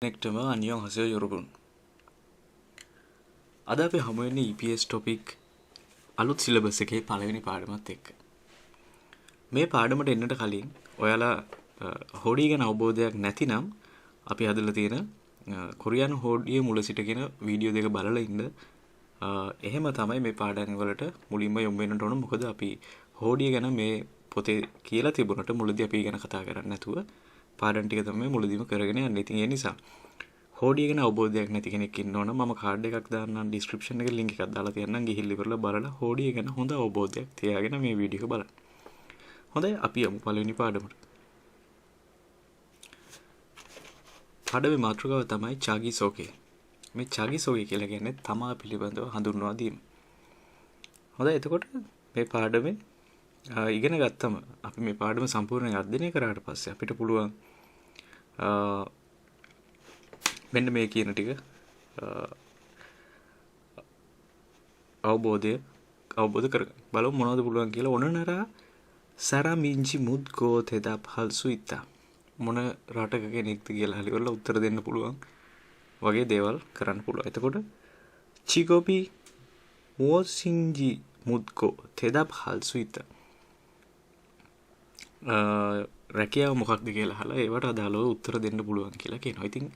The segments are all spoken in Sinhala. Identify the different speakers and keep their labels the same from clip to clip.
Speaker 1: නෙක්ටම 안녕하세요 여러분. අද අපි හමු වෙන්නේ EPS topic අලුත් සිලබස් එකේ පළවෙනි පාඩමත් එක්ක. මේ පාඩමට එන්නට කලින් ඔයාලා හෝඩිය ගැන අවබෝධයක් නැතිනම් අපි හදලා තියෙන කොරියානු හෝඩිය මුල සිට කියන වීඩියෝ දෙක බලලා ඉන්න. එහෙම තමයි මේ පාඩම් වලට මුලින්ම යොමු වෙන්නට ඕන. මොකද අපි හෝඩිය ගැන මේ පොතේ කියලා තිබුණට මුලදී අපි ගැන කතා කරන්නේ නැතුව පාඩම් ටික තමයි මුලදීම කරගෙන යන්නේ. ඉතින් ඒ නිසා හෝඩිය ගැන අවබෝධයක් නැති කෙනෙක් ඉන්නවනම් මම කාඩ් එකක් දාන්නම්, ඩිස්ක්‍රිප්ෂන් එකේ ලින්ක් එකක් දාලා තියන්නම්. ගිහිල්ලා ඉවරලා බලලා හෝඩිය ගැන හොඳ අවබෝධයක් තියාගෙන මේ වීඩියෝ එක බලන්න. හොඳයි, අපි යමු පළවෙනි පාඩමට. පාඩමේ මාතෘකාව තමයි චාගිසෝකේ. මේ චාගිසෝකේ කියලා කියන්නේ තමා පිළිබඳව හඳුන්වා දීම. හොඳයි, එතකොට මේ පාඩමේ ඉගෙන ගත්තම අපි මේ පාඩම සම්පූර්ණයෙන් අධ්‍යයනය කරාට පස්සේ අපිට පුළුවන් මෙන්න මේ කියන ටික අවබෝධ කරගන්න. බලමු මොනවද පුළුවන් කියලා. ඔනනරා සරමින්ජි මුද්ගෝ තෙදප් හල්සු ඉත්තා. මොන රටක කෙනෙක්ද කියලා හරි උත්තර දෙන්න පුළුවන් වගේ දේවල් කරන්න පුළුවන්. එතකොට චිගොබි මුවසින්ජි මුද්ගෝ තෙදප් හල්සු ඉත්තා. රැකියාව මොකක්ද කියලා අහලා ඒවට අදාළව උත්තර දෙන්න පුළුවන් කියලා කියනවා. ඉතින්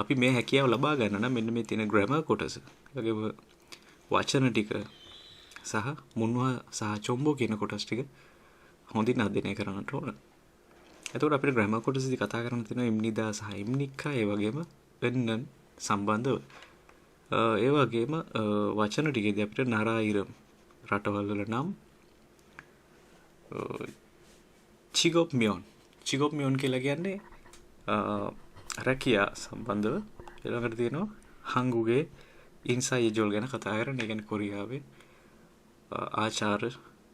Speaker 1: අපි මේ හැකියාව ලබා ගන්න නම් මෙන්න මේ තියෙන ග්‍රැමර් කොටස, ඒ වගේම වචන ටික සහ මුන්වා සහ චොම්බෝ කියන කොටස් ටික හොඳින් අධ්‍යයනය කරන්නට ඕන. එතකොට අපිට ග්‍රැමර් කොටසේදී කතා කරන්න තියෙනවා ඉම්නිදා සහ ඉම්නික්කා, ඒ වගේම එන්නන් සම්බන්ධව. ඒ වගේම වචන ටිකේදී අපිට නරායිරම් රටවල් වල නම්, චිගොප්මියොන්, චිගොප්මියොන් කියලා කියන්නේ රැකියා සම්බන්ධව. ඊළඟට තියෙනවා හංගුගේ ඉන්සයිජොල් ගැන කතා කරන, ඒ කියන්නේ කොරියාවේ ආචාර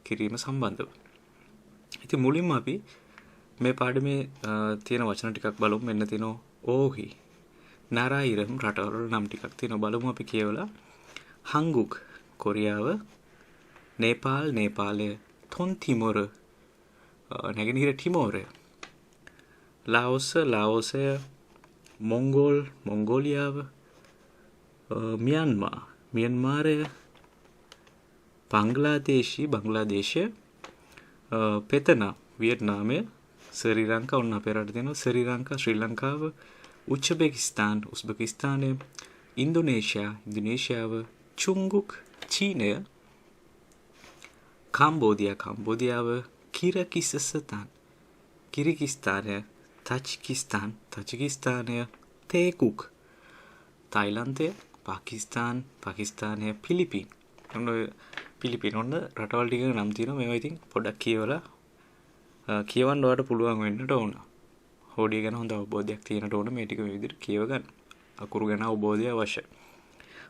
Speaker 1: කිරීම සම්බන්ධව. ඉතින් මුලින්ම අපි මේ පාඩමේ තියෙන වචන ටිකක් බලමු. මෙන්න තියෙනවා ඕහි, නරායිරම් රටවල් වල නම් ටිකක් තියෙනවා. බලමු අපි කියවලා. හංගුක් කොරියාව, නේපාල් නේපාලය, තොන්තිමොර නැගෙනහිර ටිමෝරය, ලාઓස ලාઓසය, මොංගෝල් මොංගෝලියාව, මියන්මා මියන්මාරය, බංග්ලාදේශි බංග්ලාදේශය, පෙතනා වියට්නාමය, ශ්‍රී ලංකා ඔන්න අපේ රටේ තියෙනවා ශ්‍රී ලංකා ශ්‍රී ලංකාව, උස්බෙකිස්තාන් උස්බෙකිස්තානය, ඉන්දුනීසියා ඉන්දුනීසියාව, චුංගුක් චීනය, කම්බෝඩියා කම්බෝඩියාව, කිරකිසස්තාන් කිරිකිස්තානය, තජිකිස්තාන් තජිකිස්තානය, තේකුක් තායිලන්තය, පාකිස්තාන් පාකිස්තානය, පිලිපීන්. ඔන්න ඔය පිලිපීන් ඔන්න රටවල් ටිකක නම් තියෙනවා. මේවා ඉතින් පොඩ්ඩක් කියවලා කියවන්න ඔයාලට පුළුවන් වෙන්නට ඕන. හෝඩිය ගැන හොඳ අවබෝධයක් තියෙන්නට ඕන මේ ටික මේ විදිහට කියව ගන්න. අකුරු ගැන අවබෝධය අවශ්‍යයි.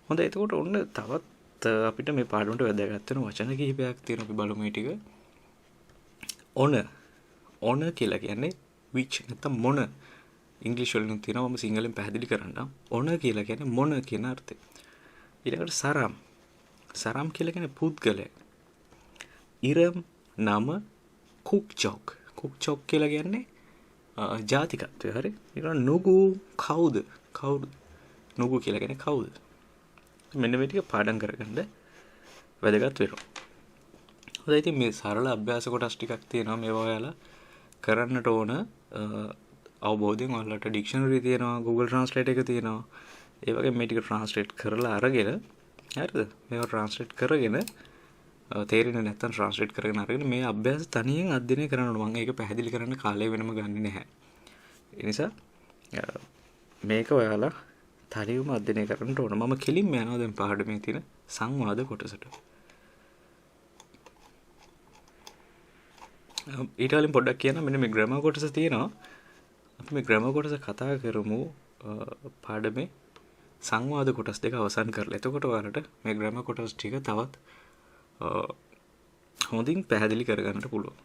Speaker 1: හොඳයි, එතකොට ඔන්න තවත් අපිට මේ පාඩමට වැදගත් වෙන වචන කිහිපයක් තියෙනවා. අපි බලමු මේ ටික. ඔන, ඔන කියලා කියන්නේ which නැත්තම් මොන. ඉංග්‍රීසි වලින් තියෙනවා, මම සිංහලෙන් පැහැදිලි කරන්නම්. ඔන කියලා කියන්නේ මොන කියන අර්ථය. ඊළඟට සරම්, සරම් කියලා කියන්නේ පුද්ගලයා. ඉරම් නම, කුක්චොක්, කුක්චොක් කියලා කියන්නේ ජාතිකත්වය. හරි. ඊළඟ නුගු කවුද, කවුද, නුගු කියලා කියන්නේ කවුද. මෙන්න මේ ටික පාඩම් කරගන්න වැදගත් වෙනවා. හොඳයි, ඉතින් මේ සරල අභ්‍යාස කොටස් ටිකක් තියෙනවා. මේවා ඔයාලා කරන්නට ඕන අවබෝධයෙන්. ඔයාලට ඩික්ෂනරි තියෙනවා, Google Translate එක තියෙනවා. ඒ වගේ මේ ටික ට්‍රාන්ස්ලේට් කරලා අරගෙන, හරිද? මේවා ට්‍රාන්ස්ලේට් කරගෙන තේරෙන්නේ නැත්නම් ට්‍රාන්ස්ලේට් කරගෙන අරගෙන මේ අභ්‍යාස තනියෙන් අධ්‍යයනය කරන්න ඕන. මම ඒක පැහැදිලි කරන්න කාලය වෙනම ගන්නෙ නැහැ. ඒ නිසා මේක ඔයාලා තනියම අධ්‍යයනය කරන්න ඕන. මම කෙලින්ම යනවා දැන් පාඩමේ තියෙන සංවාද කොටසට. ඊට කලින් පොඩ්ඩක් කියන්න, මෙන්න මේ ග්‍රැමර් කොටස තියෙනවා. අපි මේ ග්‍රැමර් කොටස කතා කරමු පාඩමේ සංවාද කොටස් දෙක අවසන් කරලා. එතකොට ඔයාලට මේ ග්‍රැමර් කොටස් ටික තවත් හොඳින් පැහැදිලි කරගන්නට පුළුවන්.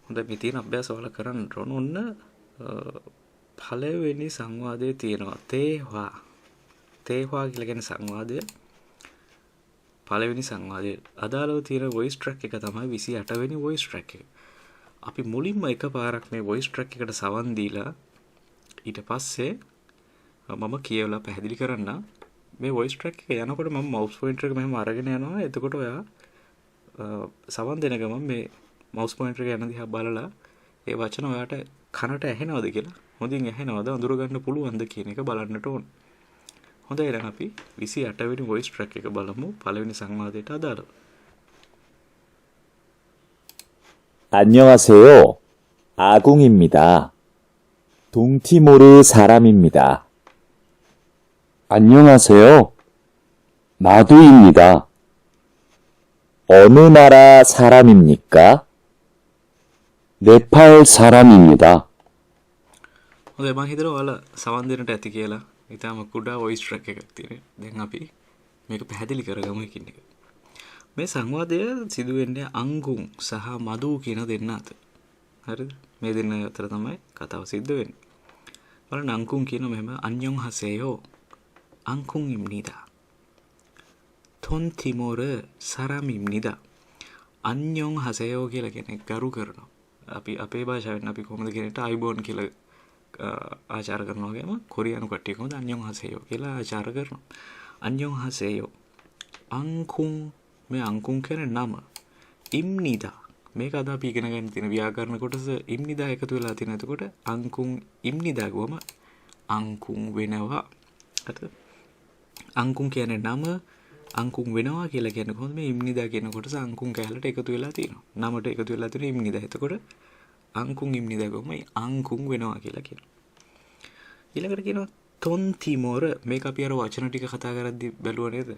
Speaker 1: හොඳයි, මේ තියෙන අභ්‍යාස ඔයාලා කරන්න ඕන. ඔන්න පළවෙනි සංවාදයේ තියෙනවා තේහ්වා. තේහ්වා කියලා කියන්නේ සංවාදය. පළවෙනි සංවාදය අදාළව තියෙන වොයිස් ට්‍රැක් එක තමයි 28 වෙනි වොයිස් ට්‍රැක් එක. අපි මුලින්ම එකපාරක් මේ වොයිස් ට්‍රැක් එකට සවන් දීලා ඊට පස්සේ මම කියවලා පැහැදිලි කරන්න. මේ වොයිස් ට්‍රැක් එක යනකොට මම මවුස් පොයින්ටර් එක මෙහෙම අරගෙන යනවා. එතකොට ඔයා සවන් දෙන ගමන් මේ මවුස් පොයින්ටර් එක යන දිහා බලලා ඒ වචන ඔයාට කනට ඇහෙනවද කියලා, හොඳින් ඇහෙනවද, අඳුර ගන්න පුළුවන්ද කියන එක බලන්නට ඕන. හොඳයි, එහෙනම් අපි 28 වෙනි වොයිස් ට්‍රැක් එක බලමු පළවෙනි සංවාදයට අදාළව.
Speaker 2: 안녕하세요. 아궁입니다. 동티모르 사람입니다.
Speaker 3: 안녕하세요. 마두입니다.
Speaker 2: 어느 나라 사람입니까?
Speaker 3: 네팔 사람입니다.
Speaker 1: හොඳයි, මං හිතනවා ඔයාලා සවන් දෙන්නට ඇති කියලා. ඊටම කුඩා වොයිස් ට්‍රැක් එකක් තියෙනවා. දැන් අපි මේක පැහැදිලි කරගමු එකින් එක. මේ සංවාදය සිදු වෙන්නේ අංගුන් සහ මදු කියන දෙන්න අතර. හරිද? මේ දෙන්න අතර තමයි කතාව සිද්ධ වෙන්නේ. බලන්න අංකුන් කියන මෙහෙම අන්‍යොන් හසේයෝ අංකුන් ඉම්නිදා. තොන් තිමෝර සරම් ඉම්නිදා. අන්‍යොන් හසේයෝ කියලා කියන්නේ ගරු කරනවා. අපි අපේ භාෂාවෙන් අපි කොහොමද කියන්නේ අයිබෝන් කියලා ආචාර කරනවා වගේම කොරියානු කට්ටිය කොහොමද අන්‍යොන් හසේයෝ කියලා ආචාර කරනවා. අන්‍යොන් හසේයෝ අංකුන්, මේ අංකුන් කියන්නේ නම. ඉම්නිදා මේක අද අපි ඉගෙන ගන්න තියෙන ව්‍යාකරණ කොටස ඉම්නිදා එකතු වෙලා තියෙන. එතකොට අංකුන් ඉම්නිදා ගුවම අංකුන් වෙනවා. හරිද? අංකුන් කියන්නේ නම, අංකුන් වෙනවා කියලා කියන්නේ කොහොමද? මේ ඉම්නිදා කියන කොටස අංකුන් කැලලට එකතු වෙලා තියෙනවා. නමට එකතු වෙලා තියෙන ඉම්නිදා. එතකොට අංකුන් ඉම්නිදා ගුවම අංකුන් වෙනවා කියලා කියනවා. ඊළඟට කියනවා තොන් තිමෝර. මේක අපි අර වචන ටික කතා කරද්දි බැලුවා නේද?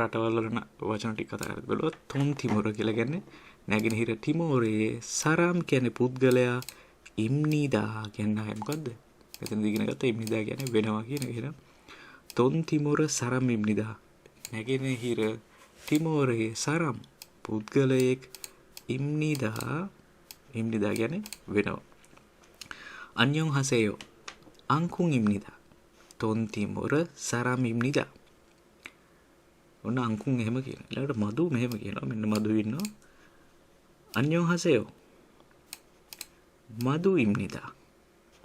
Speaker 1: රටවල් වල වචන ටික කතා කරද්දි බැලුවා. තොන් තිමෝර කියලා කියන්නේ නැගෙනහිර ටිමෝරයේ, සරම් කියන්නේ පුද්ගලයා, ඉම්නිදා කියන්නේ මොකද්ද? මෙතනදී ඉගෙන ගත්තා ඉම්නිදා කියන්නේ වෙනවා කියන එක. එහෙනම් තොන් තිමෝර සරම් ඉම්නිදා, නැගෙනහිර ටිමෝරයේ සරම් පුද්ගලයෙක්, ඉම්නිදා, ඉම්නිදා කියන්නේ වෙනවා. අන්‍යොන් හසේයෝ අංකුන් ඉම්නිදා තොන් තිමෝර සරම් ඉම්නිදා. ඔන්න අංකුන් එහෙම කියනවා. ඊළඟට මధు මෙහෙම කියනවා. මෙන්න මధు ඉන්නවා. අන්‍යොන් හසේයෝ මధు ඉම්නිදා.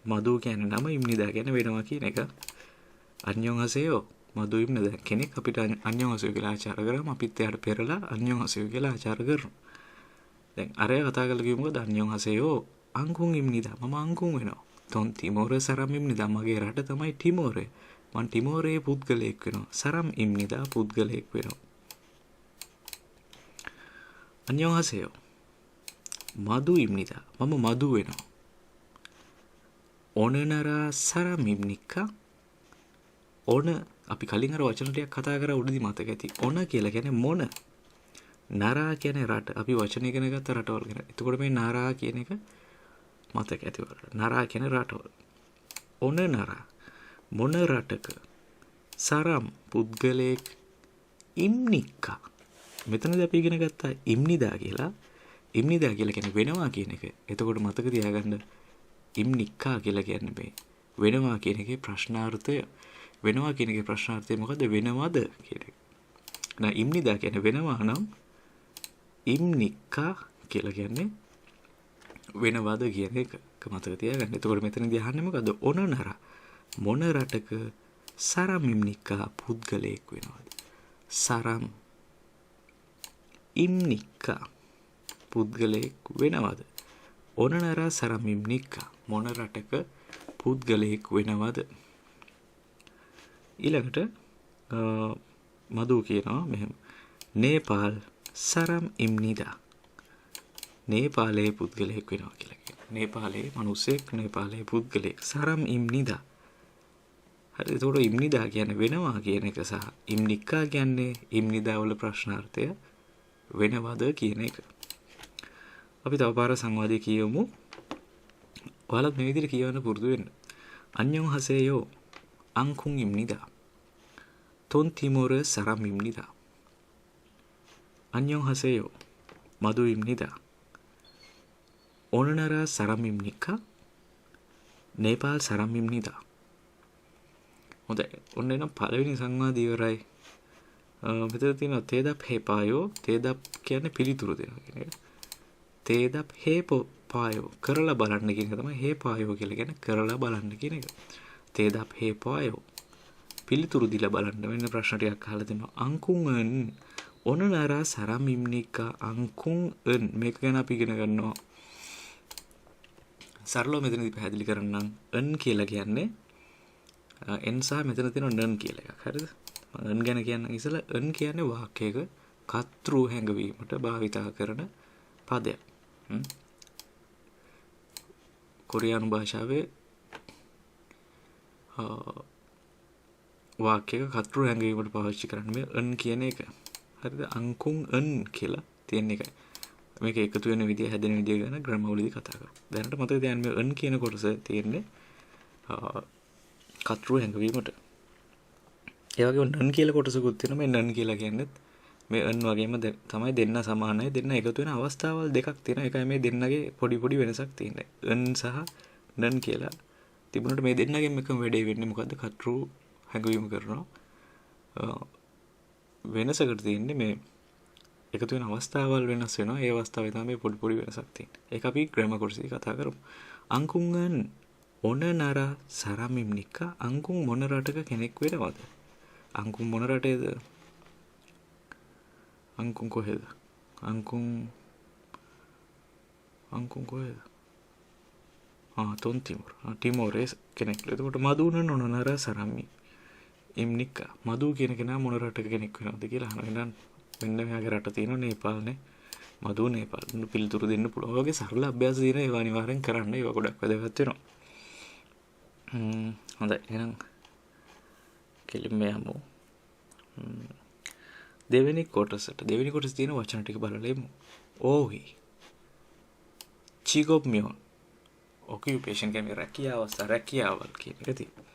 Speaker 1: මధు කියන්නේ නම, ඉම්නිදා කියන්නේ වෙනවා කියන එක. අන්‍යොන් හසේයෝ මధు ඉම්නිදා. කෙනෙක් අපිට අන්‍යොන් හසේයෝ කියලා ආචාර කරාම අපිත් එයාට පෙරලා අන්‍යොන් හසේයෝ කියලා ආචාර කරනවා. දැන් අරයා කතා කරලා කිව්ව මොකද? අන්‍යොන් හසේයෝ අංකුන් ඉම්නිදා. මම අංකුන් වෙනවා. තොන් තිමෝර සරම් ඉම්නිදා. මගේ රට තමයි ටිමෝරය. මං ටිමෝරයේ පුද්ගලයෙක් වෙනවා. සරම් ඉම්නිදා පුද්ගලයෙක් වෙනවා. අන්‍යොන් හසේයෝ මధు ඉම්නිදා. මම මధు වෙනවා. ඔනනරා සරම් ඉම්නික්කා. ඔන අපි කලින් අර වචන ටිකක් කතා කරා උඩදී මතක ඇති. ඔන කියලා කියන්නේ මොන. නරා කියන්නේ රට. අපි වචන ඉගෙන ගත්ත රටවල් ගැන. එතකොට මේ නරා කියන එක මතක ඇති ඔයාලට. නරා කියන්නේ රටවල්. ඔන නරා මොන රටක, සරම් පුද්ගලයෙක්, ඉම්නික්කා. මෙතනදී අපි ඉගෙන ගත්තා ඉම්නිදා කියලා. ඉම්නිදා කියලා කියන්නේ වෙනවා කියන එක. එතකොට මතක තියාගන්න ඉම්නික්කා කියලා කියන්නේ මේ වෙනවා කියන එකේ ප්‍රශ්නාර්ථය. වෙනවා කියන එකේ ප්‍රශ්නාර්ථය මොකද්ද? වෙනවද කියන එක. නෑ, ඉම්නිදා කියන්නේ වෙනවා නම් ඉම්නික්කා කියලා කියන්නේ වෙනවද කියන එක මතක තියාගන්න. එතකොට මෙතනදී අහන්නේ මොකද්ද? ඔනනර මොන රටක සරම් ඉම්නික්කා පුද්ගලයෙක් වෙනවද? සරම් ඉම්නික්කා පුද්ගලයෙක් වෙනවද? ඔනනර සරම් ඉම්නික්කා මොන රටක පුද්ගලයෙක් වෙනවද? ඊළඟට මధు කියනවා මෙහෙම නේපාල් සරම් ඉම්නිදා. නේපාලයේ පුද්ගලයෙක් වෙනවා කියලා කියනවා. නේපාලයේ මිනිසෙක්, නේපාලයේ පුද්ගලයෙක් සරම් ඉම්නිදා. හරි, එතකොට ඉම්නිදා කියන්නේ වෙනවා කියන එක සහ ඉම්නික්කා කියන්නේ ඉම්නිදා වල ප්‍රශ්නාර්ථය වෙනවද කියන එක. අපි තව පාර සංවාදය කියවමු. ඔයාලත් මේ විදිහට කියවන්න පුරුදු වෙන්න. අන්‍යොන් හසේයෝ අංකුන් ඉම්නිදා. තොන් තිමෝර සරම් ඉම්නිදා. අන්‍යොන් හසේයෝ මధు ඉම්නිදා. ඔනනරා සරම් ඉම්නික්කා. නේපාල් සරම් ඉම්නිදා. හොඳයි. ඔන්න එනම් පළවෙනි සංවාදය ඉවරයි. මෙතන තියෙනවා තේදප් හේපායෝ. තේදප් කියන්නේ පිළිතුරු දෙනවා කියන එක. තේදප් හේපෝ පායෝ කරලා බලන්න කියන එක තමයි හේ පායෝ කියලා කියන්නේ, කරලා බලන්න කියන එක. තේදප් හේ පායෝ පිළිතුරු දීලා බලන්න. මෙන්න ප්‍රශ්න ටිකක් අහලා තිනවා. අංකුන් 은 어느 나라 사람입니까? අංකුන් 은 මේක ගැන අපි ඉගෙන ගන්නවා. සරලව මෙතනදී පැහැදිලි කරන්නම්. 은 කියලා කියන්නේ එන් සහ මෙතන තියෙනවා නන් කියලා එකක්. හරිද? මම 은 ගැන කියන්නම් ඉස්සෙල්ලා. 은 කියන්නේ වාක්‍යයක කර්තෘ හැඟවීමට භාවිතා කරන පදයක්. කොරියානු භාෂාවේ වාක්‍යයක කර්තෘ හැඟවීමට පාවිච්චි කරන්නේ මේ 은 කියන එක. හරිද? අංකුන් 은 කියලා තියෙන එකයි. මේක එකතු වෙන විදිය, හැදෙන විදිය ගැන ග්‍රැමර් වලදී කතා කරමු. දැනට මතක තියාගන්න මේ 은 කියන කොටස තියෙන්නේ කර්තෘ හැඟවීමට. ඒ වගේම නන් කියලා කොටසකුත් තියෙනවා. මේ නන් කියලා කියන්නේත් මේ 은 වගේම තමයි, දෙන්න සමානයි. දෙන්න එකතු වෙන අවස්ථාවල් දෙකක් තියෙනවා. ඒකයි මේ දෙන්නගේ පොඩි පොඩි වෙනසක් තියෙන්නේ. 은 සහ නන් කියලා තිබුණාට මේ දෙන්නගෙන් එකම වැඩේ වෙන්නේ මොකද්ද? කර්තෘ හැඟවීම කරනවා. වෙනසකට තියෙන්නේ මේ එකතු වෙන අවස්ථාවල් වෙනස් වෙනවා. ඒ අවස්ථාවේ තමයි මේ පොඩි පොඩි වෙනසක් තියෙන්නේ. ඒක අපි ග්‍රැමර් කොටසේ කතා කරමු. අංකුන් 은 어느 나라 사람입니까? අංකුන් මොන රටක කෙනෙක් වෙනවද? අංකුන් මොන රටේද? අංකුන් කොහෙද? අංකුන් අංකුන් කොහෙද? ආ, තොන්තිමුර්. ආ, ටිමෝරේ කෙනෙක්. එතකොට මදුන 어느 나라 사람입니까? මදු කියන කෙනා මොන රටක කෙනෙක් වෙනවද කියලා අහනවා. එහෙනම් මෙන්න මෙයාගේ රට තියෙනවා නේපාල්නේ. මදු නේපාල්. පිළිතුරු දෙන්න පුළුවන්. ඔය වගේ සරල අභ්‍යාස තියෙන ඒවා අනිවාර්යෙන් කරන්න. ඒවා ගොඩක් වැදගත් වෙනවා. හොඳයි. එහෙනම් කෙලින්ම යමු. දෙවෙනි කොටසට. දෙවෙනි කොටසේ තියෙන වචන ටික බලලා එමු. ඕහි. 직업명. ඔකියුපේෂන් කියන්නේ රැකියාව සහ රැකියාවල් කියන එක තියෙනවා.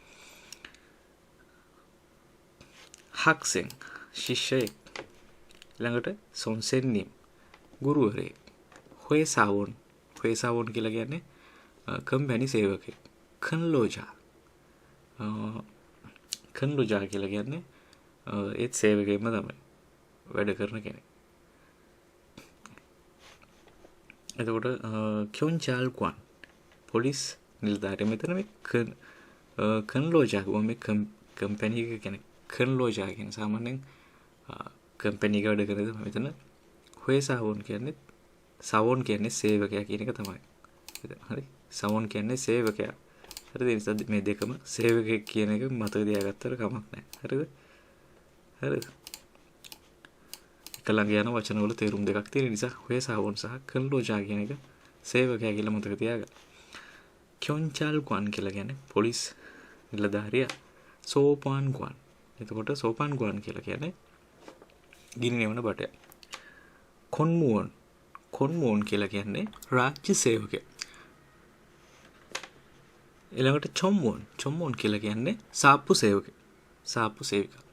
Speaker 1: 학생 ශිෂ්‍යයෙක්. ඊළඟට 선생님 ගුරුවරයෙක්. 회사원 회사원 කියලා කියන්නේ කම්පැනි සේවකයෙක්. 근로자 근로자 කියලා කියන්නේ ඒත් සේවකයෙක්ම තමයි, වැඩ කරන කෙනෙක්. එතකොට 경찰관 පොලිස් නිලධාරියා. මෙතන මේ 근로자 කිව්වම මේ කම්පැනි එක කියන්නේ 근로자 කියන්නේ සාමාන්‍යයෙන් කම්පැනි එක වැඩ කරන තමයි. මෙතන 회사원 කියන්නේ සවොන් කියන්නේ සේවකයා කියන එක තමයි. එතන හරි. සවොන් කියන්නේ සේවකයා. හරිද? ඒ නිසා මේ දෙකම සේවකයෙක් කියන එක මතක තියාගත්තට කමක් නැහැ. හරිද? හරිද? එක ළඟ යන වචනවල තේරුම් දෙකක් තියෙන නිසා 회사원 සහ 근로자 කියන එක සේවකයා කියලා මතක තියාගන්න. 경찰관 කියලා කියන්නේ පොලිස් නිලධාරියා. 소방관. එතකොට 소방관 කියලා කියන්නේ ගිනි නිවන බටයා. කොන්මුවන්. කොන්මුවන් කියලා කියන්නේ රාජ්‍ය සේවකයා. ඊළඟට චොම්මුවන්. චොම්මුවන් කියලා කියන්නේ සාප්පු සේවකයා. සාප්පු සේවිකා.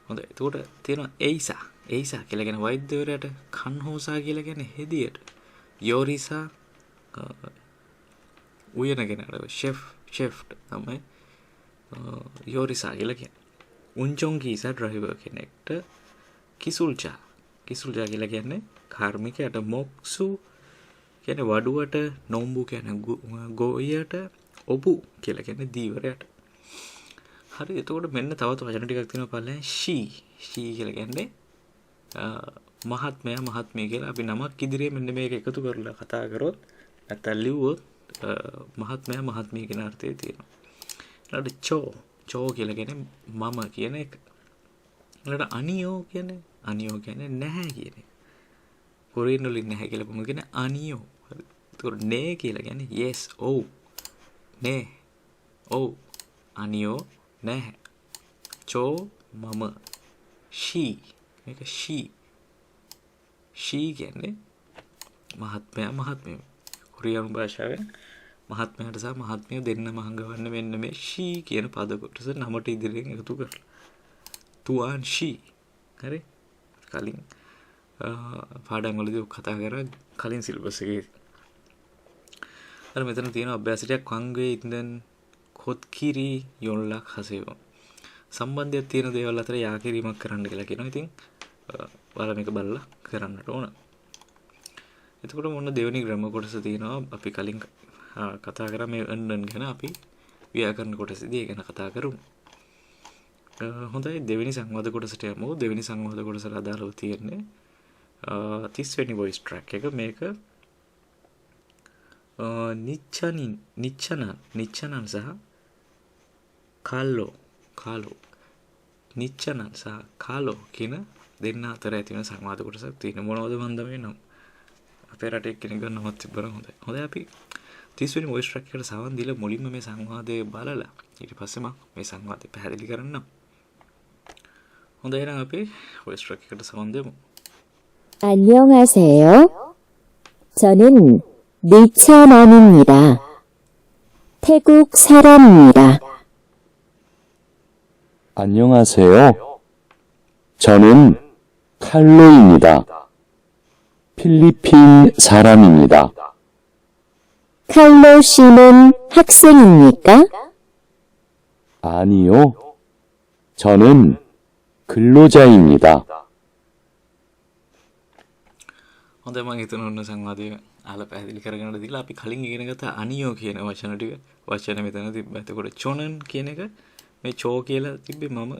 Speaker 1: හොඳයි. එතකොට තියෙනවා එයිසා. එයිසා කියලා කියන්නේ වෛද්‍යවරයාට. කන්හෝසා කියලා කියන්නේ හෙදියට. යෝරිසා උයන කෙනාට, ෂෙෆ්ට තමයි යෝරිසා කියලා කියන්නේ. උන්චොන් කීසා ඩ්‍රයිවර් කෙනෙක්ට. කිසුල්චා. කිසුල්චා කියලා කියන්නේ කාර්මිකයාට. මොක්සු කියන්නේ වඩුවට. නොම්බු කියන්නේ ගොයියට. ඔබු කියලා කියන්නේ දීවරයට. හරි. එතකොට මෙන්න තවත් වචන ටිකක් තියෙනවා පල්ලෙන්. ෂී. ෂී කියලා කියන්නේ මහත්මයා මහත්මිය කියලා අපි නමක් ඉදිරියේ මෙන්න මේක එකතු කරලා කතා කරොත් නැත්නම් ලිව්වොත් මහත්මයා මහත්මිය කියන අර්ථය තියෙනවා. ඊළඟට චෝ. චෝ කියලා කියන්නේ මම කියන එක. ඊළඟට අනියෝ කියන්නේ, අනියෝ කියන්නේ නැහැ කියන එක. කොරියන් වලින් නැහැ කියලා කොහොමද කියන්නේ? අනියෝ. හරි. එතකොට නේ කියලා කියන්නේ yes, ඔව්. නේ, ඔව්. අනියෝ නැහැ. චෝ මම. ෂී. මේක ෂී. ෂී කියන්නේ මහත්මයා මහත්මිය. කොරියානු භාෂාවෙන් මහත්මයාට සහ මහත්මිය දෙන්නම හංගවන්නේ මෙන්න මේ ෂී කියන පද කොටස නමට ඉදිරියෙන් එකතු කරලා. තුවාන් ෂී. හරි? කලින් පාඩම් වලදී ඔක් කතා කරා කලින් සිලබස් එකේ. අර මෙතන තියෙන අභ්‍යාස ටිකක් වංගුවේ ඉඳන් කොත්කිරි යොන්ලක් හසේව. සම්බන්ධයක් තියෙන දේවල් අතර යා කිරීමක් කරන්න කියලා කියනවා. ඉතින් ඔයාලා මේක බලලා කරන්නට ඕන. එතකොට මොන දෙවෙනි ග්‍රැමර් කොටස තියෙනවා. අපි කලින් කතා කරා මේ න් ගැන. අපි ව්‍යාකරණ කොටසේදී ඒ ගැන කතා කරමු. හොඳයි, දෙවෙනි සංවාද කොටසට යමු. දෙවෙනි සංවාද කොටසට අදාළව තියෙන්නේ 30 වෙනි වොයිස් ට්‍රැක් එක. මේක නිච්චනින් නිච්චනන් සහ කාලෝ නිච්චනන් සහ කාලෝ කියන දෙන්න අතර ඇති වෙන සංවාද කොටසක් තියෙනවා. මොනවද මන්ද මේ නම් අපේ රටේ එක්කෙනෙක් ගන්නවත් තිබ්බනම් හොඳයි. හොඳයි, අපි 30 වෙනි වොයිස් ට්‍රැක් එකට සවන් දීලා මුලින්ම මේ සංවාදය බලලා ඊට පස්සේ මම මේ සංවාදය පැහැදිලි කරන්නම්. හොඳයි, එහෙනම් අපි වොයිස් ට්‍රැක් එකට සවන් දෙමු.
Speaker 3: 안녕하세요. 저는 니차난입니다. 태국 사람입니다.
Speaker 2: 안녕하세요. 저는 칼로입니다. 필리핀 사람입니다.
Speaker 3: 칼로 씨는 학생입니까?
Speaker 2: 아니요. 저는 근로자입니다.
Speaker 1: හොඳයි, මං හිතන ඔන්න සංවාදය අහලා පැහැදිලි කරගෙන දීලා අපි කලින් ඉගෙන ගත්ත අනියෝ කියන වචන ටික වචන මෙතන තිබ්බා. එතකොට චොනන් කියන එක මේ චෝ කියලා තිබ්බේ මම.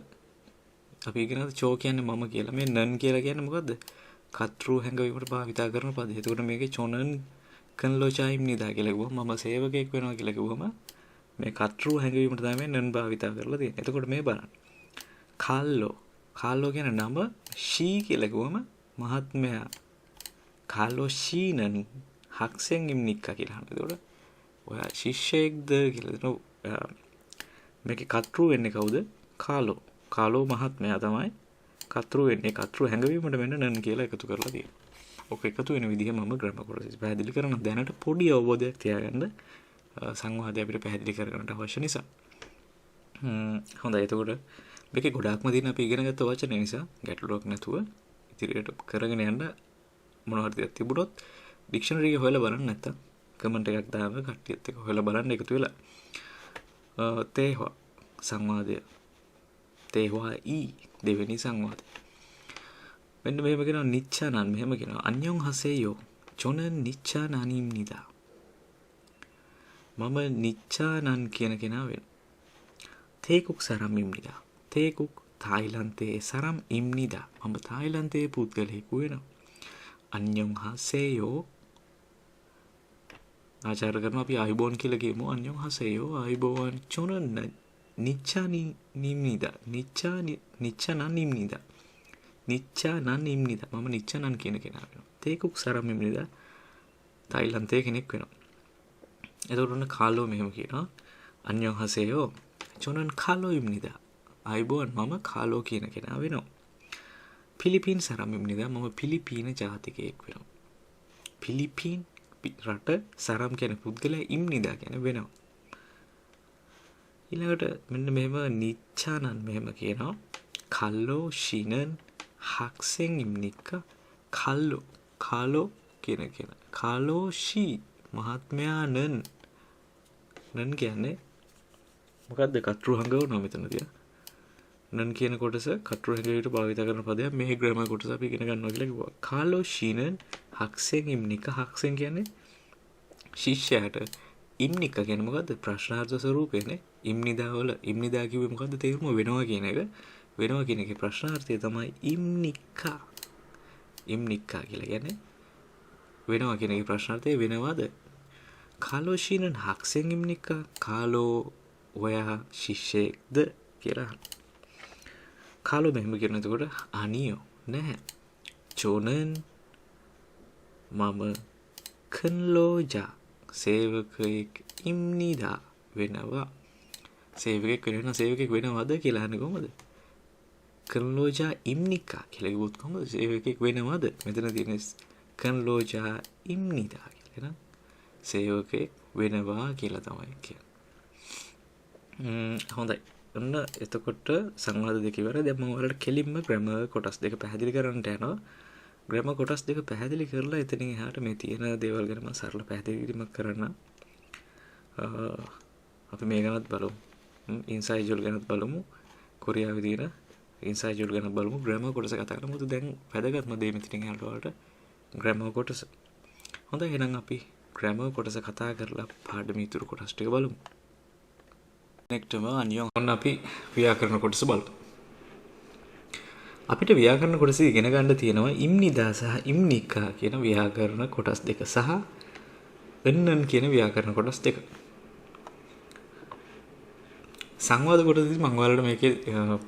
Speaker 1: අපි ඉගෙන ගත්ත චෝ කියන්නේ මම කියලා. මේ නන් කියලා කියන්නේ මොකද්ද? කතෘ හැඟවීමට භාවිතා කරන පදේ. එතකොට මේකේ චොනන් කන්ලෝචායිම් නිදා කියලා කිව්වම මම සේවකයෙක් වෙනවා කියලා කිව්වම මේ කතෘ හැඟවීමට තමයි මේ නන් භාවිතා කරලා තියෙන්නේ. එතකොට මේ බලන්න. කාල්ලෝ කාල්ලෝ කියන නම ෂී කියලා කිව්වම මහත්මයා. කාලෝ ෂීනන් හක්සෙන් ඉම්නික්කා කියලා අහනවා. එතකොට ඔයා ශිෂ්‍යයෙක්ද කියලා දෙනවා. මේකේ කතෘ වෙන්නේ කවුද? කාලෝ. කාලෝ මහත්මයා තමයි කතෘ වෙන්නේ. කතෘ හැඟවීමට මෙන්න නන් කියලා එකතු කරලා තියෙනවා. ඔක එකතු වෙන විදිහ මම ග්‍රැමර් කොටසෙදි පැහැදිලි කරනවා. දැනට පොඩි අවබෝධයක් තියාගන්න සංවාදය අපිට පැහැදිලි කරගන්නට අවශ්‍ය නිසා. හොඳයි, එතකොට මේකේ ගොඩාක්ම තියෙන අපි ඉගෙන ගත්ත වචන නිසා ගැටලුවක් නැතුව ඉදිරියට කරගෙන යන්න මොන හරි දෙයක් තිබුණොත් ඩික්ෂනරි එක හොයලා බලන්න, නැත්තම් කමෙන්ට් එකක් දාන්න කට්ටියත් එක්ක හොයලා බලන්න එකතු වෙලා. තේහවා සංවාදය. තේහවා ඊ දෙවෙනි සංවාදය. මෙන්න මෙහෙම කියනවා නිච්ඡානන් මෙහෙම කියනවා අන්‍යොන් හසේයෝ චොනන් නිච්ඡානනිම් නිදා. මම නිච්ඡානන් කියන කෙනා වෙනවා. තේකුක් සරම් ඉම්නිදා. තේකුක් තායිලන්තයේ සරම් ඉම්නිදා. මම තායිලන්තයේ පුද්ගලයෙකු වෙනවා. අන්‍යොන් හසේයෝ ආචාර කරනවා අපි ආයුබෝවන් කියලා කියමු. අන්‍යොන් හසේයෝ ආයුබෝවන් චොනන් නිච්ඡානි නිම්නිදා. නිච්ඡානන් ඉම්නිදා. නිච්ඡානන් ඉම්නිදා. මම නිච්ඡානන් කියන කෙනා වෙනවා. තේකුක් සරම් ඉම්නිදා තායිලන්තයේ කෙනෙක් වෙනවා. එතකොට ඔන්න කාලෝ මෙහෙම කියනවා. අන්‍යොන් හසේයෝ චොනන් කාලෝ ඉම්නිදා. ආයුබෝවන් මම කාලෝ කියන කෙනා වෙනවා. පිලිපීන් සරම් ඉම්නිදා. මම පිලිපීන ජාතිකයෙක් වෙනවා. පිලිපීන් රට සරම් කියන පුද්ගලයා ඉම්නිදා කියන වෙනවා. ඊළඟට මෙන්න මෙහෙම නිච්ඡානන් මෙහෙම කියනවා. කල්ලෝ ෂිනන් හක්සෙන් ඉම්නික්ක කල්ලෝ කාලෝ කියන කෙනා. කාලෝ ෂී මහත්මයා නන් නන් කියන්නේ මොකද්ද? කතෘ හංගවනවා මෙතනදී. නන් කියන කොටස කතෘ හැඟවීමට භාවිත කරන පදයක්. මේ ග්‍රැමර් කොටස අපි ඉගෙන ගන්නවා කියලා කිව්වා. කාලෝ ෂිනන් හක්සෙන් ඉම්නික. හක්සෙන් කියන්නේ ශිෂ්‍යයාට. ඉම්නික කියන්නේ මොකද්ද? ප්‍රශ්නාර්ථ ස්වරූපයනේ. ඉම්නිදා වල ඉම්නිදා කිව්වේ මොකද්ද තේරුම? වෙනවා කියන එක. වෙනවා කියන එකේ ප්‍රශ්නාර්ථය තමයි ඉම්නිකා. ඉම්නිකා කියලා කියන්නේ වෙනවා කියන එකේ ප්‍රශ්නාර්ථය වෙනවද? කාලෝ ෂිනන් හක්සෙන් ඉම්නිකා. කාලෝ ඔයා ශිෂ්‍යයෙක්ද කියලා අහනවා. කාලෝ මෙහෙම කියන එතකොට අනියෝ නැහැ. චොනන් මම කන්ලෝජා සේවකයෙක් ඉම්නිදා වෙනවා. සේවකයෙක් වෙනවා සේවකයෙක් වෙනවද කියලා අහන්නේ කොහොමද? කන්ලෝජා ඉම්නිකා කියලා කිව්වොත් කොහොමද? සේවකයෙක් වෙනවද? මෙතන තියෙන කන්ලෝජා ඉම්නිදා කියලා නේද? සේවකයෙක් වෙනවා කියලා තමයි කියන්නේ. හොඳයි. ඔන්න එතකොට සංවාද දෙක ඉවරයි. දැන් මම ඔයාලට කෙලින්ම ග්‍රැමර් කොටස් දෙක පැහැදිලි කරන්නට යනවා. ග්‍රැමර් කොටස් දෙක පැහැදිලි කරලා එතනින් එහාට මේ තියෙන දේවල් ගැන මම සරල පැහැදිලි කිරීමක් කරන්නම්. අපි මේ ගැනත් බලමු. ඉන්සයිජුල් ගැනත් බලමු. කොරියාවේ තියෙන ඉන්සයිජුල් ගැන බලමු. ග්‍රැමර් කොටස කතා කරමු. මොකද දැන් වැදගත්ම දේ මෙතනින් එහාට ඔයාලට ග්‍රැමර් කොටස. හොඳයි, එහෙනම් අපි ග්‍රැමර් කොටස කතා කරලා පාඩමේ ඉතුරු කොටස් ටික බලමු. නෙක්ටම අනියොන්. ඔන්න අපි ව්‍යාකරණ කොටස බලමු. අපිට ව්‍යාකරණ කොටස ඉගෙන ගන්න තියෙනවා ඉම්නිදා සහ ඉම්නිකා කියන ව්‍යාකරණ කොටස් දෙක සහ එන්නන් කියන ව්‍යාකරණ කොටස් දෙක. සංවාද කොටසදී මම ඔයාලට මේකේ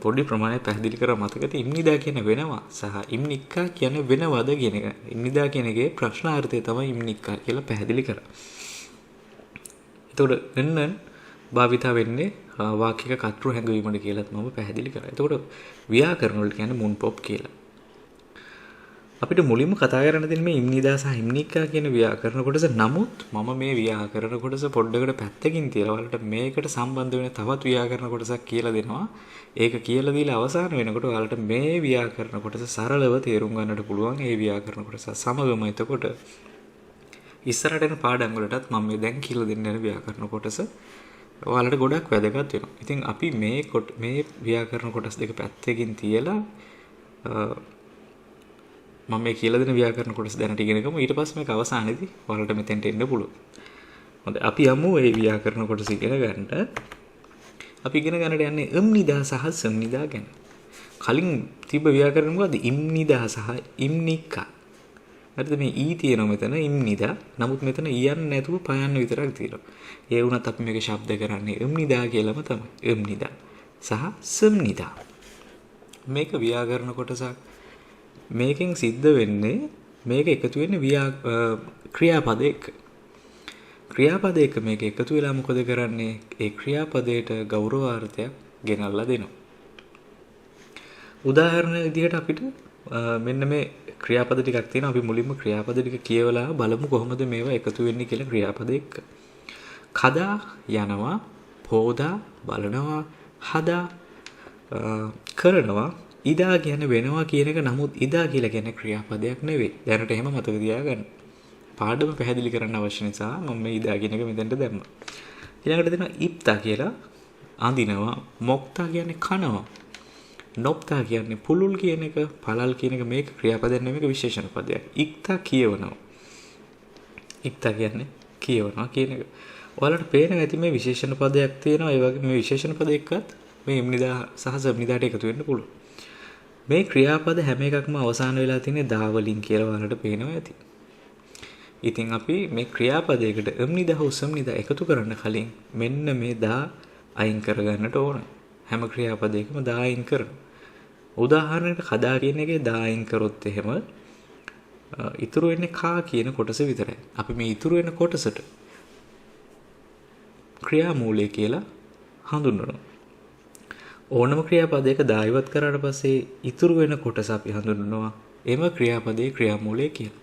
Speaker 1: පොඩි ප්‍රමාණයක් පැහැදිලි කරා මතකද? ඉම්නිදා කියන වෙනවා සහ ඉම්නික්කා කියන්නේ වෙනවද කියන එක. ඉම්නිදා කියන එකේ ප්‍රශ්නාර්ථය තමයි ඉම්නික්කා කියලා පැහැදිලි කරා. එතකොට එන්නන් භාවිතා වෙන්නේ වාක්‍යක කර්තෘ හැඟවීමට කියලාත් මම පැහැදිලි කරා. එතකොට ව්‍යාකරණ වලට කියන්නේ මුන් පොප් කියලා. අපිට මුලින්ම කතා කරන්න තියෙන්නේ මේ ඉම්නිදා සහ ඉම්නික්කා කියන ව්‍යාකරණ කොටස. නමුත් මම මේ ව්‍යාකරණ කොටස පොඩ්ඩකට පැත්තකින් තියලා ඔයාලට මේකට සම්බන්ධ වෙන තවත් ව්‍යාකරණ කොටසක් කියලා දෙනවා. ඒක කියලා දීලා අවසාන වෙනකොට ඔයාලට මේ ව්‍යාකරණ කොටස සරලව තේරුම් ගන්නට පුළුවන්. ඒ ව්‍යාකරණ කොටස සමගම එතකොට ඉස්සරහට එන පාඩම් වලටත් මම මේ දැන් කියලා දෙන්න යන ව්‍යාකරණ කොටස ඔයාලට ගොඩක් වැදගත් වෙනවා. ඉතින් අපි මේ ව්‍යාකරණ කොටස් දෙක පැත්තකින් තියලා මම මේ කියලා දෙන ව්‍යාකරණ කොටස දැනට ඉගෙන ගමු. ඊට පස්සේ මේක අවසානයේදී ඔයාලට මෙතෙන්ට එන්න පුළුවන්. හොඳයි, අපි යමු මේ ව්‍යාකරණ කොටස ඉගෙන ගන්නට. අපි ඉගෙන ගන්නට යන්නේ ඉම්නිදා සහ සම්නිදා ගැන. කලින් තිබ්බ ව්‍යාකරණ මොකද්ද? ඉම්නිදා සහ ඉම්නික්කා. හරිද? මේ ඊ තියෙනවා මෙතන ඉම්නිදා. නමුත් මෙතන ඊයන් නැතුව පයන්න විතරක් තියෙනවා. ඒ වුණත් අපි මේක ශබ්ද කරන්නේ ඉම්නිදා කියලාම තමයි. ඉම්නිදා සහ සම්නිදා. මේක ව්‍යාකරණ කොටසක්. මේකෙන් සිද්ධ වෙන්නේ මේක එකතු වෙන්නේ ක්‍රියාපද එක්ක. ක්‍රියාපද එක්ක මේක එකතු වෙලා මොකද කරන්නේ? ඒ ක්‍රියාපදයට ගෞරවාර්ථයක් ගෙනල්ලා දෙනවා. උදාහරණ විදිහට අපිට මෙන්න මේ ක්‍රියාපද ටිකක් තියෙනවා. අපි මුලින්ම ක්‍රියාපද ටික කියවලා බලමු කොහොමද මේවා එකතු වෙන්නේ කියලා ක්‍රියාපද එක්ක. කදා යනවා, පෝදා බලනවා, හදා කරනවා, ඉදා කියන්නේ වෙනවා කියන එක. නමුත් ඉදා කියලා කියන්නේ ක්‍රියාපදයක් නෙවෙයි. දැනට එහෙම මතක තියාගන්න. පාඩම පැහැදිලි කරන්න අවශ්‍ය නිසා මම මේ ඉදා කියන එක මෙතෙන්ට දැම්මා. ඊළඟට දෙනවා ඉප්තා කියලා අඳිනවා, මොක්තා කියන්නේ කනවා, නොප්තා කියන්නේ පුලුල් කියන එක, පළල් කියන එක. මේක ක්‍රියාපදයක් නෙවෙයි, මේක විශේෂණ පදයක්. ඉක්තා කියවනවා. ඉක්තා කියන්නේ කියවනවා කියන එක. ඔයාලට පේනවා ඇති මේ විශේෂණ පදයක් තියෙනවා. ඒ වගේ මේ විශේෂණ පද එක්කත් මේ ඉම්නිදා සහ සම්නිදාට එකතු වෙන්න පුළුවන්. මේ ක්‍රියාපද හැම එකක්ම අවසාන වෙලා තියෙන්නේ දා වලින් කියලා ඔයාලට පේනවා ඇති. ඉතින් අපි මේ ක්‍රියාපදයකට ඉම්නිදා හෝ සම්නිදා එකතු කරන්න කලින් මෙන්න මේ දා අයින් කරගන්නට ඕන. හැම ක්‍රියාපදයකම දා අයින් කරනවා. උදාහරණයකට කදා කියන එකේ දා අයින් කරොත් එහෙම ඉතුරු වෙන්නේ කා කියන කොටස විතරයි. අපි මේ ඉතුරු වෙන කොටසට ක්‍රියාමූලය කියලා හඳුන්වනවා. ඕනම ක්‍රියාපදයක දා ඉවත් කරාට පස්සේ ඉතුරු වෙන කොටස අපි හඳුන්වනවා එම ක්‍රියාපදයේ ක්‍රියාමූලය කියලා.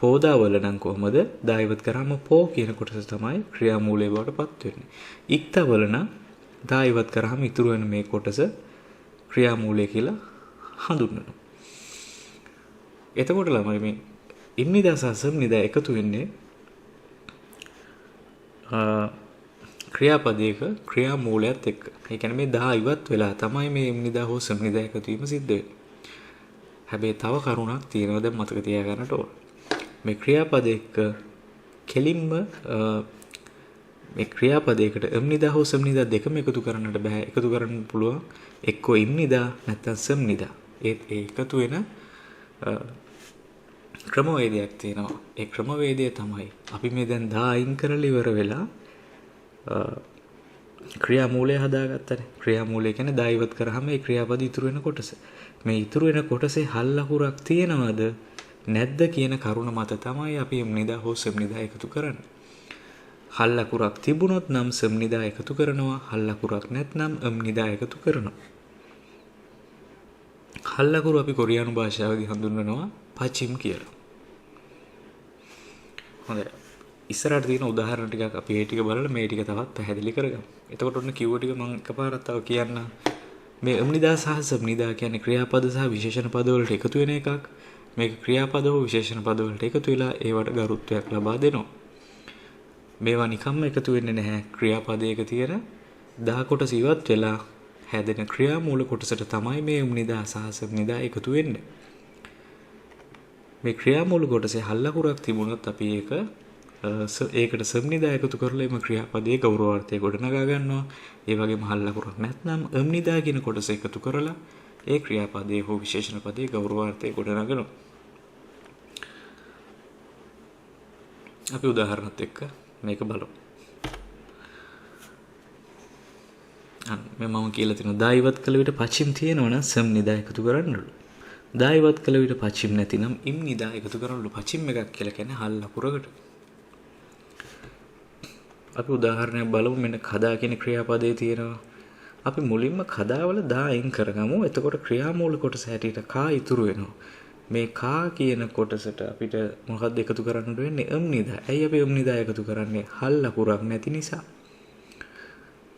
Speaker 1: පෝදා වල නම් කොහොමද? දා ඉවත් කරාම පෝ කියන කොටස තමයි ක්‍රියාමූලය බවට පත් වෙන්නේ. ඉක්ත වල නම් දා ඉවත් කරාම ඉතුරු වෙන මේ කොටස ක්‍රියාමූලය කියලා හඳුන්වනවා. එතකොට ළමයි මේ ඉම්නිදා සහ සම්නිදා එකතු වෙන්නේ ක්‍රියාපදයක ක්‍රියාමූලයත් එක්ක. ඒ කියන්නේ මේ දා ඉවත් වෙලා තමයි මේ ඉම්නිදා හෝ සම්නිදා එකතු වීම සිද්ධ වෙන්නේ. හැබැයි තව කරුණක් තියෙනවා දැන් මතක තියාගන්නට ඕන. මේ ක්‍රියාපද එක්ක කෙලින්ම මේ ක්‍රියාපදයකට ඉම්නිදා හෝ සම්නිදා දෙකම එකතු කරන්නට බෑ. එකතු කරන්න පුළුවන් එක්කෝ ඉම්නිදා නැත්නම් සම්නිදා. ඒ එකතු වෙන ක්‍රමවේදයක් තියෙනවා. ඒ ක්‍රමවේදය තමයි අපි මේ දැන් දා අයින් කරලා ඉවර වෙලා ක්‍රියාමූලය හදාගත්තනේ. ක්‍රියාමූලය කියන්නේ දා ඉවත් කරාම ඒ ක්‍රියාපද ඉතුරු වෙන කොටස. මේ ඉතුරු වෙන කොටසේ හල් අකුරක් තියෙනවද නැද්ද කියන කරුණ මත තමයි අපි ඉම්නිදා හෝ සම්නිදා එකතු කරන්නේ. හල් අකුරක් තිබුණොත් නම් සම්නිදා එකතු කරනවා, හල් අකුරක් නැත්නම් ඉම්නිදා එකතු කරනවා. හල් අකුරු අපි කොරියානු භාෂාවේදී හඳුන්වනවා පචිම් කියලා. හොඳයි. ඉස්සරහට තියෙන උදාහරණ ටිකක් අපි ඒ ටික බලලා මේ ටික තවත් පැහැදිලි කරගමු. එතකොට ඔන්න කිව්ව ටික මම එකපාරක් තව කියන්නම්. මේ ඉම්නිදා සහ සම්නිදා කියන්නේ ක්‍රියාපද සහ විශේෂණ පද වලට එකතු වෙන එකක්. මේක ක්‍රියාපද හෝ විශේෂණ පද වලට එකතු වෙලා ඒවට ගරුත්වයක් ලබා දෙනවා. මේවා නිකම්ම එකතු වෙන්නේ නැහැ. ක්‍රියාපදයක තියෙන දා කොටස ඉවත් වෙලා හැදෙන ක්‍රියාමූල කොටසට තමයි මේ ඉම්නිදා සහ සම්නිදා එකතු වෙන්නේ. මේ ක්‍රියාමූල කොටසේ හල් ලකුරක් තිබුණොත් අපි ඒක ඒකට සම්නිදා එකතු කරලා එම ක්‍රියාපදයේ ගෞරවාර්ථය ගොඩනගා ගන්නවා. ඒ වගේම හල් ලකුරක් නැත්නම් අම්නිදා කියන කොටස එකතු කරලා ඒ ක්‍රියාපදයේ හෝ විශේෂණ පදයේ ගෞරවාර්ථය ගොඩනගනවා. අපි උදාහරණත් එක්ක මේක බලමු. අන්න මේ මම කියලා තියෙනවා දා ඉවත් කළ විට පචිම් තියෙනවා නම් සම්නිදා එකතු කරන්නලු. දා ඉවත් කළ විට පචිම් නැතිනම් ඉම් නිදා එකතු කරන්නලු. පචිම් එකක් කියලා කියන්නේ හල් ලකුරකට. අපි උදාහරණයක් බලමු. මෙන්න කදා කියන ක්‍රියාපදයේ තියෙනවා. අපි මුලින්ම කදාවල දා අයින් කරගමු. එතකොට ක්‍රියාමූල කොටස හැටියට කා ඉතුරු වෙනවා. මේ කා කියන කොටසට අපිට මොකක්ද එකතු කරන්න වෙන්නේ? අම් නිදා. ඇයි අපි අම් නිදා එකතු කරන්නේ? හල් ලකුරක් නැති නිසා.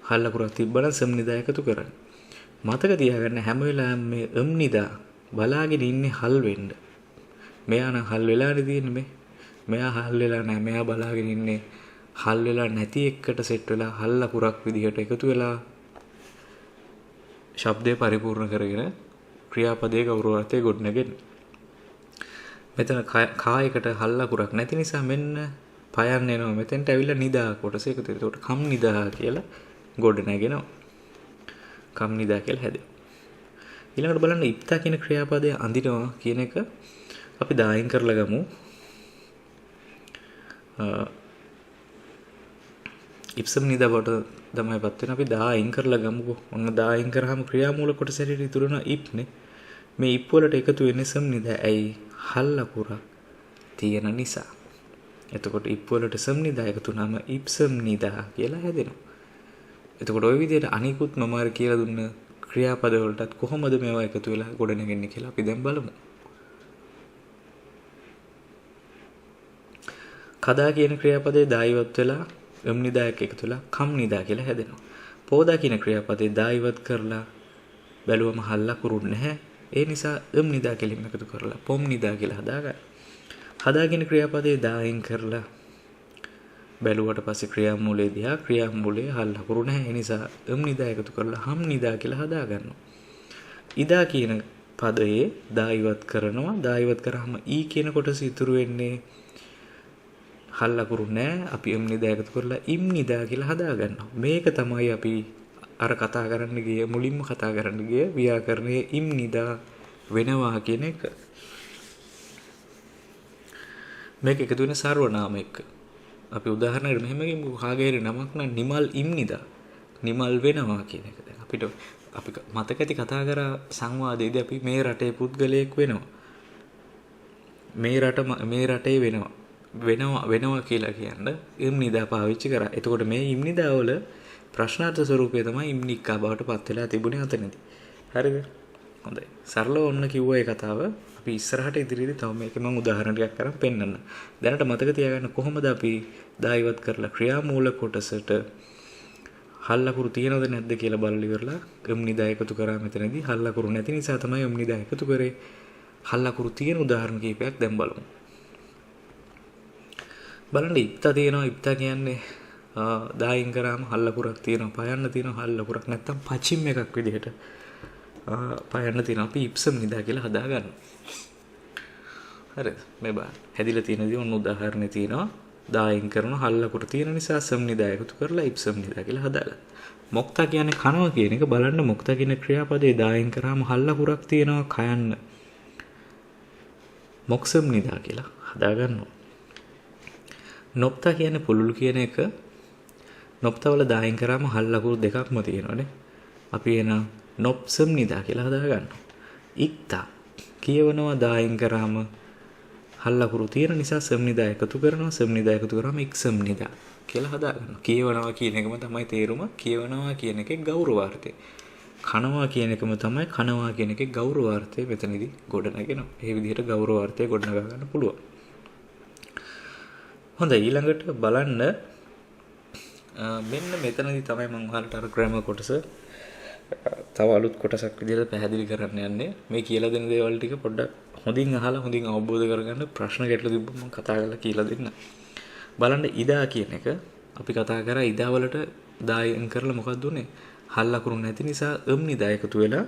Speaker 1: හල් ලකුරක් තිබ්බනම් සම් නිදා එකතු කරන්න. මතක තියාගන්න හැම වෙලාවෙම මේ අම් නිදා බලාගෙන ඉන්නේ හල් වෙන්න. මෙයා නම් හල් වෙලානේ තියෙන්නේ මේ. මෙයා හල් වෙලා නැහැ. මෙයා බලාගෙන ඉන්නේ හල් වෙලා නැති එකට සෙට් වෙලා හල් ලකුරක් විදිහට එකතු වෙලා ශබ්දය පරිපූර්ණ කරගෙන ක්‍රියාපදයේ ගෞරවාර්ථය ගොඩනගෙන. මෙතන කායකට හල් ලකුරක් නැති නිසා මෙන්න පයන්න එනවා. මෙතෙන්ට ඇවිල්ලා නිදා කොටස එකතු වෙනවා. එතකොට කම් නිදා කියලා ගොඩ නැගෙනවා. කම් නිදා කියලා හැදෙනවා. ඊළඟට බලන්න ඉප්තා කියන ක්‍රියාපදය අඳිනවා කියන එක අපි දායින් කරලා ගමු. ඉප්සම් නිදා බවට තමයි පත් වෙන. අපි දා අයින් කරලා ගමුකෝ. ඔන්න දා අයින් කරාම ක්‍රියාමූල කොටස හැටියට ඉතුරු වෙනවා ඉප් නේ. මේ ඉප් වලට එකතු වෙන්නේ සම් නිදා. ඇයි? හල් ලකුරක් තියෙන නිසා. එතකොට ඉප් වලට සම් නිදා එකතු වුනම ඉප්සම් නිදා කියලා හැදෙනවා. එතකොට ওই විදිහට අනිකුත් මම අර කියලා දුන්න ක්‍රියාපද වලටත් කොහොමද මේවා එකතු වෙලා ගොඩනගෙන්නේ කියලා අපි දැන් බලමු. කදා කියන ක්‍රියාපදේ දා ඉවත් වෙලා අම් නිදා එක්ක එකතු වෙලා කම් නිදා කියලා හැදෙනවා. පෝදා කියන ක්‍රියාපදේ දා ඉවත් කරලා බැලුවම හල් ලකුරු නැහැ. ඒ නිසා අම් නිදා කියලා එකතු කරලා පොම් නිදා කියලා හදාගන්න. හදා කියන ක්‍රියාපදේ දා අයින් කරලා බැලුවට පස්සේ ක්‍රියාමූලයේ දිහා ක්‍රියාමූලයේ හල් ලකුරු නැහැ. ඒ නිසා අම් නිදා එකතු කරලා හම් නිදා කියලා හදා ගන්නවා. ඉදා කියන පදයේ දා ඉවත් කරනවා. දා ඉවත් කරාම ඊ කියන කොටස ඉතුරු වෙන්නේ හල් ලකුරු නෑ. අපි අම් නිදා එකතු කරලා ඉම් නිදා කියලා හදා ගන්නවා. මේක තමයි අපි අර කතා කරන්න ගිය මුලින්ම කතා කරන්න ගිය ව්‍යාකරණයේ ඉම් නිදා වෙනවා කියන එක. මේක එකතු වෙන සර්වනාම එක්ක. අපි උදාහරණයකට මෙහෙම කියමුකෝ. කාගේ හරි නමක් නම් නිමල් ඉම් නිදා. නිමල් වෙනවා කියන එක. දැන් අපිට අපි මතක ඇති කතා කරා සංවාදයේදී අපි මේ රටේ පුද්ගලයෙක් වෙනවා. මේ රට මේ රටේ වෙනවා. වෙනවා වෙනවා කියලා කියන්න ඉම් නිදා පාවිච්චි කරා. එතකොට මේ ඉම් නිදා වල ප්‍රශ්නාර්ථ ස්වරූපය තමයි ඉම් නික්කා බවට පත් වෙලා තිබුණේ අතනදී. හරිද? හොඳයි. සරලව ඔන්න කිව්වා ඒ කතාව. අපි ඉස්සරහට ඉදිරියේදී තව මේක මම උදාහරණ ටිකක් අරන් පෙන්නන්න. දැනට මතක තියාගන්න කොහොමද අපි දා ඉවත් කරලා ක්‍රියාමූල කොටසට හල් ලකුරු තියෙනවද නැද්ද කියලා බලලා ඉවරලා අම් නිදා එකතු කරා. මෙතනදී හල් ලකුරු නැති නිසා තමයි අම් නිදා එකතු කරේ. හල් ලකුරු තියෙන උදාහරණ කීපයක් දැන් බලමු. බලන්න ඉප්තා තියෙනවා. ඉප්තා කියන්නේ දායින් කරාම හල් ලකුරක් තියෙනවා. පයන්න තියෙනවා හල් ලකුරක්. නැත්තම් පචිම් එකක් විදිහට පයන්න තියෙනවා. අපි ඉප්සම් නිදා කියලා හදා ගන්නවා. හරිද? මේ බලන්න. හැදිලා තියෙන දේ ඔන්න උදාහරණේ තියෙනවා. දායින් කරන හල් ලකුර තියෙන නිසා සම් නිදා එකතු කරලා ඉප්සම් නිදා කියලා හදාගන්න. මොක්තා කියන්නේ කනවා කියන එක. බලන්න මොක්තා කියන ක්‍රියාපදේ දායින් කරාම හල් ලකුරක් තියෙනවා කයන්න. මොක්සම් නිදා කියලා හදා ගන්නවා. නොප්තා කියන්නේ පුළුල් කියන එක. නොප්තා වල දායින් කරාම හල් ලකුරු දෙකක්ම තියෙනවානේ. අපි එන නොප්සම් නිදා කියලා හදා ගන්නවා. ඉක්තා කියවනවා දායින් කරාම හල් ලකුරු තියෙන නිසා සම් නිදා එකතු කරනවා. සම් නිදා එකතු කරාම ඉක්සම් නිදා කියලා හදා ගන්නවා. කියවනවා කියන එකම තමයි තේරුම. කියවනවා කියන එකේ ගෞරවාර්ථය. කනවා කියන එකම තමයි කනවා කියන එකේ ගෞරවාර්ථය මෙතනදී ගොඩනගෙනවා. ඒ විදිහට ගෞරවාර්ථය ගොඩනගා ගන්න පුළුවන්. හොඳයි, ඊළඟට බලන්න මෙන්න මෙතනදී තමයි මම ඔයාලට අර ග්‍රැමර් කොටස තව අලුත් කොටසක් විදිහට පැහැදිලි කරන්න යන්නේ. මේ කියලා දෙන දේවල් ටික පොඩ්ඩක් හොඳින් අහලා හොඳින් අවබෝධ කරගන්න. ප්‍රශ්න ගැටලු තිබ්බම මම කතා කරලා කියලා දෙන්න. බලන්න ඉදා කියන එක අපි කතා කරා. ඉදා වලට දායන් කරලා මොකක්ද උනේ? හල් ලකුණු නැති නිසා අම් නිදා එකතු වෙලා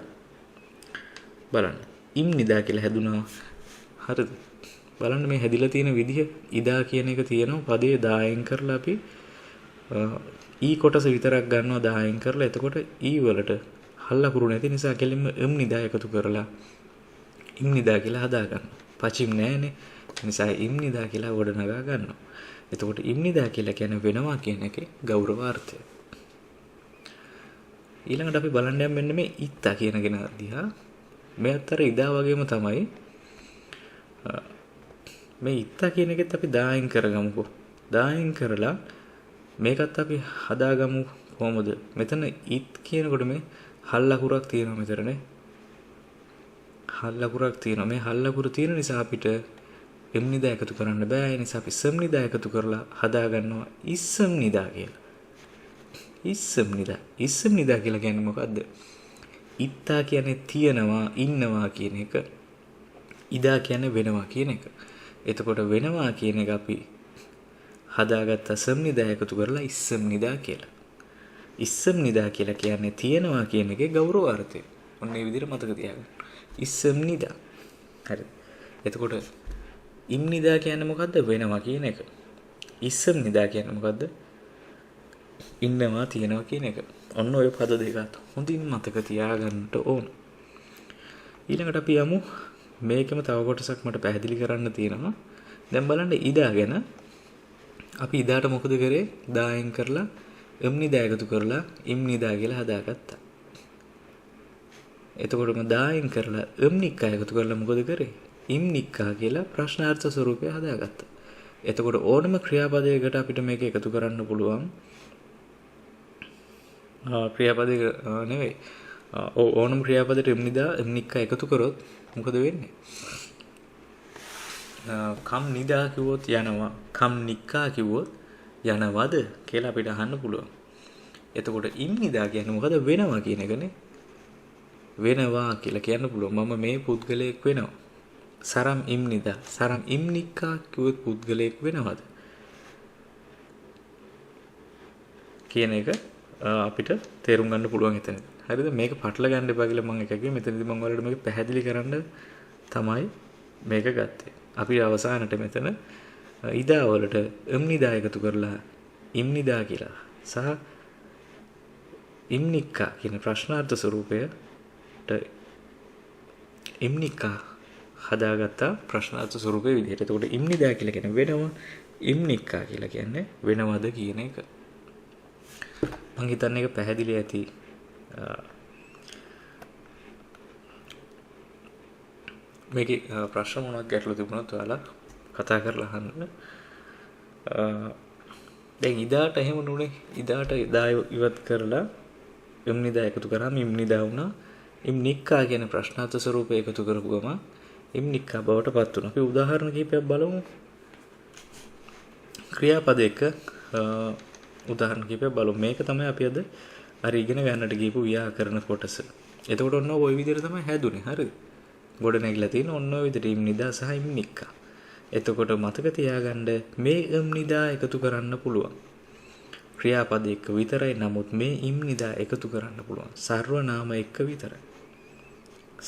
Speaker 1: බලන්න ඉම් නිදා කියලා හැදුනා. හරිද? බලන්න මේ හැදිලා තියෙන විදිහ ඉදා කියන එක තියෙනවා පදේ දායෙන් කරලා අපි ඊ කොටස විතරක් ගන්නවා දායෙන් කරලා. එතකොට ඊ වලට හල් අකුරු නැති නිසා කෙලින්ම එම් නිදා එකතු කරලා ඉම් නිදා කියලා හදා ගන්නවා. පචිම් නෑනේ. ඒ නිසා ඉම් නිදා කියලා ගොඩනගා ගන්නවා. එතකොට ඉම් නිදා කියලා කියන්නේ වෙනවා කියන එකේ ගෞරවාර්ථය. ඊළඟට අපි බලන්න යමු මෙන්න මේ ඉත්තා කියන කෙනා දිහා. මෙයත් අර ඉදා වගේම තමයි. මේ ඉත්තා කියන එකෙත් අපි දායෙන් කරගමුකෝ. දායෙන් කරලා මේකත් අපි හදාගමු කොහොමද? මෙතන ඉත් කියනකොට මේ හල් අකුරක් තියෙනවා මෙතනනේ. හල් අකුරක් තියෙනවා. මේ හල් අකුර තියෙන නිසා අපිට එම් නිදා එකතු කරන්න බෑ. ඒ නිසා අපි සම් නිදා එකතු කරලා හදා ගන්නවා ඉස්සම් නිදා කියලා. ඉස්සම් නිදා. ඉස්සම් නිදා කියලා කියන්නේ මොකද්ද? ඉත්තා කියන්නේ තියනවා, ඉන්නවා කියන එක. ඉදා කියන්නේ වෙනවා කියන එක. එතකොට වෙනවා කියන එක අපි හදාගත්ත සම් නිදා එකතු කරලා ඉස්සම් නිදා කියලා. ඉස්සම් නිදා කියලා කියන්නේ තියනවා කියන එකේ ගෞරවාර්ථය. ඔන්න ඒ විදිහට මතක තියාගන්න. ඉස්සම් නිදා. හරි. එතකොට ඉම් නිදා කියන්නේ මොකද්ද? වෙනවා කියන එක. ඉස්සම් නිදා කියන්නේ මොකද්ද? ඉන්නවා තියනවා කියන එක. ඔන්න ඔය පද දෙකත් හොඳින් මතක තියාගන්නට ඕන. ඊළඟට අපි යමු මේකෙම තව කොටසක් මට පැහැදිලි කරන්න තියෙනවා. දැන් බලන්න ඉදා ගැන. අපි ඉදාට මොකද කරේ? දායෙන් කරලා එම් නිදා එකතු කරලා ඉම් නිදා කියලා හදාගත්තා. එතකොටම දායෙන් කරලා එම් නික්කා එකතු කරලා මොකද කරේ? ඉම් නික්කා කියලා ප්‍රශ්නාර්ථ ස්වරූපය හදාගත්තා. එතකොට ඕනම ක්‍රියාපදයකට අපිට මේක එකතු කරන්න පුළුවන්. ක්‍රියාපදයක නෙවෙයි. ඕනම ක්‍රියාපදයකට එම් නිදා එම් නික්කා එකතු කරොත් මොකද වෙන්නේ? කම් නිදා කිව්වොත් යනවා, කම් නික්කා කිව්වොත් යනවද කියලා අපිට අහන්න පුළුවන්. එතකොට ඉම් නිදා කියන්නේ මොකද? වෙනවා කියන එකනේ. වෙනවා කියලා කියන්න පුළුවන්. මම මේ පුද්ගලයෙක් වෙනවා. සරම් ඉම් නිදා, සරම් ඉම් නික්කා කිව්වොත් පුද්ගලයෙක් වෙනවද කියන එක අපිට තේරුම් ගන්න පුළුවන් එතනදී. හරිද? මේක පටල ගන්න එපා කියලා මම එක කිව්වේ. මෙතනදී මම ඔයාලට මේක පැහැදිලි කරන්න තමයි මේක ගත්තේ. අපි අවසානට මෙතන ඉදා වලට එම් නිදා එකතු කරලා ඉම් නිදා කියලා සහ ඉම් නික්කා කියන ප්‍රශ්නාර්ථ ස්වරූපයට ඉම් නික්කා හදාගත්තා ප්‍රශ්නාර්ථ ස්වරූපයේ විදිහට. එතකොට ඉම් නිදා කියලා කියන්නේ වෙනවා, ඉම් නික්කා කියලා කියන්නේ වෙනවද කියන එක. මං හිතන්නේ ඒක පැහැදිලි ඇති. මේකේ ප්‍රශ්න මොනවද ගැටලු තිබුණොත් ඔයාලා කතා කරලා අහන්න. දැන් ඉදාට එහෙම නුනේ. ඉදාට ඉදා ඉවත් කරලා ඉම් නිදා එකතු කරාම ඉම් නිදා වුණා. ඉම් නික්කා කියන ප්‍රශ්නාර්ථ ස්වරූපය එකතු කරපු ගමන් ඉම් නික්කා බවට පත් වුණා. අපි උදාහරණ කිහිපයක් බලමු. ක්‍රියාපද එක උදාහරණ කිහිපයක් බලමු. මේක තමයි අපි අද අර ඉගෙන ගන්නට ගියපු ව්‍යාකරණ කොටස. එතකොට ඔන්න ඔය විදිහට තමයි හැදුනේ. හරිද? ගොඩ නැගිලා තියෙන ඔන්න ඔය විදිහට ඉම් නිදා සහ ඉම් නික්කා. එතකොට මතක තියාගන්න මේ ඉම් නිදා එකතු කරන්න පුළුවන්. ක්‍රියාපද එක්ක විතරයි. නමුත් මේ ඉම් නිදා එකතු කරන්න පුළුවන්. සර්වනාම එක්ක විතරයි.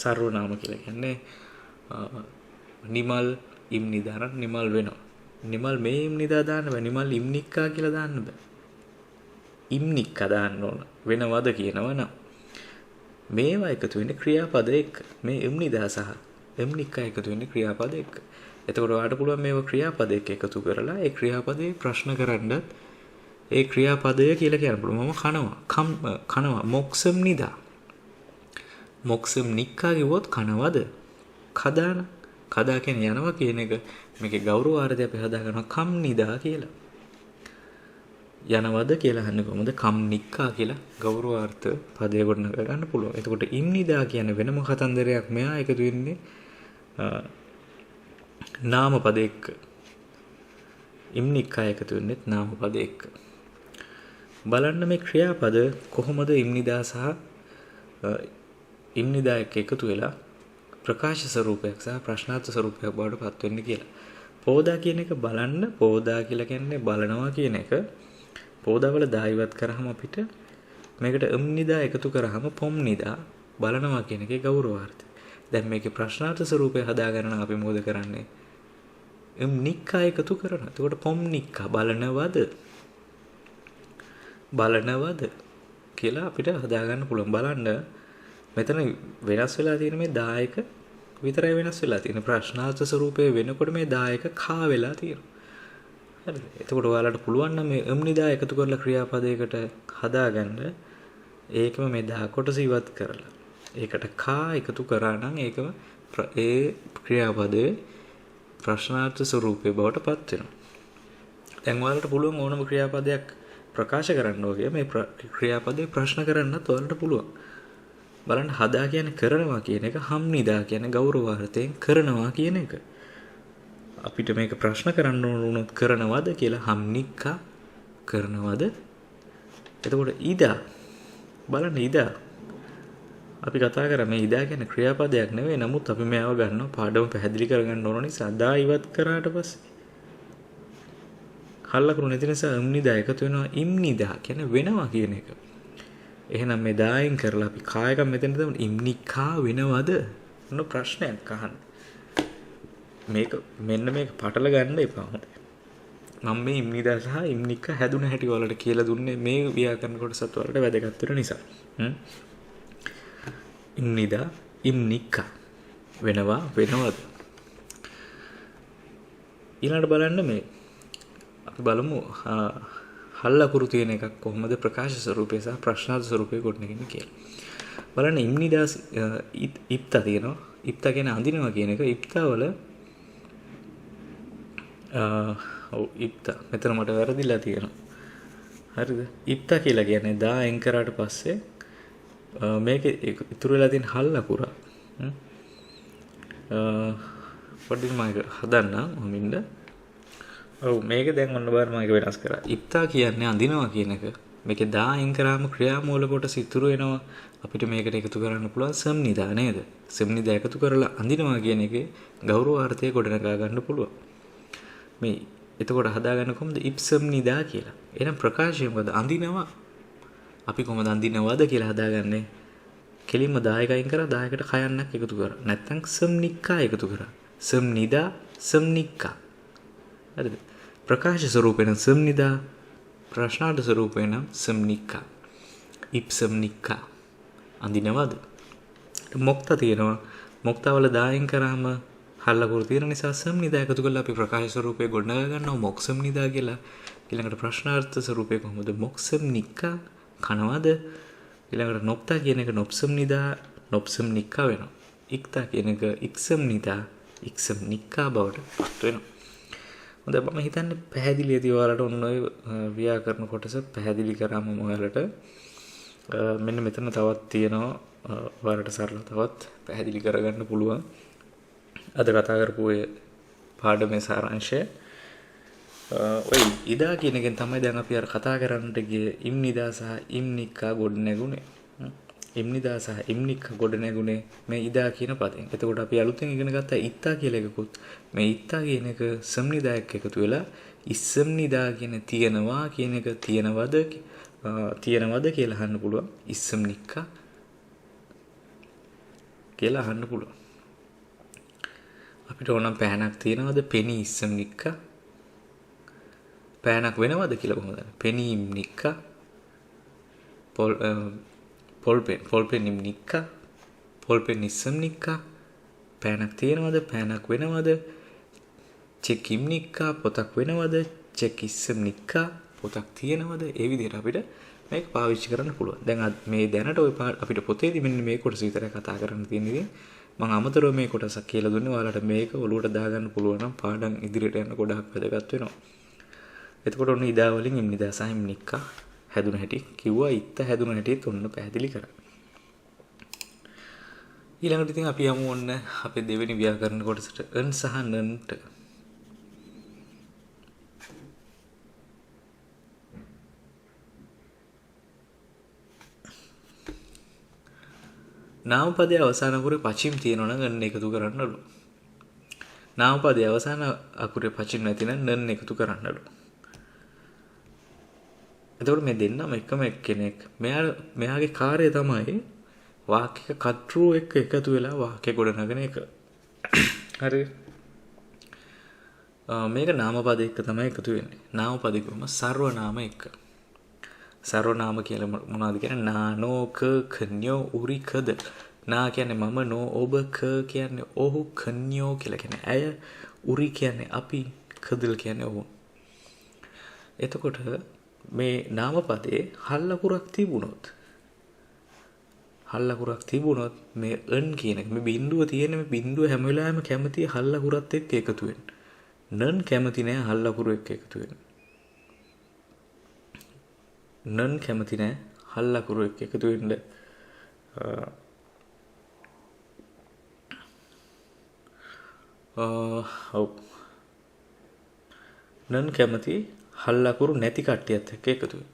Speaker 1: සර්වනාම කියලා කියන්නේ නිමල් ඉම් නිදා නම් නිමල් වෙනවා. නිමල් මේ ඉම් නිදා දාන්න බෑ. නිමල් ඉම් නික්කා කියලා දාන්න බෑ. ඉම් නික්කා දාන්න ඕන. වෙනවද කියනවා නම්. මේවා එකතු වෙන්නේ ක්‍රියාපද එක්ක. මේ ඉම් නිදා සහ ඉම් නික්කා එකතු වෙන්නේ ක්‍රියාපද එක්ක. එතකොට ඔයාලට පුළුවන් මේවා ක්‍රියාපද එක්ක එකතු කරලා ඒ ක්‍රියාපදේ ප්‍රශ්න කරන්නත් ඒ ක්‍රියාපදය කියලා කියන්න පුළුවන්. මම කනවා. කම් කනවා. මොක්සම් නිදා. මොක්සම් නික්කා කිව්වොත් කනවද? කදාන. කදා කියන්නේ යනවා කියන එක. මේකේ ගෞරවාර්ථය අපි හදා ගන්නවා කම් නිදා කියලා. යනවද කියලා අහන්නේ කොහොමද? කම් නික්කා කියලා ගෞරවාර්ථ පදය ගොඩනගා ගන්න පුළුවන්. එතකොට ඉම් නිදා කියන්නේ වෙනම කතන්දරයක්. මෙයා එකතු වෙන්නේ නාම පද එක්ක. ඉම් නික්කා එකතු වෙන්නේත් නාම පද එක්ක. බලන්න මේ ක්‍රියාපද කොහොමද ඉම් නිදා සහ ඉම් නිදා එක්ක එකතු වෙලා ප්‍රකාශ ස්වරූපයක් සහ ප්‍රශ්නාර්ථ ස්වරූපයක් බවට පත් වෙන්නේ කියලා. පෝදා කියන එක බලන්න. පෝදා කියලා කියන්නේ බලනවා කියන එක. පෝදා වල දා ඉවත් කරාම අපිට මේකට ඉම් නිදා එකතු කරාම පොම් නිදා බලනවා කියන එකේ ගෞරවාර්ථය. දැන් මේකේ ප්‍රශ්නාර්ථ ස්වරූපය හදාගන්න නම් අපි මොකද කරන්නේ? නික්කා එකතු කරනවා. එතකොට පොම් නික්කා බලනවද? බලනවද කියලා අපිට හදාගන්න පුළුවන්. බලන්න මෙතන වෙනස් වෙලා තියෙන මේ දායක විතරයි වෙනස් වෙලා තියෙන්නේ. ප්‍රශ්නාර්ථ ස්වරූපයේ වෙනකොට මේ දායක කා වෙලා තියෙනවා. හරිද? එතකොට ඔයාලට පුළුවන් නම් මේ නිදා එකතු කරලා ක්‍රියාපදයකට හදාගන්න ඒකම මේ දා කොටස ඉවත් කරලා ඒකට කා එකතු කරා නම් ඒකම ඒ ක්‍රියාපදයේ ප්‍රශ්නාර්ථ ස්වරූපයේ බවට පත් වෙනවා. දැන් ඔයාලට පුළුවන් ඕනම ක්‍රියාපදයක් ප්‍රකාශ කරන්න වගේ මේ ක්‍රියාපදේ ප්‍රශ්න කරන්නත් ඔයාලට පුළුවන්. බලන්න හදා කියන්නේ කරනවා කියන එක, හම්නිදා කියන්නේ ගෞරවාර්ථයෙන් කරනවා කියන එක. අපිට මේක ප්‍රශ්න කරන්න ඕන වුණොත් කරනවද කියලා හම්නික්කා කරනවද? එතකොට ඉදා බලන්න ඉදා අපි කතා කරා මේ ඉදා කියන්නේ ක්‍රියාපදයක් නෙවෙයි. නමුත් අපි මේව ගන්නවා පාඩම පැහැදිලි කරගන්න ඕන නිසා දා ඉවත් කරාට පස්සේ හල් ලකුණු නැති නිසා නිදා එකතු වෙනවා ඉම්නිදා කියන්නේ වෙනවා කියන එක. එහෙනම් මේ දායෙන් කරලා අපි කා එකක් මෙතන දාමු ඉම්නිකා වෙනවද? ඔන්න ප්‍රශ්නයක් අහන්න. මේක මෙන්න මේක පටල ගන්න එපා හොඳයි. මම මේ ඉම්නිදා සහ ඉම්නිකා හැදුන හැටි ඔයාලට කියලා දුන්නේ මේ ව්‍යාකරණ කොටසත් ඔයාලට වැදගත් වෙන නිසා. ඉම්නිදා ඉම්නිකා වෙනවා වෙනවද? ඊළඟට බලන්න මේ අපි බලමු හල් අකුරු තියෙන එකක් කොහොමද ප්‍රකාශ ස්වරූපය සහ ප්‍රශ්නාර්ථ ස්වරූපය ගොඩනගන්නේ කියලා. බලන්න ඉම්නිදා ඉප්තා තියෙනවා. ඉප්තා කියන්නේ අඳිනවා කියන එක. ඉප්තා වල ඔව් ඉප්තා මෙතන මට වැරදිලා තියෙනවා. හරිද? ඉප්තා කියලා කියන්නේ දා එන් කරාට පස්සේ මේකේ ඉතුරු වෙලා තියෙන හල් අකුර. පොඩ්ඩක් මම ඒක හදන්නම් මම ඉන්න. ඔව් මේක දැන් ඔන්න බලන්න මම ඒක වෙනස් කරා. ඉප්තා කියන්නේ අඳිනවා කියන එක. මේකේ දා එන් කරාම ක්‍රියාමූල කොටස ඉතුරු වෙනවා. අපිට මේකට එකතු කරන්න පුළුවන් සම්නිදා නේද? සම්නිදා එකතු කරලා අඳිනවා කියන එකේ ගෞරවාර්ථය ගොඩනගා ගන්න පුළුවන්. මේ එතකොට හදාගන්න කොහොමද ඉප්සම්නිදා කියලා. එහෙනම් ප්‍රකාශය මොකද? අඳිනවා. අපි කොහොමද අඳිනවද කියලා හදාගන්නේ? කෙලින්ම දායක අයින් කරා දායකට කයන්නක් එකතු කරා. නැත්තම් සම්නික්කා එකතු කරා. සම්නිදා සම්නික්කා. හරිද? ප්‍රකාශ ස්වරූපේ නම් සම්නිදා, ප්‍රශ්නාර්ථ ස්වරූපේ නම් සම්නික්කා. ඉප්සම්නික්කා. අඳිනවද? මොක්ත තියෙනවා. මොක්තවල දායෙන් කරාම හල් ලකුණු තියෙන නිසා සම්නිදා එකතු කරලා අපි ප්‍රකාශ ස්වරූපේ ගොඩනගා ගන්නවා මොක්සම්නිදා කියලා. ඊළඟට ප්‍රශ්නාර්ථ ස්වරූපේ කොහොමද? මොක්සම්නික්කා කනවද? ඊළඟට නොප්තා කියන එක නොප්සම්නිදා නොප්සම්නික්කා වෙනවා. ඉක්තා කියන එක ඉක්සම්නිදා ඉක්සම්නික්කා බවට පත් වෙනවා. හොඳයි මම හිතන්නේ පැහැදිලි ඇති ඔයාලට ඔන්න ඔය ව්‍යාකරණ කොටස පැහැදිලි කරාම මම ඔයාලට මෙන්න මෙතන තවත් තියෙනවා ඔයාලට සරල තවත් පැහැදිලි කරගන්න පුළුවන්. අද කතා කරපු ඔය පාඩමේ සාරාංශය ඔය ඉදා කියන එකෙන් තමයි දැන් අපි අර කතා කරන්නට ගියේ ඉම්නිදා සහ ඉම්නික්කා ගොඩ නැගුණේ. ඉම්නිදා සහ ඉම්නික්කා ගොඩ නැගුණේ මේ ඉදා කියන පදයෙන්. එතකොට අපි අලුතෙන් ඉගෙන ගත්තා ඉත්තා කියලා එකකුත්. මේ ඉත්තා කියන එක සම්නිදා එක්ක එකතු වෙලා ඉස්සම්නිදා කියන තියනවා කියන එක තියනවද තියනවද කියලා අහන්න පුළුවන්. ඉස්සම්නික්කා කියලා අහන්න පුළුවන්. අපිට ඕනම් පෑනක් තියනවද? පෙනි ඉස්සම්නික්කා. පෑනක් වෙනවද කියලා කොහොමද? පෙනීම් නික්කා. පොල් පොල් පෙන් නික්කා. පොල් පෙන් ඉස්සම් නික්කා. පෑනක් තියනවද? පෑනක් වෙනවද? චෙක් ඉම් නික්කා. පොතක් වෙනවද? චෙක් ඉස්සම් නික්කා. පොතක් තියනවද? ඒ විදිහට අපිට මේක පාවිච්චි කරන්න පුළුවන්. දැන් මේ දැනට ඔය අපිට පොතේදී මෙන්න මේ කොටස විතරයි කතා කරන්න තියෙන්නේ. ඉතින් මම අමතරව මේ කොටසක් කියලා දුන්නේ ඔයාලට මේක ඔලුවට දාගන්න පුළුවන් නම් පාඩම් ඉදිරියට යන්න ගොඩාක් වැදගත් වෙනවා. එතකොට ඔන්න ඉදා වලින් ඉම්නිදා සහ ඉම්නික්කා හැදුන හැටි කිව්වා. ඉත්ත හැදුන හැටිත් ඔන්න පැහැදිලි කරා. ඊළඟට ඉතින් අපි යමු ඔන්න අපේ දෙවෙනි ව්‍යාකරණ කොටසට අන් සහ නන්ට. නාමපදයේ අවසාන අකුරේ පචිම් තියෙනවා නම් අන් එකතු කරන්නලු. නාමපදයේ අවසාන අකුරේ පචිම් නැතිනම් නන් එකතු කරන්නලු. එතකොට මේ දෙන්නම එකම එක්කෙනෙක්. මෙයාගේ කාර්යය තමයි වාක්‍යක කර්තෘ එක්ක එකතු වෙලා වාක්‍ය ගොඩනගන එක. හරි. මේක නාමපද එක්ක තමයි එකතු වෙන්නේ. නාමපද කිව්වම සර්වනාම එක්ක. සර්වනාම කියලා මොනවද කියන්නේ? නා, නෝ, ක, කන්‍යෝ, උරි, කද. නා කියන්නේ මම, නෝ ඔබ, ක කියන්නේ ඔහු, කන්‍යෝ කියලා කියන්නේ ඇය, උරි කියන්නේ අපි, කදල් කියන්නේ ඔවුන්. එතකොට මේ නාමපදයේ හල් අකුරක් තිබුණොත්, හල් අකුරක් තිබුණොත් මේ න් කියන එක, මේ බිඳුව තියෙන මේ බිඳුව හැම වෙලාවෙම කැමති හල් අකුරත් එක්ක එකතු වෙන්න. නන් කැමති නෑ හල් අකුරු එක්ක එකතු වෙන්න. නන් කැමති නෑ හල් අකුරු එක්ක එකතු වෙන්න. ඔව්. නන් කැමති හල් අකුරු නැති කට්ටියත් එක්ක එකතු වෙන්න.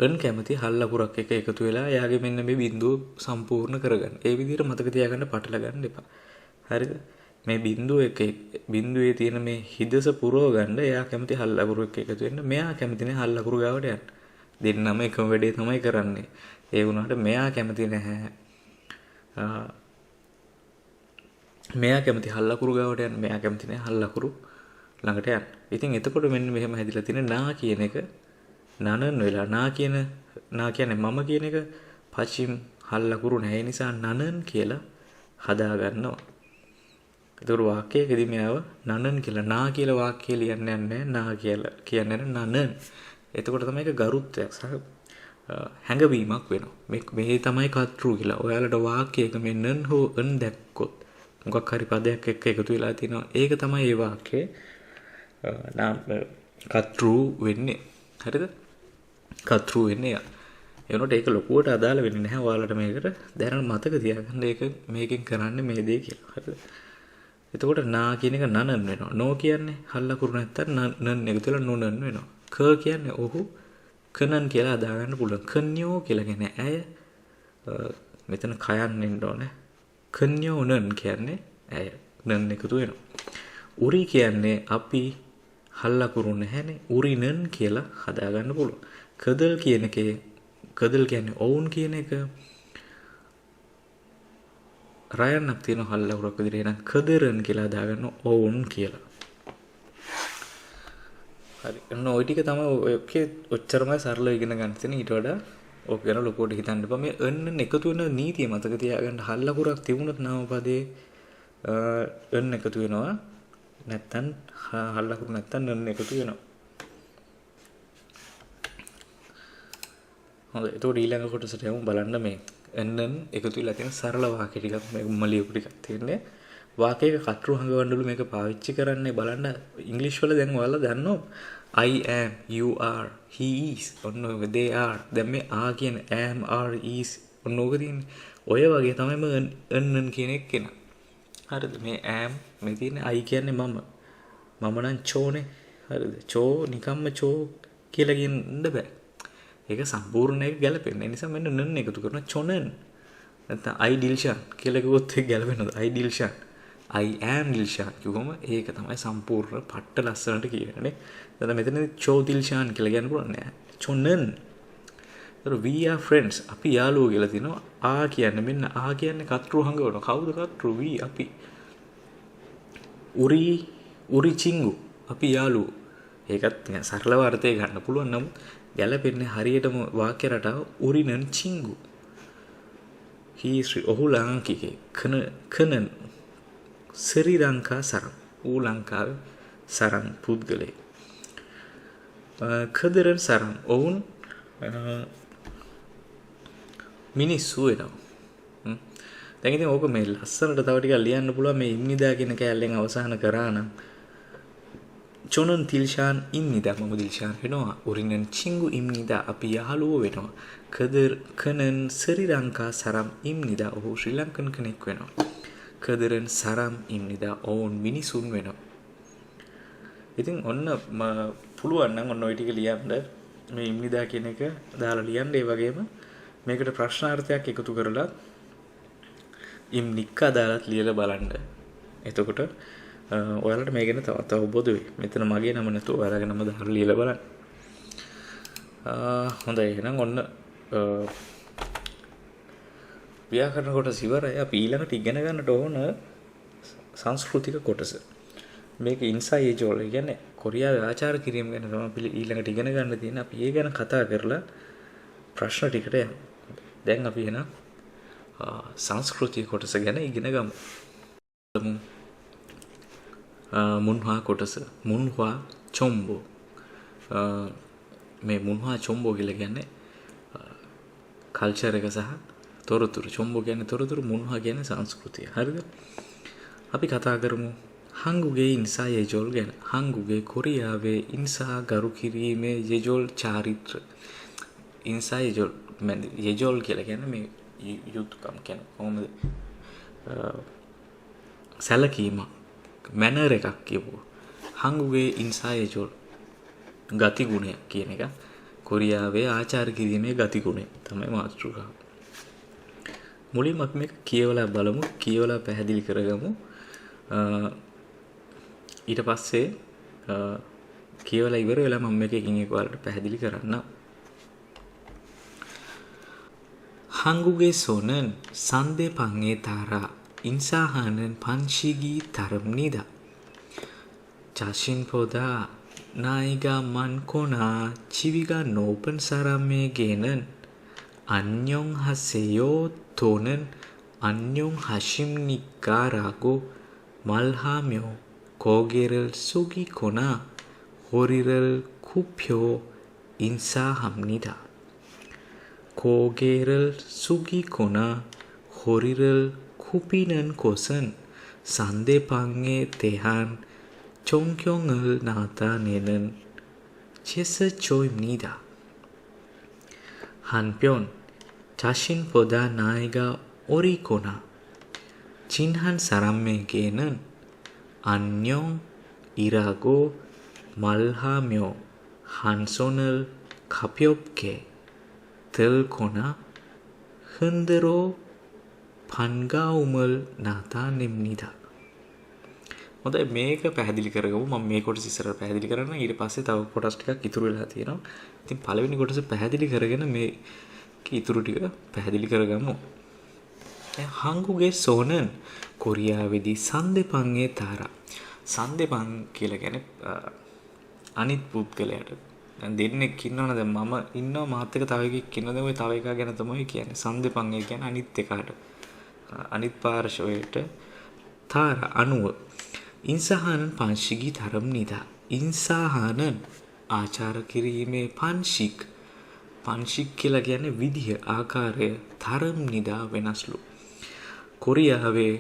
Speaker 1: න් කැමති හල් අකුරක් එක්ක එකතු වෙලා එයාගේ මෙන්න මේ බිඳුව සම්පූර්ණ කරගන්න. ඒ විදිහට මතක තියාගන්න, පටල ගන්න එපා. හරිද? මේ බිඳුව එක බිඳුවේ තියෙන මේ හිදස පුරව ගන්න එයා කැමති හල් අකුරු එක්ක එකතු වෙන්න. මෙයා කැමති නෑ හල් අකුරු ගාවට යන්න. දෙන්නම එකම වැඩේ තමයි කරන්නේ. ඒ වුණාට මෙයා කැමති නැහැ. මෙයා කැමති හල් අකුරු ගාවට යන්න. මෙයා කැමති නෑ හල් අකුරු ළඟට යන්න. ඉතින් එතකොට මෙන්න මෙහෙම හැදිලා තියෙන නා කියන එක නනන් වෙලා, නා කියන, නා කියන්නේ මම කියන එක පචිම් හල් අකුරු නැහැ නිසා නනන් කියලා හදා ගන්නවා. එතකොට වාක්‍යයකදී මෙයාව නනන් කියලා, නා කියලා වාක්‍යය ලියන්න යන්නේ නැහැ. නා කියලා කියන්නේ නනන්. එතකොට තමයි ඒක ගරුත්වයක් සහ හැඟවීමක් වෙනවා. මේ තමයි කර්තෘ කියලා. ඔයාලට වාක්‍යයක මේ නන් හෝ න් දැක්කොත් මොකක් හරි පදයක් එක්ක එකතු වෙලා තිනවා. ඒක තමයි ඒ වාක්‍යයේ නාම කර්තෘ වෙන්නේ. හරිද? කර්තෘ වෙන්නේ එයා. ඒ වුණාට ඒක ලොකුවට අදාළ වෙන්නේ නැහැ. ඔයාලට මේකට දැනන මතක තියාගන්න ඒක මේකෙන් කරන්නේ මේ දේ කියලා. හරිද? එතකොට නා කියන එක නනන් වෙනවා. නෝ කියන්නේ හල් අකුරු නැත්තම් නන් එකතු වෙලා නොනන් වෙනවා. ක කියන්නේ ඔහු, කනන් කියලා හදා ගන්න පුළුවන්. කන්‍යෝ කියලා කියන්නේ ඇය. මෙතන කයන් එන්න ඕනේ. කන්‍යෝ නන් කියන්නේ ඇය. නන් එකතු වෙනවා. උරි කියන්නේ අපි, හල් අකුරු නැහැනේ. උරි නන් කියලා හදා ගන්න පුළුවන්. කදල් කියන එකේ කදල් කියන්නේ ඔවුන් කියන එක. රයන්නක් තියෙන හල් අකුරක් විදිහට එහෙනම් කදරන් කියලා හදා ගන්න ඔවුන් කියලා. හරි. ඔන්න ඔය ටික තමයි ඔකේ ඔච්චරමයි සරලව ඉගෙන ගන්න තියෙන්නේ. ඊට වඩා ඕක ගැන ලොකුවට හිතන්න එපා. මේ න් එකතු වෙන නීතිය මතක තියාගන්න. හල් අකුරක් තිබුණොත් නාමපදේ න් එකතු වෙනවා. නැත්තම් හල් අකුරු නැත්තම් න් එකතු වෙනවා. හොඳයි. එතකොට ඊළඟ කොටසට යමු. බලන්න මේ න් එකතු වෙලා තියෙන සරල වාක්‍ය ටිකක් මේ මම ලියපු ටිකක් තියෙන්නේ. වාක්‍යයක කර්තෘ හඟවන්නලු මේක පාවිච්චි කරන්නේ. බලන්න ඉංග්‍රීසි වල දැන් ඔයාලා දන්නවා I am, you are, he is, ඔන්න ඔය they are. දැන් මේ are කියන am, are, is ඔන්න ඕක තියෙන්නේ. ඔය වගේ තමයි මම න් න් කියන එක කෙනා. හරිද? මේ am මේ තියෙන්නේ I කියන්නේ මම. මම නම් චෝනේ. හරිද? චෝ නිකම්ම චෝ කියලා කියන්න බෑ. ඒක සම්පූර්ණ එක ගැලපෙන්නේ. ඒ නිසා මෙන්න න් එකතු කරන චොනන්. නැත්නම් I Dilshan කියලා කිව්වොත් ඒක ගැලපෙනවද? I Dilshan. I am Dilshan කිව්වම ඒක තමයි සම්පූර්ණ පට්ට ලස්සනට කියවෙන්නේ. දැන් මෙතනදී චෝ දිල්ෂාන් කියලා කියන්න පුළුවන් නෑ. චොනන්. ඒතර we are friends අපි යාළුවෝ කියලා තිනවා. ආ කියන්නේ මෙන්න ආ කියන්නේ කර්තෘ හංගවනවා. කවුද කර්තෘ? we අපි. උරි උරි චිංගු අපි යාළුවෝ. ඒකත් නිකන් සරලව අර්ථය ගන්න පුළුවන්. නමුත් ගැලපෙන්නේ හරියටම වාක්‍ය රටාව උරිනන් චිංගු. he is ඔහු ලාංකිකයෙක්. කනන් ශ්‍රී ලංකා සරම්. ඌ ලංකාවේ සරම් පුද්ගලයෙක්. කදරන් සරම් ඔවුන් මිනිස්සු වෙනවා. දැන් ඉතින් ඕක මේ ලස්සනට තව ටිකක් ලියන්න පුළුවන් මේ ඉම්නිදා කියන කෑල්ලෙන් අවසන් කරා නම් චොනන් තිල්ෂාන් ඉම්නිදා මම දිල්ෂාන් වෙනවා. උරිනන් චිංගු ඉම්නිදා අපි යහළුවෝ වෙනවා. කදර් කනන් ශ්‍රී ලංකා සරම් ඉම්නිදා ඔහු ශ්‍රී ලංකන් කෙනෙක් වෙනවා. කදරන් සරම් ඉම්නිදා ඔවුන් මිනිසුන් වෙනවා. ඉතින් ඔන්න පුළුවන් නම් ඔන්න ඔය ටික ලියන්න මේ ඉම්නිදා කියන එක දාලා ලියන්න. ඒ වගේම මේකට ප්‍රශ්නාර්ථයක් එකතු කරලා ඉම්නික්කා දාලාත් ලියලා බලන්න. එතකොට ඔයාලට මේ ගැන තවත් අවබෝධ වෙයි. මෙතන මගේ නම නැතුව ඔයාලගේ නම දාලා ලියලා බලන්න. හොඳයි එහෙනම් ඔන්න ව්‍යාකරණ කොටස ඉවරයි. අපි ඊළඟට ඉගෙන ගන්නට ඕන සංස්කෘතික කොටස. මේක ඉන්සා යේජෝල්. ඒ කියන්නේ කොරියාවේ ආචාර කිරීම ගැන තමයි අපි ඊළඟට ඉගෙන ගන්න තියෙන්නේ. අපි ඒ ගැන කතා කරලා ප්‍රශ්න ටිකට යමු. දැන් අපි එහෙනම් සංස්කෘතිය කොටස ගැන ඉගෙන ගමු. මුන්හා කොටස. මුන්හා චොම්බෝ. මේ මුන්හා චොම්බෝ කියලා කියන්නේ කල්චර් එක සහ තොරතුරු. චොම්බෝ කියන්නේ තොරතුරු, මුන්හා කියන්නේ සංස්කෘතිය. හරිද? අපි කතා කරමු හංගුගේ ඉන්සා යෙජොල් ගැන. හංගුගේ කොරියාවේ ඉන්සා ගරු කිරීමේ යෙජොල් චාරිත්‍ර. ඉන්සා යෙජොල් යෙජොල් කියලා කියන්නේ මේ යුතුයකම් කියන්නේ කොහොමද සැලකීම මැනර් එකක් කියපුවා. හංගුගේ ඉන්සා යෙජොල් ගතිගුණය කියන එක කොරියාවේ ආචාර කිරීමේ ගතිගුණය තමයි මාතෘකාව. මුලින්ම අපි මේක කියවලා බලමු, කියවලා පැහැදිලි කරගමු. ඊට පස්සේ කියවලා ඉවර වෙලා මම මේක එකින් එක ඔයාලට පැහැදිලි කරන්නම්. 한국에서는 상대방에 따라 인사하는 방식이 다릅니다. 자신보다 나이가 많거나 지위가 높은 사람에게는 안녕하세요 또는 안녕하십니까라고 말하며 고개를 숙이거나 허리를 굽혀 인사합니다. 고개를 숙이거나 허리를 굽히는 것은 상대방에 대한 존경을 나타내는 제스처입니다. 한편 자신보다 나이가 어리거나 친한 사람에게는 안녕이라고 말하며 한 손을 가볍게 들거나 흔들어 반가움을 나타냅니다. හොඳයි, මේක පැහැදිලි කරගමු. මම මේ කොටස ඉස්සරහ පැහැදිලි කරන්න. ඊට පස්සේ තව කොටස් ටිකක් ඉතුරු වෙලා තියෙනවා. ඉතින් පළවෙනි කොටස පැහැදිලි කරගෙන මේ ඉතුරු ටික පැහැදිලි කරගමු. දැන් හංගුගේ සෝනන් කොරියාවේදී සන්දෙපන්ගේ තාරා. සන්දෙපන් කියලා කියන්නේ අනිත් පුද්ගලයාට. දැන් දෙන්නෙක් ඉන්නවනේ. දැන් මම ඉන්නවා, මාත් එක්ක තව එකෙක් ඉන්නවා. දැන් ඔය තව එකා ගැන තමයි කියන්නේ. සන්දෙපන් ඒ කියන්නේ අනිත් එකාට. අනිත් පාර්ශවයට තාරා අනුව ඉන්සහානන් පංශිගී තරම් නිදා. ඉන්සහානන් ආචාර කිරීමේ පංශික්. පංශික් කියලා කියන්නේ විදිහ, ආකාරය, තරම් නිදා වෙනස්ලු. කොරියාවේ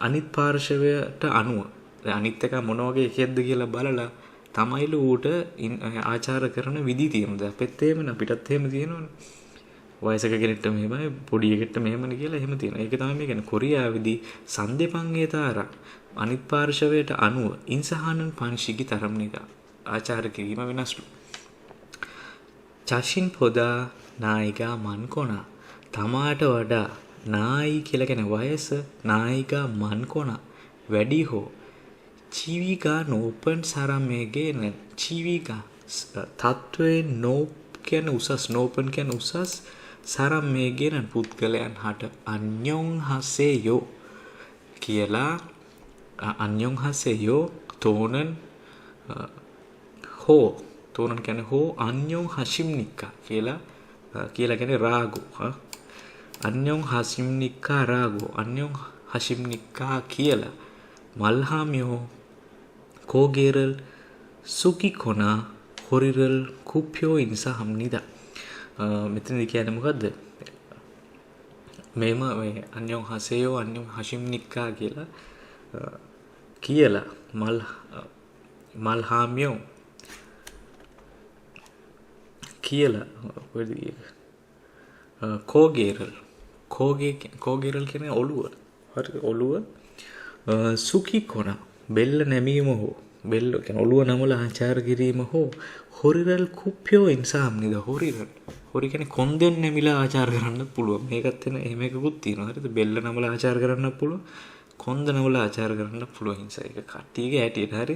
Speaker 1: අනිත් පාර්ශවයට අනුව දැන් අනිත් එක මොන වගේ එකෙක්ද කියලා බලලා තමයිලු ඌට ආචාර කරන විදි තියෙනවා. දැන් අපෙත් එහෙමනේ, අපිටත් එහෙම තියෙනවනේ. වයසක කෙනෙක්ට මෙහෙමයි, පොඩි එකෙක්ට මෙහෙමනේ කියලා එහෙම තියෙනවා. ඒක තමයි මේ කියන්නේ. කොරියාවේදී සන්දෙපන්ගේ තාරා අනිත් පාර්ශවයට අනුව ඉන්සහානන් පංශිකි තරම් නිදා ආචාර කිරීම වෙනස්ලු. චෂින් පොදා නායිකා මන්කොනා තමාට වඩා නායි කියලා කියන්නේ වයස, නායිකා මන්කොනා වැඩි හෝ ජීවිකා නෝපන් සරමේගේන ජීවිකා තත්වයේ නෝප් කියන්නේ උසස්, නෝපන් කියන්නේ උසස්, සරමේගේන පුද්ගලයන් හට අන්‍යොන් හසේයෝ කියලා අන්‍යොන් හසේයෝ තෝනන් හෝ තෝනන් කියන්නේ හෝ අන්‍යොන් හසිම්නික්කා කියලා කියලා කියන්නේ රාගෝ. අන්‍යොන් හසිම්නික්කා රාගෝ අන්‍යොන් හසිම්නික්කා කියලා මල්හාමියෝ කෝගේරල් සුකිකොනා හොරිරල් කුප්පියෝ ඉන්සා හම්නිදා. මෙතනදී කියන්නේ මොකද්ද? මේම මේ අන්‍යොන් හසේයෝ අන්‍යොන් හසිම්නික්කා කියලා කියලා මල්හාමියෝ කියලා කොහෙද ගියේ? කෝගේරල් කෝගේරල් කියන්නේ ඔළුව. හරි, ඔළුව සුකිකොනා බෙල්ල නැමීම හෝ බෙල්ල කියන්නේ ඔළුව නමලා ආචාර කිරීම හෝ හොරිරල් කුප්පියෝ ඉන්සාම්නිද. හොරිරල් හොරි කියන්නේ කොන්දෙන් නැමිලා ආචාර කරන්නත් පුළුවන්. මේකත් වෙන එහෙම එකකුත් තියෙනවා. හරිද? බෙල්ල නමලා ආචාර කරන්නත් පුළුවන්, කොන්ද නමලා ආචාර කරන්නත් පුළුවන්. හිංසා ඒක කට්ටියගේ හැටියට. හරි.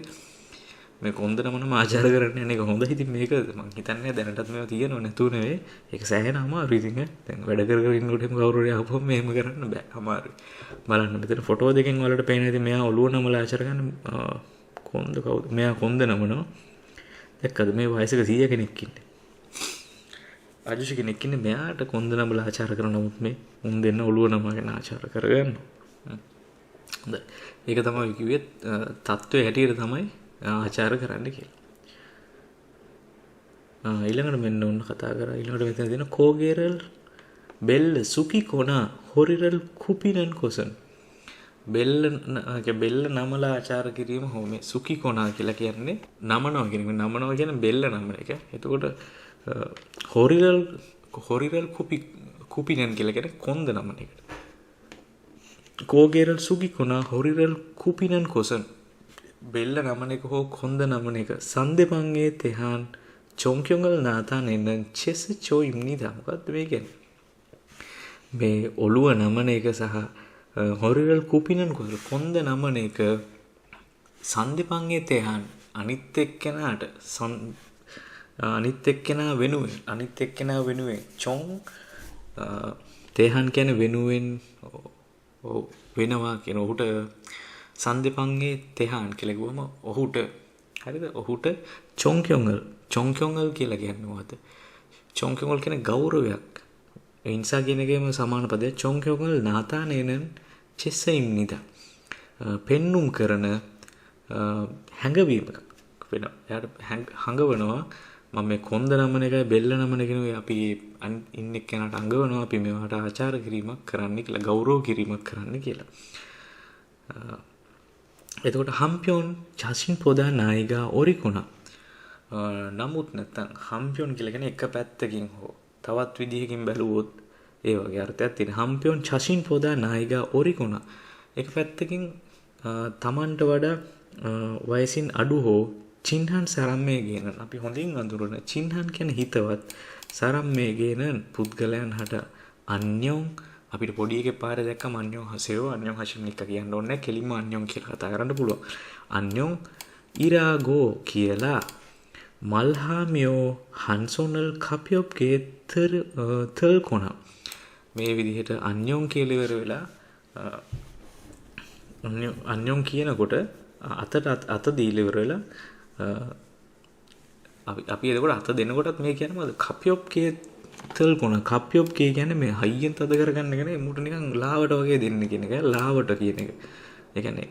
Speaker 1: මේ කොන්ද නමනම ආචාර කරන්න යන එක හොඳයි. ඉතින් මේක මං හිතන්නේ දැනටත් මේවා තියෙනව නැතුව නෙවෙයි. ඒක සෑහෙන අමාරුයි ඉතින් ඈ. දැන් වැඩ කර කර ඉන්නකොට එහෙම කවුරු හරි ආවොත් මෙහෙම කරන්න බෑ. අමාරුයි. බලන්න මෙතන ෆොටෝ දෙකෙන් ඔයාලට පේන ඉතින් මෙයා ඔළුව නමලා ආචාර කරන කොන්ද කවුද? මෙයා කොන්ද නමනවා. දැක්කද මේ වයසක 100 කෙනෙක් ඉන්නේ. අජුෂි කෙනෙක් ඉන්නේ මෙයාට කොන්ද නමලා ආචාර කරන නමුත් මේ උන් දෙන්න ඔළුව නමගෙන ආචාර කරගන්නවා. හොඳයි. ඒක තමයි කිව්වේ තත්ත්වයේ හැටියට තමයි ආචාර කරන්න කියලා. ඊළඟට මෙන්න ඔන්න කතා කරා. ඊළඟට මෙතන තියෙන කෝගේරල් බෙල්ල සුකි කොනා හොරිරල් කුපිනන් කොසන්. බෙල්ල බෙල්ල නමලා ආචාර කිරීම හෝ මේ සුකි කොනා කියලා කියන්නේ නමනවා කියන එක. නමනවා කියන්නේ බෙල්ල නමන එක. එතකොට හොරිරල් හොරිරල් කුපිනන් කියලා කියන්නේ කොන්ද නමන එකට. කෝගේරල් සුකි කොනා හොරිරල් කුපිනන් කොසන්. බෙල්ල නමන එක හෝ කොන්ද නමන එක සන්දෙපන්ගේ තෙහාන් චොංක්‍යොංගල් නාතාන් එන්නන් චෙස චෝ ඉම්නිදා. මොකද්ද මේ කියන්නේ? මේ ඔළුව නමන එක සහ හොරිරල් කුපිනන් කොසන් කොන්ද නමන එක සන්දෙපන්ගේ තෙහාන් අනිත් එක්කෙනාට අනිත් එක්කෙනා වෙනුවෙන් අනිත් එක්කෙනා වෙනුවෙන් චොං තෙහාන් කියන්නේ වෙනුවෙන් ඔව් වෙනවා කියන ඔහුට සන්දෙපන්ගේ තෙහාන් කියලා කිව්වම ඔහුට හරිද? ඔහුට චොංක්‍යොංගල් චොංක්‍යොංගල් කියලා කියන්නේ මොකද්ද? චොංක්‍යොංගල් කියන්නේ ගෞරවයක්. ඒ නිසා කියන එකේම සමාන පදයක්. චොංක්‍යොංගල් නාතානේනන් චෙසයිම්නිදා. පෙන්නුම් කරන හැඟවීමක් වෙනවා. එයාට හඟවනවා මම මේ කොන්ද නමන එකයි බෙල්ල නමන එක නෙවෙයි අපි ඉන්න එක්කෙනාට අඟවනවා අපි මේවට ආචාර කිරීමක් කරන්න කියලා ගෞරව කිරීමක් කරන්න කියලා. එතකොට හම්පියොන් චසින් පොදා නායිගා ඔරිකුණා. නමුත් නැත්තම් හම්පියොන් කියලා කියන්නේ එක පැත්තකින් හෝ තවත් විදිහකින් බැලුවොත් ඒ වගේ අර්ථයක් තියෙන. හම්පියොන් චසින් පොදා නායිගා ඔරිකුණා. එක පැත්තකින් තමන්ට වඩා වයසින් අඩු හෝ චින්හන් සරම්මේ ගේනන් අපි හොඳින් අඳුරන චින්හන් කියන්නේ හිතවත් සරම්මේ ගේනන් පුද්ගලයන් හට අන්‍යොන් අපිට පොඩි එකේ පාරේ දැක්කම අන්‍යොන් හසයෝ අන්‍යොන් හෂිමික කියන්න ඕනේ නැහැ. කෙලින්ම අන්‍යොන් කියලා කතා කරන්න පුළුවන්. අන්‍යොන් ඉරාගෝ කියලා මල්හාමියෝ හන්සොනල් කපියොප්ගේ තල් කොන මේ විදිහට අන්‍යොන් කියලා ඉවර වෙලා අන්‍යොන් කියනකොට අතට අත දීලා ඉවර වෙලා අපි එතකොට අත දෙනකොටත් මේ කියන්නේ මොකද? කපියොප්ගේ තල් කොන. කපියොප්ගේ කියන්නේ මේ හයියෙන් තද කරගන්න එක නෙවෙයි මුට නිකන් ලාවට වගේ දෙන්න කියන එක. ලාවට කියන එක. ඒ කියන්නේ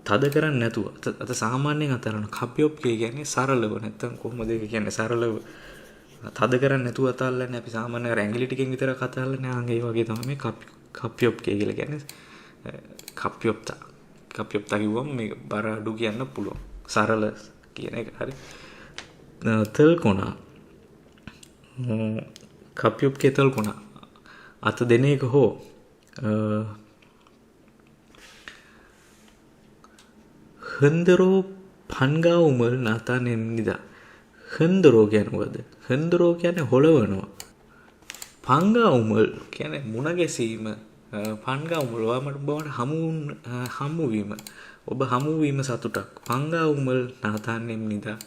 Speaker 1: තද කරන්නේ නැතුව අත සාමාන්‍යයෙන් අත අරන කපියොප්ගේ කියන්නේ සරලව නැත්තම් කොහොමද ඒක කියන්නේ සරලව තද කරන්නේ නැතුව අත අල්ලන්නේ අපි සාමාන්‍ය අර ඇඟිලි ටිකෙන් විතරක් අත අල්ලන්නේ. ආන් ඒ වගේ තමයි මේ කපියොප්ගේ කියලා කියන්නේ. කපියොප්තා කපියොප්තා කිව්වම මේක බර අඩු කියන්න පුළුවන්. සරල කියන එක. හරි. තල් කොනා කපියොප්ගේ තල් කොනා අත දෙන එක හෝ හඳරෝ පන්ගාවුමල් නාතානෙම්නිදා. හඳරෝ කියන්නේ මොකද්ද? හඳරෝ කියන්නේ හොලවනවා. පංගාවුමල් කියන්නේ මුණ ගැසීම. පන්ගාවුමල් ඔයා මට ඔබ හමු වීම. ඔබ හමු වීම සතුටක්. පංගාවුමල් නාතානෙම්නිදා.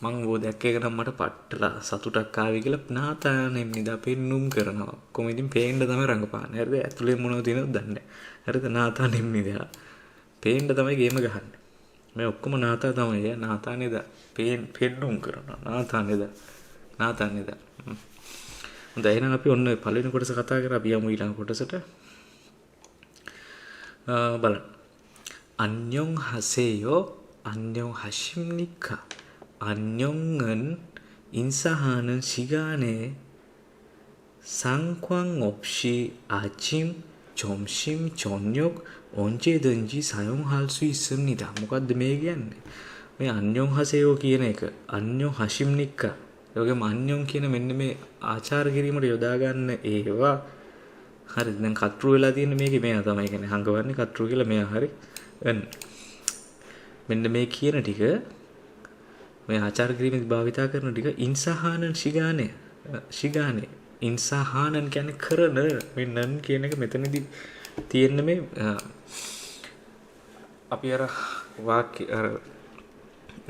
Speaker 1: මං ඔබ දැක්ක එක නම් මට පට්ටලා සතුටක් ආවේ කියලා නාතානෙම්නිදා පෙන්නුම් කරනවා. කොහොම ඉතින් පේන්න තමයි රඟපාන්නේ. හරිද? ඇතුලේ මොනවද තියෙනවද දන්නේ නැහැ. හරිද? නාතානෙම්නිදා. පේන්න තමයි ගේම ගහන්නේ. මේ ඔක්කොම නාතා තමයි. ඈ නාතා නේද? පෙන්නුම් කරනවා. නාතා නේද? නාතා නේද? හොඳයි එහෙනම් අපි ඔන්න පළවෙනි කොටස කතා කරා. අපි යමු ඊළඟ කොටසට. බලන්න. අන්‍යොන් හසේයෝ අන්‍යොන් හෂිම්නිකා 안녕은 인사하는 시간에 상관없이 아침, 점심, 저녁 언제든지 사용할 수 있습니다. මොකද්ද මේ කියන්නේ? මේ 안녕하세요 කියන එක 안녕하십니까 ඒ වගේම අන්‍යොන් කියන මෙන්න මේ ආචාර කිරීමට යොදා ගන්න ඒවා හරි. දැන් කට්රු වෙලා තියෙන මේකේ මෙයා තමයි කියන්නේ හංගවන්නේ කට්රු කියලා මෙයා හරි. මෙන්න මේ කියන ටික මේ ආචාර කිරීමේදී භාවිතා කරන ටික ඉන්සහානන් ශිගානේ ශිගානේ ඉන්සහානන් කියන්නේ කරන මේ නන් කියන එක මෙතනදී තියෙන මේ අපි අර වාක්‍ය අර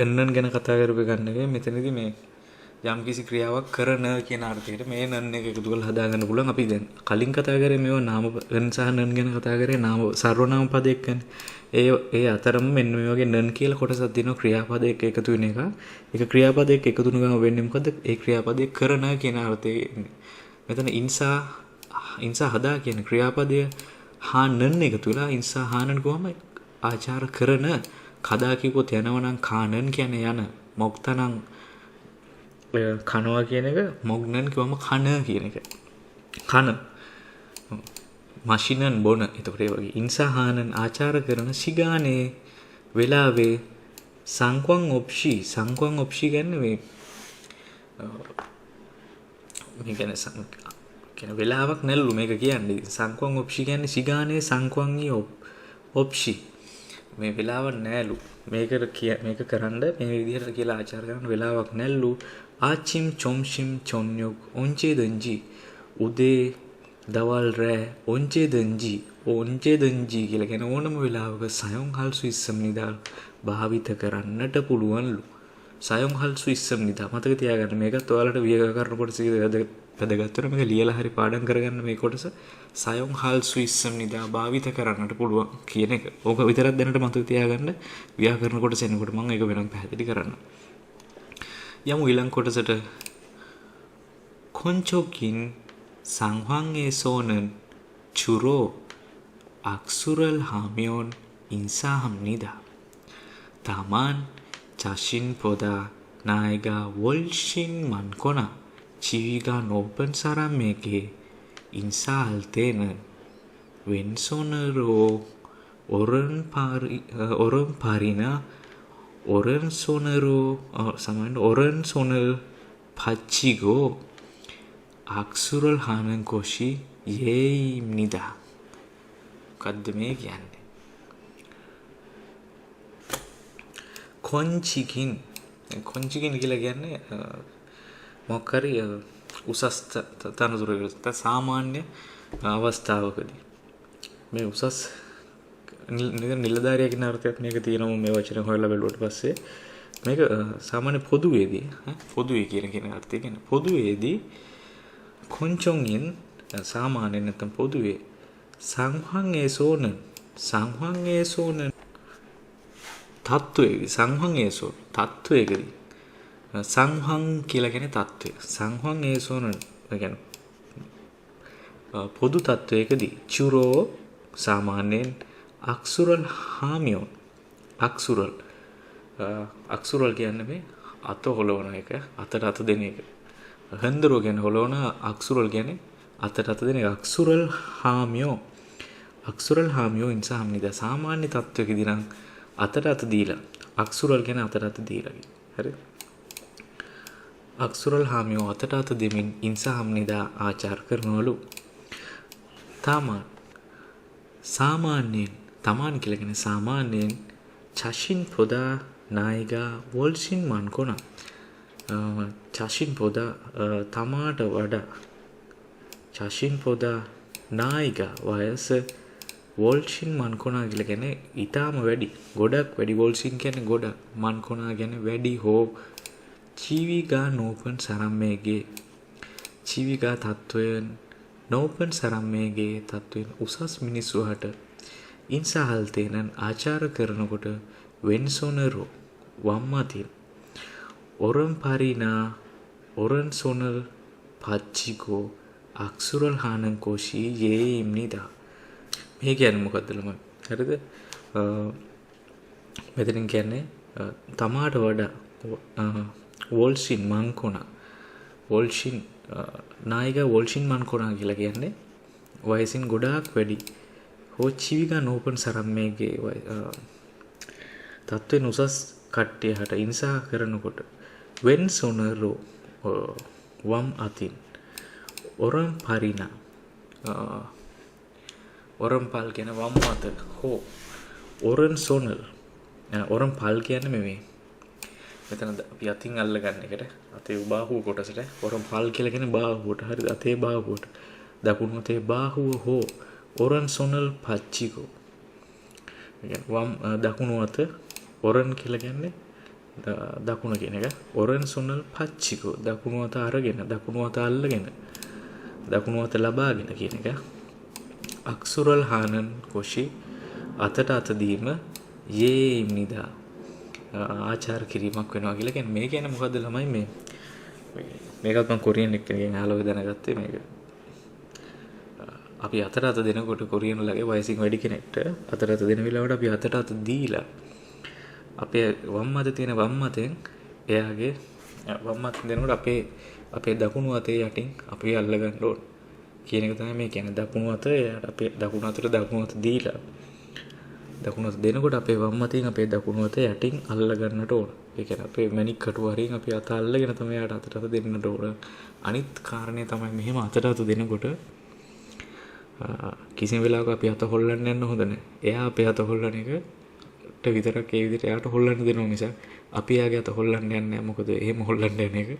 Speaker 1: න්න ගැන කතා කරපු එකක් නෙවෙයි. මෙතනදී මේ යම්කිසි ක්‍රියාවක් කරන කියන අර්ථයට මේ නන් එක එකතු කරලා හදාගන්න පුළුවන්. අපි දැන් කලින් කතා කරේ මේවා නාම න් සහ නන් ගැන කතා කරේ නාම සර්වනාම පද එක්කනේ. ඒ ඒ අතරම මෙන්න මේ වගේ නන් කියලා කොටසක් තියෙනවා ක්‍රියාපද එක්ක එකතු වෙන එක. ඒක ක්‍රියාපද එක්ක එකතු වුණ ගමන් වෙන්නේ මොකද්ද? ඒ ක්‍රියාපදේ කරන කියන අර්ථය එන්නේ. මෙතන ඉන්සා ඉන්සා හදා කියන ක්‍රියාපදය හා නන් එකතු වෙලා ඉන්සා හානන් කොහම ආචාර කරන කදා කිව්වොත් යනවා නම් කානන් කියන්නේ යන මොක්තනම් කනවා කියන එක මොග්නන් කිව්වම කන කියන එක. කන මෂිනන් බොන. එතකොට ඒ වගේ ඉන්සාහානන් ආචාර කරන සිගානේ වෙලාවේ සංක්වන් ඔප්ෂි සංක්වන් ඔප්ෂි කියන්නේ මේ මේ කියන්නේ කියන වෙලාවක් නැල්ලු මේක කියන්නේ. සංක්වන් ඔප්ෂි කියන්නේ සිගානේ සංක්වන් ඔප්ෂි මේ වෙලාවක් නෑලු. මේකට කිය මේක කරන්න මේ විදිහට කියලා ආචාර කරන්න වෙලාවක් නැල්ලු. ආචිම් චොම්ෂිම් චොන්යොක් ඔන්චේ දන්ජි උදේ දවල් රෑ ඔන්චේ දන්ජි ඔන්චේ දන්ජි කියලා කියන ඕනම වෙලාවක සයොන් හල්සු ඉස්සම් නිදා භාවිත කරන්නට පුළුවන්ලු. සයොන් හල්සු ඉස්සම් නිදා මතක තියාගන්න මේකත් ඔයාලට ව්‍යාකරණ කොටස වැදගත් වෙනවා. මේක ලියලා හරි පාඩම් කරගන්න මේ කොටස සයොන් හල්සු ඉස්සම් නිදා භාවිත කරන්නට පුළුවන් කියන එක. ඕක විතරක් දැනට මතක තියාගන්න ව්‍යාකරණ කොටස එනකොට මම ඒක වෙනම පැහැදිලි කරන්නම්. යමු ඊළඟ කොටසට. 콘초긴 상황에서는 주로 악수를 하면 인사합니다. 다만 자신보다 나이가 훨씬 많거나 지위가 높은 사람에게 인사할 때는 왼손으로 오른팔이나 오른손으로 오른손을 받치고 악수를 하는 것이 예의입니다. මොකද්ද මේ කියන්නේ? කොන්චිකින් කොන්චිකින් කියලා කියන්නේ මොකක් හරි උසස් තනතුරකට නැත්නම් සාමාන්‍ය අවස්ථාවකදී මේ උසස් නිලධාරියා කියන අර්ථයක් මේක තියෙනවා. මේ වචන හොයලා බැලුවට පස්සේ මේක සාමාන්‍ය පොදුවේදී පොදුවේ කියන කියන අර්ථය කියන්නේ පොදුවේදී කොන්චොන්ගින් සාමාන්‍යයෙන් නැත්නම් පොදුවේ සංහං ඒසෝන සංහං ඒසෝන තත්වයේදී සංහං ඒසෝ තත්වයකදී සංහං කියලා කියන්නේ තත්වය සංහං ඒසෝන ඒ කියන්නේ පොදු තත්වයකදී චුරෝ සාමාන්‍යයෙන් අක්සුරල් හාමියොන් අක්සුරල් අක්සුරල් කියන්නේ මේ අත හොලවන එක අතට අත දෙන එක. හන්දරෝ කියන්නේ හොලවන අක්සුරල් කියන්නේ අතට අත දෙන එක. අක්සුරල් හාමියෝ අක්සුරල් හාමියෝ ඉන්සා හම්නිදා සාමාන්‍ය තත්වයකදී නම් අතට අත දීලා අක්සුරල් කියන්නේ අතට අත දීලා හරි. අක්සුරල් හාමියෝ අතට අත දෙමින් ඉන්සා හම්නිදා ආචාර කරනවලු. තාමා සාමාන්‍යයෙන් තමාන් කියලා කියන්නේ සාමාන්‍යයෙන් චෂින් පොදා නායිගා වොල්සින් මන්කොන චෂින් පොදා තමාට වඩා චෂින් පොදා නායිගා වයස වොල්සින් මන්කොනා කියලා කියන්නේ ඊටාම වැඩි ගොඩක් වැඩි වොල්සින් කියන්නේ ගොඩක් මන්කොනා කියන්නේ වැඩි හෝ ජීවිගා නෝපන් සරම්මේගේ ජීවිගා තත්වයන් නෝපන් සරම්මේගේ තත්වයෙන් උසස් මිනිස්සු හට ඉන්සහල්තේනන් ආචාර කරනකොට වෙන්සොනරෝ වම් අතින් ඔරම්පරිනා ඔරන්සොනල් පච්චිකෝ අක්සුරල් හානන් කෝෂී යේඉම්නිදා. මේ කියන්නේ මොකද්ද ළමයි? හරිද? මෙතනින් කියන්නේ තමාට වඩා වොල්සින් මංකොනා වොල්සින් නායිකා වොල්සින් මංකොනා කියලා කියන්නේ වයසින් ගොඩාක් වැඩි හෝ චිවිගා නෝපන් සරම්මේගේ තත්ත්වයෙන් උසස් කට්ටිය හට ඉන්සා කරනකොට වෙන්සොනරෝ වම් අතින් ඔරම් පරිනා ඔරම් පල් කියන වම් අත හෝ ඔරන් සොනල් ඔරම් පල් කියන්නේ මේ මෙතන අපි අතින් අල්ලගන්න එකට අතේ බාහුව කොටසට ඔරම් පල් කියලා කියන්නේ බාහුවට හරිද අතේ බාහුවට දකුණු අතේ බාහුව හෝ ඔරන් සොනල් පච්චිකෝ ඒ කියන්නේ වම් දකුණු අත ඔරන් කියලා කියන්නේ දකුණ කියන එක. ඔරන්සොනල් පච්චිකෝ දකුණු අත අරගෙන, දකුණු අත අල්ලගෙන, දකුණු අත ලබාගෙන කියන එක. අක්සුරල් හානන් කොෂි අතට අත දීම යේ නිදා ආචාර කිරීමක් වෙනවා කියලා කියන්නේ. මේ කියන්නේ මොකද්ද ළමයි? මේ මේකත් මම කොරියන් එක්කෙනෙක්ගෙන් අහලා ඔය දැනගත්තේ. මේක අපි අතට අත දෙනකොට කොරියන් ලගේ වයසින් වැඩි කෙනෙක්ට අතට අත දෙන වෙලාවට අපි අතට අත දීලා අපේ වම් අත තියෙන වම් අතෙන් එයාගේ වම් අත දෙනකොට අපේ අපේ දකුණු අතේ යටින් අපි අල්ල ගන්න ඕන කියන එක තමයි මේ කියන්නේ. දකුණු අත එයාට අපේ දකුණු අතට දකුණු අත දීලා දකුණු අත දෙනකොට අපේ වම් අතින් අපේ දකුණු අත යටින් අල්ල ගන්නට ඕන. ඒ කියන්නේ අපේ මැණික් කටුව හරියෙන් අපි අත අල්ලගෙන තමයි එයාට අතට අත දෙන්නට ඕන. අනිත් කාරණේ තමයි මෙහෙම අතට අත දෙනකොට කිසිම වෙලාවක අපි අත හොල්ලන්න යන්න හොඳ නැහැ. එයා අපේ අත හොල්ලන එකට විතරක් ඒ විදිහට එයාට හොල්ලන්න දෙනවා මිසක් අපි එයාගේ අත හොල්ලන්න යන්නේ නැහැ. මොකද එහෙම හොල්ලන්න යන එක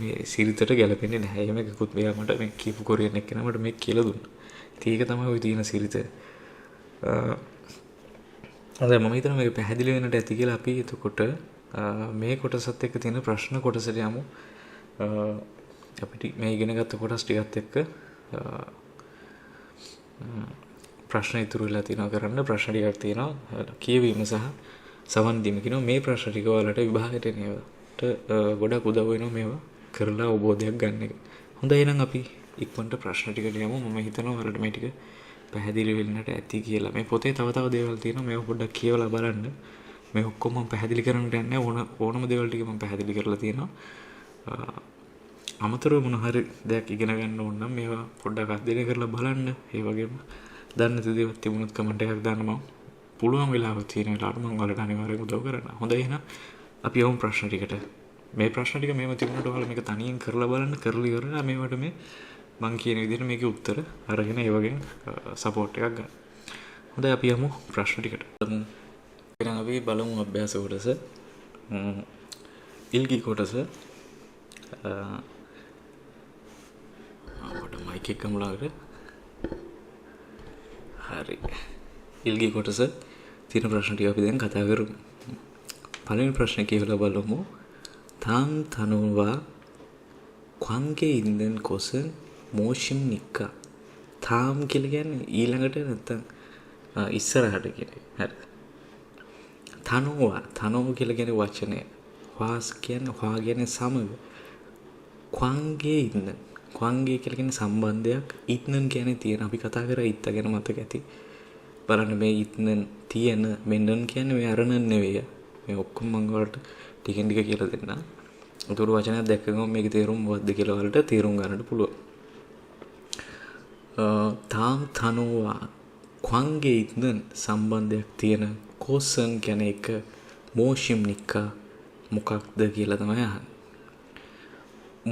Speaker 1: මේ සිරිතට ගැලපෙන්නේ නැහැ. එහෙම එකකුත් මෙයා මට මේ කියපු කොරියන් එක්කෙනා මට මේක කියලා දුන්නා. ඉතින් ඒක තමයි ඔය තියෙන සිරිත. හොඳයි, මම හිතනවා මේක පැහැදිලි වෙන්නට ඇති කියලා. අපි එතකොට මේ කොටසත් එක්ක තියෙන ප්‍රශ්න කොටසට යමු. අපිට මේ ඉගෙන ගත්ත කොටස් ටිකත් එක්ක ප්‍රශ්න ඉතුරු වෙලා තියෙනවා කරන්න. ප්‍රශ්න ටිකක් තියෙනවා කියවීම සහ සවන් දීම කියනවා. මේ ප්‍රශ්න ටික ඔයාලට විභාගයට එන ඒවාට ගොඩක් උදව් වෙනවා මේවා කරලා අවබෝධයක් ගන්න එක. හොඳයි, එහෙනම් අපි ඉක්මනට ප්‍රශ්න ටිකට යමු. මම හිතනවා ඔයාලට මේ ටික පැහැදිලි වෙන්නට ඇති කියලා. මේ පොතේ තව තව දේවල් තියෙනවා. මේවා පොඩ්ඩක් කියවලා බලන්න. මේ ඔක්කොම මම පැහැදිලි කරන්නට යන්නේ නැහැ. ඕනම දේවල් ටික මම පැහැදිලි කරලා තියෙනවා. අමතරව මොන හරි දෙයක් ඉගෙන ගන්න ඕන නම් මේවා පොඩ්ඩක් අධ්‍යයනය කරලා බලන්න. ඒ වගේම දන්නේ නැති දේවල් තිබුණොත් කමෙන්ට් එකක් දාන්න. මම පුළුවන් වෙලාවක් තියෙන වෙලාවට මම ඔයාලට අනිවාර්යෙන් උදව් කරනවා. හොඳයි, එහෙනම් අපි යමු ප්‍රශ්න ටිකට. මේ ප්‍රශ්න ටික මේව තිබුණාට ඔයාලා මේක තනියෙන් කරලා බලන්න. කරලා ඉවරලා මේවට මේ මං කියන විදිහට මේකේ උත්තර අරගෙන ඒ වගේ සපෝට් එකක් ගන්න. හොඳයි, අපි යමු ප්‍රශ්න ටිකට. එහෙනම් අපි බලමු අභ්‍යාස කොටස. ඉල්ගි කොටස. පොඩ මයික් එක ගමු ළඟට. හරි. ඉල්ගි කොටස තියෙන ප්‍රශ්න ටික අපි දැන් කතා කරමු. පළවෙනි ප්‍රශ්නේ කියවලා බලමු. තාම් තනුවා 관계 있는 곳은 무엇입니까? තාම් කියලා කියන්නේ ඊළඟට නැත්තම් ඉස්සරහට කියන එක. හරි. තනුවා, තනෝ කියලා කියන්නේ වචනය. වාස් කියන්නේ හා කියන්නේ සමග. 관계 있는, 관계 කියලා කියන්නේ සම්බන්ධයක්. 있는 කියන්නේ තියෙන. අපි කතා කරා ඉත්ත ගැන මතක ඇති. බලන්න මේ 있는 තියෙන, මේ 는 කියන්නේ මේ අර 는 නෙවෙයි. මේ ඔක්කොම මම ඔයාලට ටිකෙන් ටික කියලා දෙන්නම්. උතුරු වචනයක් දැක්ක ගමන් මේකේ තේරුම මොකක්ද කියලා ඔයාලට තේරුම් ගන්නට පුළුවන්. තාම් තනුවා 관계 있는 සම්බන්ධයක් තියෙන, කොසන් කියන එක, මෝෂිම්නිකා මොකක්ද කියලා තමයි අහන්නේ.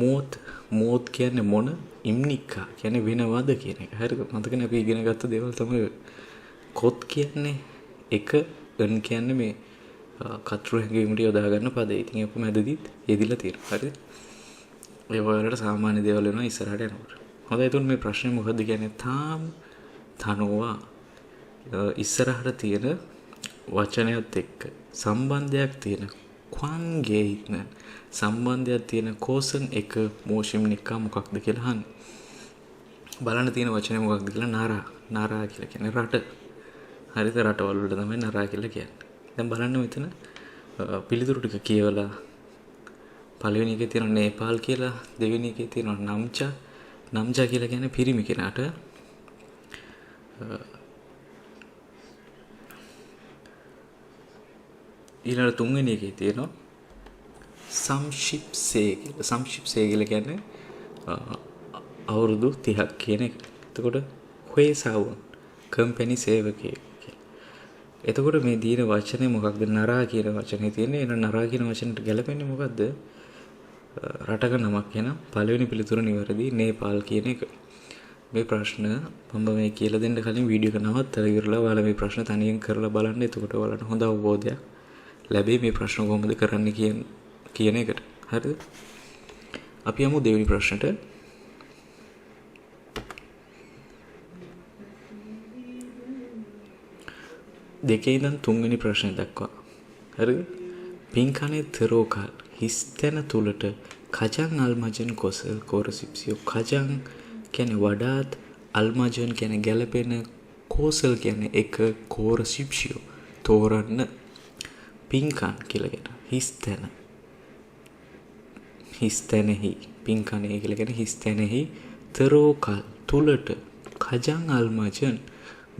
Speaker 1: මෝත්, මෝත් කියන්නේ මොන, ඉම්නිකා කියන්නේ වෙනවද කියන එක. හරිද? මතකනේ අපි ඉගෙන ගත්ත දේවල් තමයි ඔය. කොත් කියන්නේ එක, න් කියන්නේ මේ කතෘ හැඟවීමට යොදා ගන්න පදේ. ඉතින් ඒක මැදදිත් යෙදිලා තියෙනවා. හරිද? ඒ ඔයාලට සාමාන්‍ය දේවල් වෙනවා ඉස්සරහට යනකොට. හොඳයි, එතකොට මේ ප්‍රශ්නේ මොකද්ද කියන්නේ? තාම් තනුවා ඉස්සරහට තියෙන වචනයත් එක්ක සම්බන්ධයක් තියෙන 관계 있는 සම්බන්ධයක් තියෙන කෝසන් එක මෝෂිම්නිකා මොකක්ද කියලා අහන්නේ. බලන්න තියෙන වචනේ මොකක්ද කියලා. නරා, නරා කියලා කියන්නේ රට. හරිද? රටවල් වලට තමයි නරා කියලා කියන්නේ. දැන් බලන්න මෙතන පිළිතුරු ටික කියවලා. පළවෙනි එකේ තියෙනවා නේපාල් කියලා, දෙවෙනි එකේ තියෙනවා නම්චා. නම්චා කියලා කියන්නේ පිරිමි කෙනාට. ඊළඟ තුන්වෙනි එකේ තියෙනවා සම්ෂිප්සේ කියලා. සම්ෂිප්සේ කියලා කියන්නේ අවුරුදු 30ක් කියන එක. එතකොට හොේසාවුන් කම්පැනි සේවකයෙක් කියලා. එතකොට මේ දීන වචනේ මොකක්ද? නරා කියන වචනේ තියෙන්නේ. එහෙනම් නරා කියන වචනට ගැලපෙන්නේ මොකද්ද? රටක නමක්. එහෙනම් පළවෙනි පිළිතුර නිවැරදි, නේපාල් කියන එක. මේ ප්‍රශ්න මම මේ කියලා දෙන්න කලින් වීඩියෝ එක නවත්තලා ඉවරලා ඔයාලා මේ ප්‍රශ්න තනියෙන් කරලා බලන්න. එතකොට ඔයාලට හොඳ අවබෝධයක් ලැබෙයි මේ ප්‍රශ්න කොහොමද කරන්නේ කියන එකට. හරිද? අපි යමු දෙවෙනි ප්‍රශ්නෙට. දෙකේ ඉඳන් තුන්වෙනි ප්‍රශ්නය දක්වා. හරිද? පින්කනේ තරෝකල් හිස්තැන තුලට කජන් අල්මජන් කොසල් කෝරසිප්සියෝ. කජන් කියන්නේ වඩාත්, අල්මජන් කියන්නේ ගැලපෙන, කෝසල් කියන්නේ එක, කෝරසිප්සියෝ තෝරන්න. පින්කන් කියලා කියන හිස්තැන, හිස්තැනෙහි, පින්කනේ කියලා කියන්නේ හිස්තැනෙහි, තරෝකල් තුලට, කජන් අල්මජන්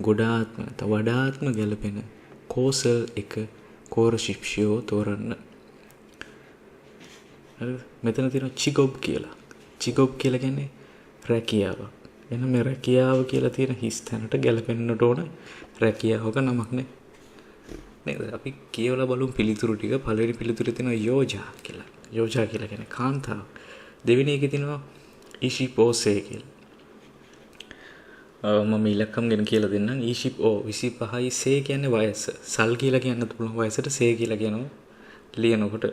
Speaker 1: ගොඩාත්ම නැත්නම් වඩාත්ම ගැලපෙන, කෝසල් එක, කෝරසිප්සියෝ තෝරන්න. හරිද? මෙතන තියෙනවා චිගොබ් කියලා. චිගොබ් කියලා කියන්නේ රැකියාව. එහෙනම් මේ රැකියාව කියලා තියෙන හිස් තැනට ගැලපෙන්නට ඕන රැකියාවක නමක් නේ. නේද? අපි කියවලා බලමු පිළිතුරු ටික. පළවෙනි පිළිතුරේ තියෙනවා යෝජා කියලා. යෝජා කියලා කියන්නේ කාන්තාව. දෙවෙනි එකේ තියෙනවා ඉෂිපෝසේ කියලා. මම ඉලක්කම් ගැන කියලා දෙන්නම්. ඊෂිප් ඕ 25යි, සේ කියන්නේ වයස. සල් කියලා කියන්නත් පුළුවන් වයසට, සේ කියලා කියනවා ලියනකොට.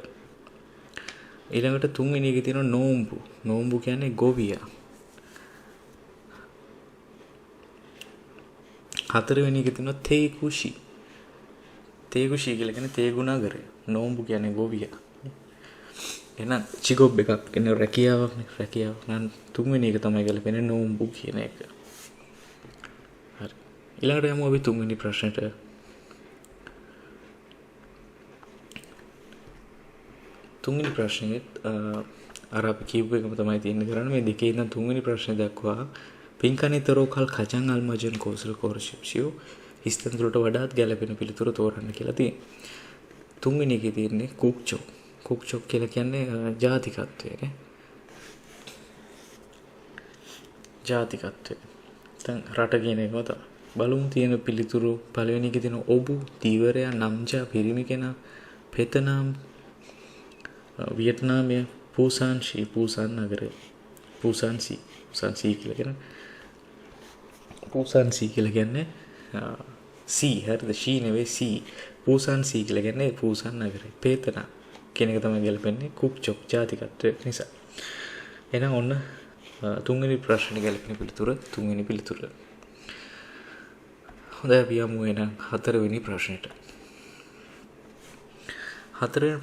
Speaker 1: ඊළඟට තුන්වෙනි එකේ තියෙනවා නෝම්බු. නෝම්බු කියන්නේ ගොවියා. හතරවෙනි එකේ තියෙනවා තේකුෂි. තේකුෂි කියලා කියන්නේ තේගු නගරය. නෝම්බු කියන්නේ ගොවියා. එහෙනම් චිගොබ් එකක් කියන්නේ රැකියාවක් නේ. රැකියාවක් නම් තුන්වෙනි එක තමයි ගැලපෙන්නේ නෝම්බු කියන එක. හරි. ඊළඟට යමු අපි තුන්වෙනි ප්‍රශ්නෙට. තුන්වෙනි ප්‍රශ්නේත් අර අපි කියපු එකම තමයි තියෙන්නේ කරන්නේ. මේ දෙකේ ඉඳන් තුන්වෙනි ප්‍රශ්නේ දක්වා පින්කණිතරෝ කල් කජන් අල්මජන් කෝසල් කෝරසිප්සියෝ හිස්තැන් තුලට වඩාත් ගැලපෙන පිළිතුර තෝරන්න කියලා තියෙනවා. තුන්වෙනි එකේ තියෙන්නේ කුක්චොක්. කුක්චොක් කියලා කියන්නේ ජාතිකත්වය නේ. ජාතිකත්වය. දැන් රට කියන එකම තමයි. බලමු තියෙන පිළිතුරු. පළවෙනි එකේ තියෙන ඔබු, තීවරයා, නම්ජා, පිරිමි කෙනා, පෙතනාම්, වියට්නාමය, පූසාන්ෂි, පූසාන් නගරය. පූසාන්සි, පූසාන්සි කියලා කියන පූසාන්සි කියලා කියන්නේ සී, හරිද? ෂී නෙවෙයි සී. පූසාන්සි කියලා කියන්නේ පූසාන් නගරය. පේතනා කියන එක තමයි ගැලපෙන්නේ කුක්චොක් ජාතිකත්වය නිසා. එහෙනම් ඔන්න තුන්වෙනි ප්‍රශ්නේ ගැලපෙන පිළිතුර තුන්වෙනි පිළිතුර. හොඳයි, අපි යමු එහෙනම් හතරවෙනි ප්‍රශ්නෙට. හතරවෙනි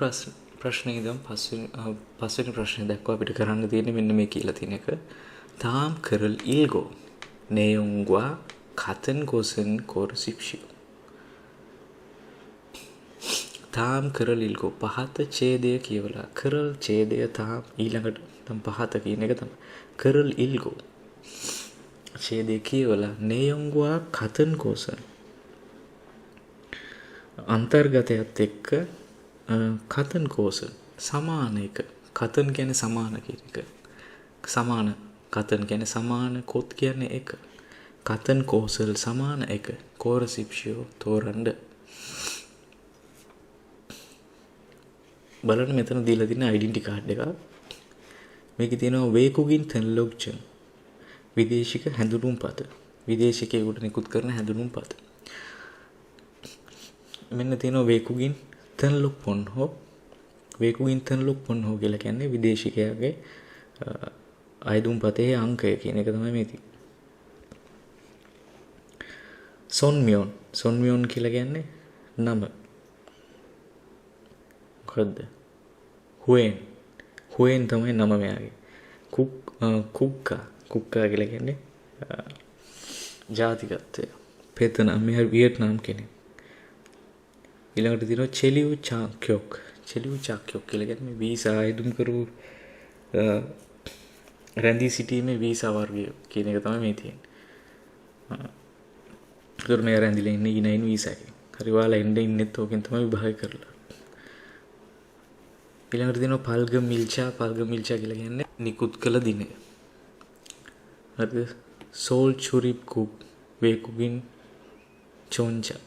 Speaker 1: ප්‍රශ්නේ ඉඳන් පස්වෙනි ප්‍රශ්නේ දක්වා අපිට කරන්න තියෙන්නේ මෙන්න මේ කියලා තියෙන එක. තාම් කරල් ඉල්ගෝ 내용과 같은 곳은 고르십시오. තාම් කරල් ඉල්ගෝ පහත ඡේදය කියවලා, කරල් ඡේදය තාම් ඊළඟට තම් පහත කියන එක තමයි. කරල් ඉල්ගෝ ඡේදය කියවලා 내용과 같은 곳은 අන්තර්ගතයත් එක්ක කතන් කෝසන් සමාන එක. කතන් කියන්නේ සමාන කියන එක. සමාන කතන් කියන්නේ සමාන, කොත් කියන්නේ එක. කතන් කෝසල් සමාන එක. කෝරසිප්ෂියෝ තෝරන්න. බලන්න මෙතන දීලා තියෙන ඩෙන්ටි කාඩ් එක. මේකේ තියෙනවා වේකුගින් තන්ලොක්චන් විදේශික හැඳුනුම්පත. විදේශිකයෙකුට නිකුත් කරන හැඳුනුම්පත. මෙන්න තියෙනවා වේකුගින් තන්ලොක් පොන්හෝ. වේකුගින් තන්ලොක් පොන්හෝ කියලා කියන්නේ විදේශිකයාගේ අයදුම්පතේ අංකය කියන එක තමයි මේ තියෙන්නේ. සොන්මියොන්, සොන්මියොන් කියලා කියන්නේ නම. මොකද්ද? හුවෙන්. හුවෙන් තමයි නම මෙයාගේ. කුක්කා, කුක්කා කියලා කියන්නේ ජාතිකත්වය. පෙතනම් මෙයා වියට්නාම් කෙනෙක්. ඊළඟට තියෙනවා චෙලියු චාක්‍යොක්. චෙලියු චාක්‍යොක් කියලා කියන්නේ මේ වීසා ආයුධම් කරු රැඳී සිටීමේ වීසා වර්ගය කියන එක තමයි මේ තියෙන්නේ. ඒතර මේ රැඳිලා ඉන්නේ E9 visa එකෙන්. හරි, ඔයාලා එන්න ඉන්නෙත් ඕකෙන් තමයි විභාග කරලා. ඊළඟට තියෙනවා පල්ග මිල්චා. පල්ග මිල්චා කියලා කියන්නේ නිකුත් කළ දිනය. හරිද? සෝල් චුරිප් කුක් වේකුගින් චොන්චා.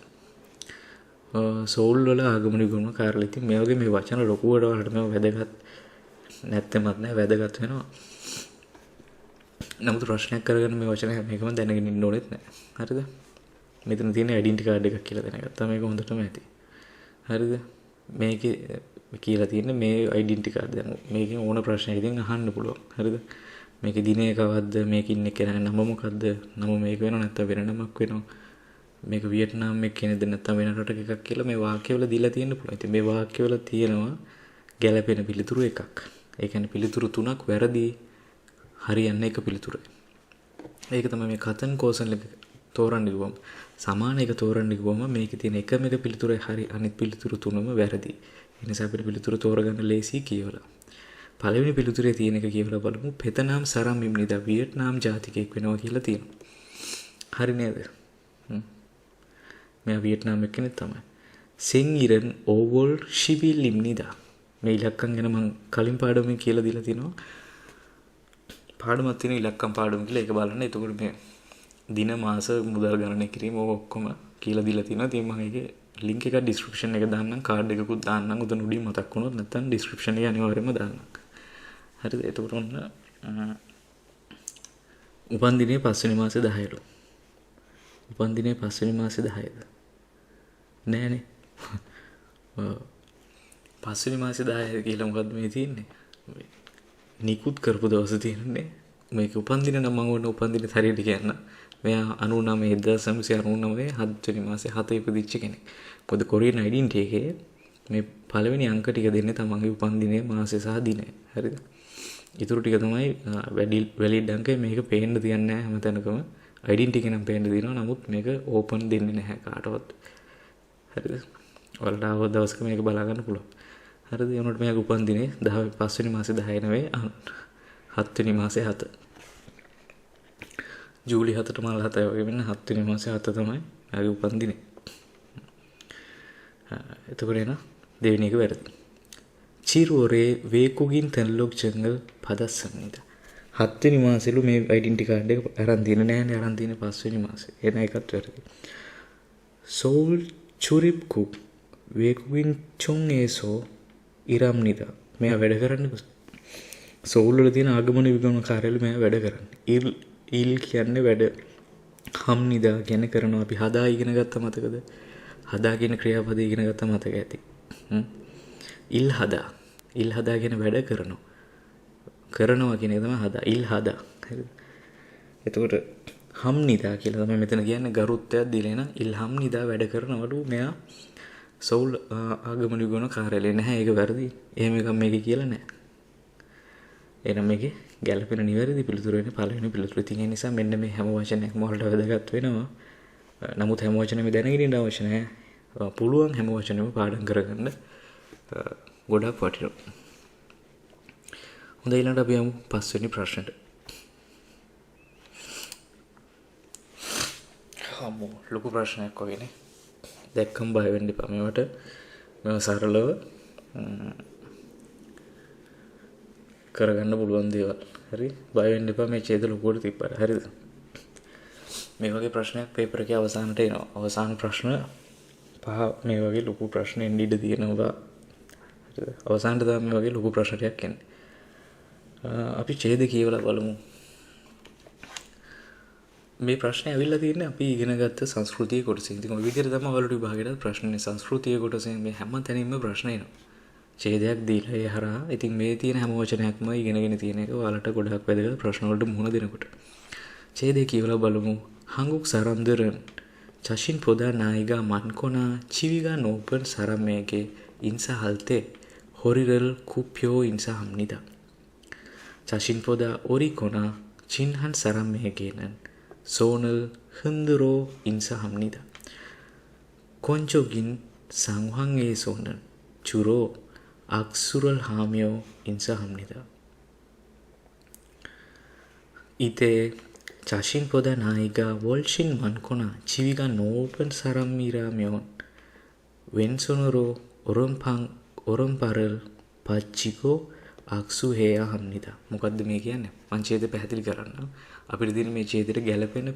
Speaker 1: සෝල් වල ආගම නිගමන කාර්යාලය. ඉතින් මේ වගේ මේ වචන ලොකුවට ඔයාලට මේවා වැදගත් නැත්තෙමත් නෑ, වැදගත් වෙනවා. නමුත් ප්‍රශ්නයක් කරගෙන මේ වචන හැම එකම දැනගෙන ඉන්න ඕනෙත් නෑ. හරිද? මෙතන තියෙන ඩෙන්ටි කාඩ් එකක් කියලා දැනගත්තා. මේක හොඳටම ඇති. හරිද? මේකේ කියලා තියෙන්නේ මේ ඩෙන්ටි කාඩ්. දැන් මේකෙන් ඕන ප්‍රශ්නයක් ඉතින් අහන්න පුළුවන්. හරිද? මේකේ දිනය කවද්ද? මේකේ ඉන්න කෙනා නම මොකද්ද? නම මේක වෙනව නැත්නම් වෙන නමක් වෙනව. මේක වියට්නාම් එක කෙනෙක්ද නැත්නම් වෙන රටක එකක් කියලා මේ වාක්‍යවල දීලා තියෙන්න පුළුවන්. ඉතින් මේ වාක්‍යවල තියෙනවා ගැළපෙන පිළිතුරු එකක්. ඒ කියන්නේ පිළිතුරු තුනක් වැරදි, හරියන්නේ එක පිළිතුරයි. ඒක තමයි මේ කතන් කෝසන් එක තෝරන්න කිව්වම, සමාන එක තෝරන්න කිව්වම මේකේ තියෙන එකම එක පිළිතුරයි හරි, අනිත් පිළිතුරු තුනම වැරදි. ඒ නිසා අපිට පිළිතුරු තෝරගන්න ලේසි කියවලා. පළවෙනි පිළිතුරේ තියෙන එක කියවලා බලමු. පෙතනම් සරම් ඉම්නිදා වියට්නාම් ජාතිකයෙක් වෙනවා කියලා තියෙනවා. හරි නේද? මෙයා වියට්නාම් එක්කෙනෙක් තමයි. සිංගිරන් ඕවොල් ශිවිල් ඉම්නිදා. මේ ඉලක්කම් ගැන මං කලින් පාඩමෙන් කියලා දීලා තිනවා. පාඩමක් තියෙන ඉලක්කම් පාඩම කියලා, ඒක බලන්න. එතකොට මේ දින මාස මුදල් ගණනය කිරීම ඔය ඔක්කොම කියලා දීලා තිනවා. ඉතින් මං ඒකේ ලින්ක් එකක් ඩිස්ක්‍රිප්ෂන් එක දාන්නම්, කාඩ් එකකුත් දාන්නම්. උතන උඩින් මතක් වුණොත් නැත්නම් ඩිස්ක්‍රිප්ෂන් එකේ අනිවාර්යයෙන්ම දාන්නම්. හරිද? එතකොට ඔන්න උපන් දිනේ පස්වෙනි මාසේ 10ලු. උපන් දිනේ පස්වෙනි මාසේ 10ද? නෑනේ. පස්වෙනි මාසේ 10 කියලා මොකද්ද මේ තියෙන්නේ? නිකුත් කරපු දවස තියෙන්නේ. මේක උපන් දින නම් මම ඕන උපන් දිනේ හරියට කියන්න. මෙයා 99 1999 හත්වෙනි මාසේ 7 ඉපදිච්ච කෙනෙක්. මොකද කොරියන් ඩෙන්ටිටි එකේ මේ පළවෙනි අංක ටික දෙන්නේ තමන්ගේ උපන් දිනේ මාසය සහ දිනය. හරිද? ඉතුරු ටික තමයි වැලිඩ් අංකය. මේක පේන්න තියන්නේ නැහැ හැම තැනකම. ඩෙන්ටිටි එක නම් පේන්න තියෙනවා. නමුත් මේක ඕපන් දෙන්නේ නැහැ කාටවත්. හරිද? ඔයාලට ආව දවසක මේක බලා ගන්න පුළුවන්. හරිද? ඒ වුණාට මෙයාගේ උපන් දිනේ 10 පස්වෙනි මාසේ 10 නෙවෙයි 7 වෙනි මාසේ 7. ජූලි 7ට මල් 7යි වගේ වෙන්න 7 වෙනි මාසේ 7 තමයි මෙයාගේ උපන් දිනේ. එතකොට එන දෙවෙනි එක වැරදි. චිරෝරේ වේකුගින් තෙන්ලොක් ජංගල් පදස්සම්නිද. 7 වෙනි මාසෙලු මේ ඩෙන්ටිටි කාඩ් එක අරන් තියෙන්නේ නෑනේ, අරන් තියෙන්නේ 5 වෙනි මාසේ. එන එකත් වැරදි. සෝල් චුරිප් කුක් වේකුගින් චොන් ඒසෝ ඉරම්නිද. මෙයා වැඩ කරන්නේ සෝල් වල තියෙන ආගමන විගමන කාර්යාලය මෙයා වැඩ කරන්නේ. ඉල් කියන්නේ වැඩ, හම්නිදා කියන්නේ කරනවා. අපි හදා ඉගෙන ගත්ත මතකද? හදා කියන ක්‍රියාපදය ඉගෙන ගත්ත මතක ඇති. ඉල් හදා. ඉල් හදා කියන වැඩ කරනවා. කරනවා කියන එක තමයි හදා. ඉල් හදා. හරිද? එතකොට හම්නිදා කියලා තමයි මෙතන කියන්නේ ගරුත්වයක් දීලා එන ඉල් හම්නිදා වැඩ කරනවලු මෙයා සෝල් ආගමන විගමන කාර්යාලය. නැහැ, ඒක වැරදි. එහෙම එකක් මේකේ කියලා නැහැ. එහෙනම් මේකේ ගැළපෙන නිවැරදි පිළිතුර වෙන්නේ පළවෙනි පිළිතුර. ඉතින් ඒ නිසා මෙන්න මේ හැම වචනයක්ම ඔයාලට වැදගත් වෙනවා. නමුත් හැම වචනෙම දැනගෙන ඉන්න අවශ්‍ය නැහැ. පුළුවන් හැම වචනෙම පාඩම් කරගන්න ගොඩක් වටිනවා. හොඳයි, ඊළඟට අපි යමු පස්වෙනි ප්‍රශ්නෙට. අම්මෝ, ලොකු ප්‍රශ්නයක් වගේනේ. දැක්කම බය වෙන්න එපා. මේවට මේව සරලව කරගන්න පුළුවන් දේවල්. හරි? බය වෙන්න එපා මේ ඡේද ලොකුවට තිබ්බට. හරිද? මේ වගේ ප්‍රශ්නයක් පේපර් එකේ අවසානට එනවා. අවසාන ප්‍රශ්න පහ මේ වගේ ලොකු ප්‍රශ්න එන්න ඉඩ තියෙනවා. හරිද? අවසානට තමයි මේ වගේ ලොකු ප්‍රශ්න ටිකක් එන්නේ. අපි ඡේද කියවලා බලමු. මේ ප්‍රශ්නේ ඇවිල්ලා තියෙන්නේ අපි ඉගෙන ගත්ත සංස්කෘතිය කොටසෙන්. ඉතින් ඔය විදිහට තමයි ඔයාලට විභාගයටත් ප්‍රශ්න එන්නේ. සංස්කෘතිය කොටසෙන් මේ හැම තැනින්ම ප්‍රශ්න එනවා. ඡේදයක් දීලා ඒ හරහා ඉතින් මේ තියෙන හැම වචනයක්ම ඉගෙනගෙන තියෙන එක ඔයාලට ගොඩක් වැදගත් ප්‍රශ්න වලට මුහුණ දෙනකොට. ඡේදය කියවලා බලමු. 한국 사람들은 자신보다 나이가 많거나 지위가 높은 사람에게 인사할 때 허리를 굽혀 인사합니다. 자신보다 어리거나 친한 사람에게는 손을 흔들어 인사합니다. 권적인 상황에서는 주로 악수를 하며 인사합니다. 이때 자신보다 나이가 훨씬 많거나 지위가 높은 사람이라면 왼손으로 오른팔을 받치고 악수해야 합니다. මොකද්ද මේ කියන්නේ? මං ඡේදය පැහැදිලි කරන්න. අපිට තියෙන මේ ඡේදයට ගැලපෙන